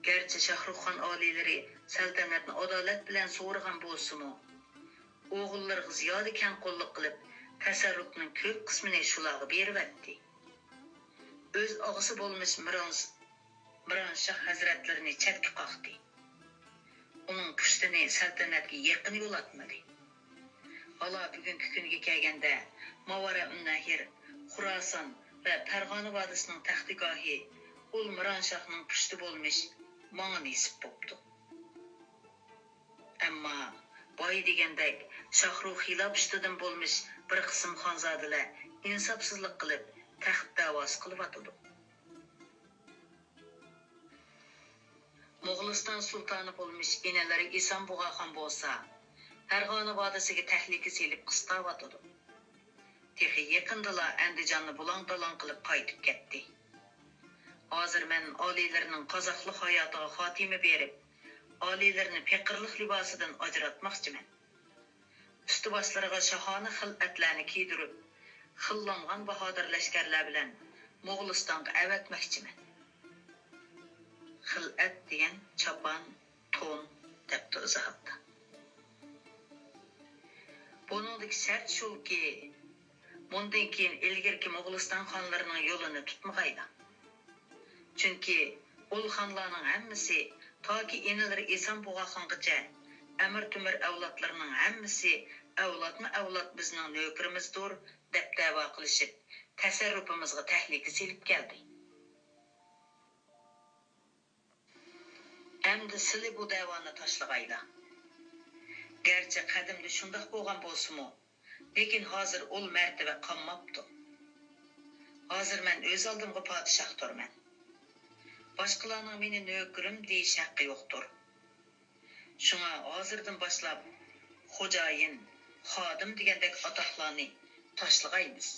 گەرچە شاھرۇخخان ئالىيلىرى سەلتەنەتنى ئادالەت بىلەن سورىغان بولسىمۇ، ئوغۇللىرىغا زىيادە كەڭ قوللۇق قىلىپ، تەسەررۇپنىڭ كۆپ قىسمىنى شۇلارغا بېرىۋەتتى. ئۆز ئاغىسى بولمىش مىران، مىران شاھ ھەزرەتلىرىنى چەتكە قاقتى. ئۇنىڭ پۇشتىنى سەلتەنەتكە يېقىن يولاتمىدى. ھالا بۈگۈنكى كۈنگە كەلگەندە، ماۋارائۇننەھر، خۇراسان ۋە پەرغانە ۋادىسىنىڭ تەختىگاھى ئۇل مىران شاھنىڭ پۇشتى بولمىش ماڭا نېسىپ بوپتۇ. ئەمما بايا دېگەندەك شاھرۇخ خىلاپ ئۈستىدىن بولمىش بىر قىسىم خانزادىلەر ئىنساپسىزلىق قىلىپ، تەخت دەۋاسى قىلىۋاتىدۇ. موغۇلىستان سۇلتانى بولمىش ئىنىلىرى ئىسان بۇغاخان بولسا، پەرغانە ۋادىسىگە تەھلىكە سېلىپ قىستاۋاتىدۇ. تېخى يېقىندىلا ئەندىجاننى بۇلاڭ-دالاڭ قىلىپ قايتىپ كەتتى. ھازىر مەن ئالىيلىرىنىڭ قازاقلىق ھاياتىغا خاتىمە بېرىپ، ئالىيلىرىنى پېقىرلىق لىباسىدىن ئاجراتماقچىمەن. ئۈستى-باشلىرىغا شاھانە خىلئەتلەرنى كىيدۈرۈپ، خىللانغان باھادىر لەشكەرلەر بىلەن موغۇلىستانغا ئەۋەتمەكچىمەن. خىلئەت دېگەن چاپان، تون، دەپتۇ ئىزاھاتتا. بۇنىڭدىكى شەرت شۇكى، بۇندىن كېيىن ئىلگىرىكى موغۇلىستان خانلىرىنىڭ يولىنى تۇتمىغايلا. چۈنكى ئۇل خانلارنىڭ ھەممىسى، تاكى ئىنىلىرى ئىسان بۇغاخانغىچە، ئەمىر تۆمۈر ئەۋلادلىرىنىڭ ھەممىسى ئەۋلادمۇ ئەۋلاد بىزنىڭ نۆكىرىمىزدۇر، دەپ دەۋا قىلىشىپ، تەسەررۇپىمىزغا تەھلىكە سېلىپ كەلدى. ئەمدى سىلى بۇ دەۋانى تاشلىغايلا. گەرچە قەدىمدە شۇنداق بولغان بولسىمۇ، لېكىن ھازىر ئۇل مەرتىۋە قالماپتۇ. ھازىر مەن ئۆز ئالدىمغا پادىشاھتۇرمەن. باشقىلارنىڭ مېنى نۆكىرىم دېيىش ھەققى يوقتۇر. شۇڭا ھازىردىن باشلاپ خوجايىن، خادىم دېگەندەك ئاتاقلارنى تاشلىغايمىز.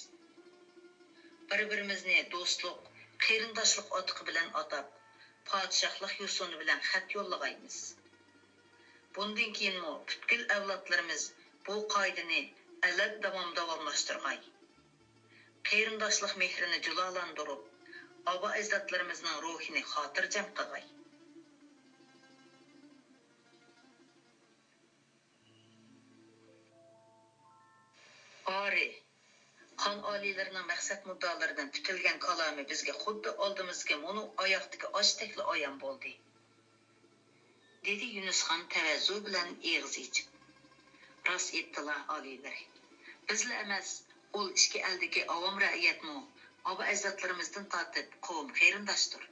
بىر-بىرىمىزنى دوستلۇق، قېرىنداشلىق ئاتىقى بىلەن ئاتاپ، پادىشاھلىق يوسۇنى بىلەن خەت يوللىغايمىز. بۇندىن كېيىنمۇ پۈتكۈل ئەۋلادلىرىمىز بۇ قائىدىنى ئەلەت داۋام داۋاملاشتۇرغاي. قېرىنداشلىق مېھرىنى جۇلالاندۇرۇپ، ئابا-ئەجدادلىرىمىزنىڭ روھىنى خاتىرجەم قىلغاي. ئارى، خان ئالىيلىرىنىڭ مەقسەت مۇددىئالىرىدىن پۈتۈلگەن كالامى بىزگە خۇددى ئالدىمىزدىكى مۇنۇ ئاياقتىكى ئاچتەكلا ئايان بولدى. دېدى يۈنۈسخان تەۋەززۇ بىلەن ئېغىز ئېچىپ. راست ئېيتتىلا ئالىيلىرى. بىزلا ئەمەس، ئۇل ئىككى ئەلدىكى ئاۋام رەئىيەتمۇ ئابا-ئەجدادلىرىمىزدىن تارتىپ قوۋم قېرىنداشتۇر.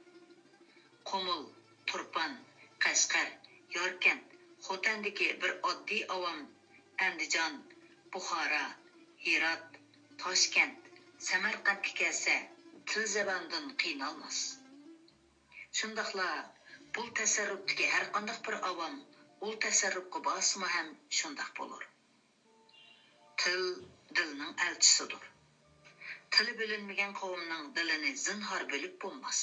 قۇمۇل، تۇرپان، قەشقەر، ياركەنت، خوتەندىكى بىر ئاددىي ئاۋام ئەندىجان، بۇخارا، ھىرات، تاشكەنت، سەمەرقەنتكە كەلسە، تىل زەۋەندىن قىينالماس. شۇنداقلا بۇل تەسەررۇپتىكى ھەرقانداق بىر ئاۋام ئۇل تەسەررۇپقا بارسىمۇ ھەم شۇنداق بولۇر. تىل دىلنىڭ ئەلچىسىدۇر. تىلى بۆلۈنمىگەن قوۋمنىڭ دىلىنى زىنھار بۆلۈپ بولماس.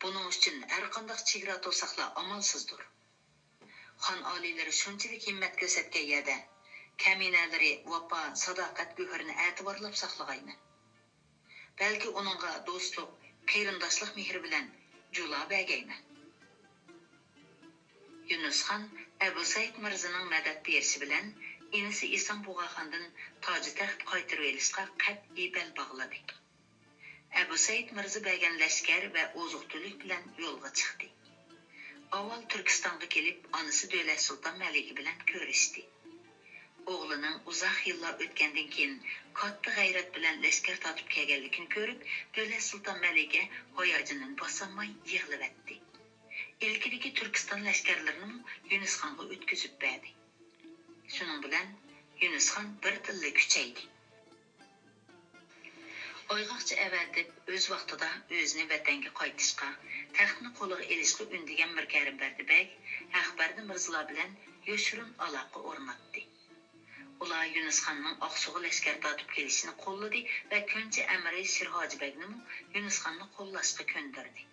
بۇنىڭ ئۈچۈن ھەرقانداق چېگرا توساقلار ئامالسىزدۇر. خان ئالىيلىرى شۇنچىلىك ھىممەت كۆرسەتكەن يەردە، كەمىنەلىرى ۋاپا، ساداقەت گۆھىرىنى ئەتىۋارلاپ ساقلىغايمەن. بەلكى ئۇنىڭغا دوستلۇق، قېرىنداشلىق مېھرى بىلەن جۇلا بەرگەيمەن. يۈنۈسخان ئەبۇ سەئىد مىرزىنىڭ مەدەت بېرىشى بىلەن ئىنىسى ئىسان بۇغاخاندىن تاجى تەخت قايتۇرۇۋېلىشقا قەتئىي بەل باغلىدى. ئەبۇ سەئىد مىرزا بەرگەن لەشكەر ۋە ئوزۇق-تۈلۈك بىلەن يولغا چىقتى. ئاۋۋال تۈركىستانغا كېلىپ، ئانىسى دۆلەت سۇلتان مەلىكە بىلەن كۆرۈشتى. ئوغلىنىڭ ئۇزاق يىللار ئۆتكەندىن كېيىن كاتتا غەيرەت بىلەن لەشكەر تارتىپ كەلگەنلىكىنى كۆرۈپ، دۆلەت سۇلتان مەلىكە ھاياجىنىنى باسالماي يىغلىۋەتتى. ئىلكىدىكى تۈركىستان لەشكەرلىرىنىمۇ يۈنۈسخانغا ئۆتكۈزۈپ بەردى. شۇنىڭ بىلەن يۈنۈسخان بىر تىللا كۈچەيدى. ئايغاقچە ئەۋەتىپ، ئۆز ۋاقتىدا ئۆزىنى ۋەتەنگە قايتىشقا، تەختنى قولىغا ئېلىشقا ئۈندىگەن مىركەرىم بەردى بەگ ھەقبەردى مىرزىلار بىلەن يوشۇرۇن ئالاقە ئورناتتى. ئۇلار يۈنۈسخاننىڭ ئاقسۇغا لەشكەر تارتىپ كېلىشىنى قوللىدى ۋە كۆنچى ئەمىرى شىرھاجى بەگنىمۇ يۈنۈسخاننى قوللاشقا كۆندۈردى.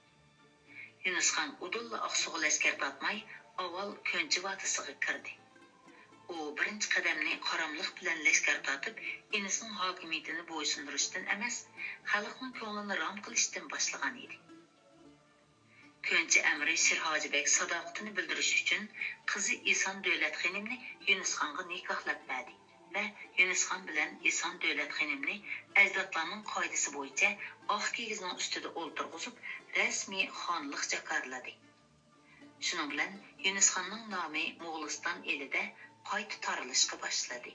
يۈنۈسخان ئۇدۇللا ئاقسۇغا لەشكەر تارتماي، ئاۋۋال كۆنچى ۋادىسىغا كىردى. ئۇ بىرىنچى قەدەمنى قاراملىق بىلەن لەشكەر تارتىپ، ئىنىسىنىڭ ھاكىمىيىتىنى بويسۇندۇرۇشتىن ئەمەس، خەلقنىڭ كۆڭلىنى رام قىلىشتىن باشلىغان ئىدى. كۆنچى ئەمىرى شىر ھاجى بەگ ساداقىتىنى بىلدۈرۈش ئۈچۈن قىزى ئىسان دۆلەت خېنىمنى يۈنۈسخانغا نىكاھلاپ بەردى ۋە يۈنۈسخان بىلەن ئىسان دۆلەت خېنىمنى ئەجدادلارنىڭ قائىدىسى بويىچە ئاق كىگىزنىڭ ئۈستىدە ئولتۇرغۇزۇپ، رەسمىي خانلىق جاكارلىدى. شۇنىڭ بىلەن يۈنۈسخاننىڭ نامى موغۇلىستان ئېلىدە قايتا تارىلىشقا باشلىدى.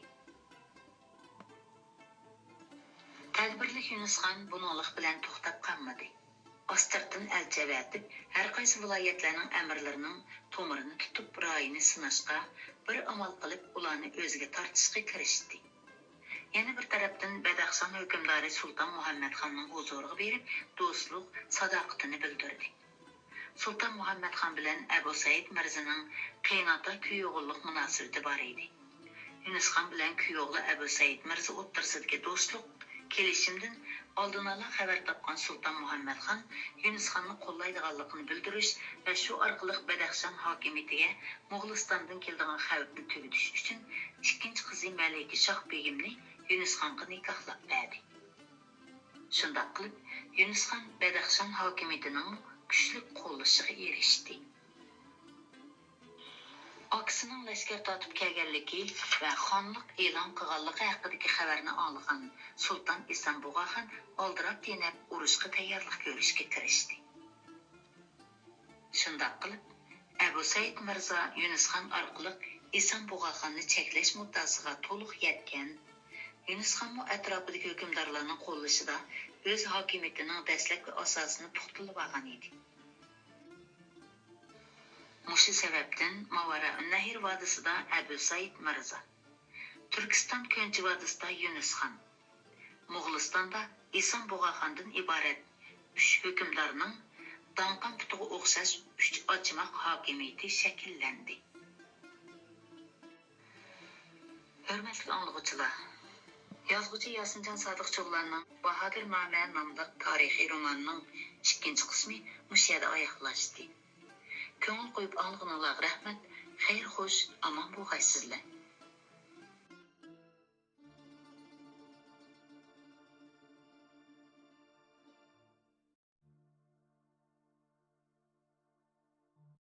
تەدبىرلىك يۈنۈسخان بۇنىڭلىق بىلەن توختاپ قالمىدى. ئاستىرتىن ئەلچى ئەۋەتىپ، ھەرقايسى ۋىلايەتلەرنىڭ ئەمىرلىرىنىڭ تومۇرىنى تۇتۇپ، رايىنى سىناشقا، بىر ئامال قىلىپ ئۇلارنى ئۆزىگە تارتىشقا كىرىشتى. يەنە بىر تەرەپتىن، بەدەخشان ھۆكۈمدارى سۇلتان مۇھەممەتخاننىڭ ھۇزۇرىغا بېرىپ، دوستلۇق، ساداقىتىنى بىلدۈردى. سۇلتان مۇھەممەتخان بىلەن ئەبۇ سەئىد مىرزىنىڭ قېيىنئاتا كۈيئوغۇللۇق مۇناسىۋىتى بار ئىدى. يۈنۈسخان بىلەن كۈيئوغلى ئەبۇ سەئىد مىرزا ئوتتۇرىسىدىكى دوستلۇق، كېلىشىمدىن ئالدىن ئالا خەۋەر تاپقان سۇلتان مۇھەممەتخان يۈنۈسخاننى قوللايدىغانلىقىنى بىلدۈرۈش ۋە شۇ ئارقىلىق بەدەخشان ھاكىمىيىتىگە موغۇلىستاندىن كېلىدىغان خەۋپنى تۈگىتىش ئۈچۈن ئىككىنچى قىزى مەلىكە شاھ بېگىمنى يۈنۈسخانغا نىكاھلاپ بەردى. شۇنداق قىلىپ، يۈنۈسخان بەدەخشان ھاكىمىيىتىنىڭ كۈچلۈك قوللىشىغا ئېرىشتى. ئاكىسىنىڭ لەشكەر تارتىپ كەلگەنلىكى ۋە خانلىق ئېلان قىلغانلىقى ھەققىدىكى خەۋەرنى ئاڭلىغان سۇلتان ئىسان بۇغاخان ئالدىراپ-تېنەپ ئۇرۇشقا تەييارلىق كۆرۈشكە كىرىشتى. شۇنداق قىلىپ، ئەبۇ سەئىد مىرزا يۈنۈسخان ئارقىلىق ئىسان بۇغاخاننى چەكلەش مۇددىئاسىغا تولۇق يەتكەن. يۈنۈسخانمۇ ئەتراپىدىكى ھۆكۈمدارلارنىڭ قوللىشىدا ئۆز ھاكىمىيىتىنىڭ دەسلەپكى ئاساسىنى پۇختىلىۋالغان ئىدى. مۇشۇ سەۋەبتىن ماۋارائۇننەھر ۋادىسىدا ئەبۇ سەئىد مىرزا، تۈركىستان كۆنچى ۋادىسىدا يۈنۈسخان، موغۇلىستاندا ئىسان بۇغاخاندىن ئىبارەت ئۈچ ھۆكۈمدارنىڭ داڭقان پۇتىغا ئوخشاش ئۈچ ئاچىماق ھاكىمىيىتى شەكىللەندى. ھۆرمەتلىك ئاڭلىغۇچىلار، يازغۇچى ياسىنجان سادىق چوغلاننىڭ باھادىر نامە ناملىق تارىخىي رومانىنىڭ ئىككىنچى قىسمى مۇشۇ يەردە ئاياغلاشتى. كۆڭۈل قويۇپ ئاڭلىغىنىڭلارغا رەھمەت. خەير خوش، ئامان بولغايسىزلەر.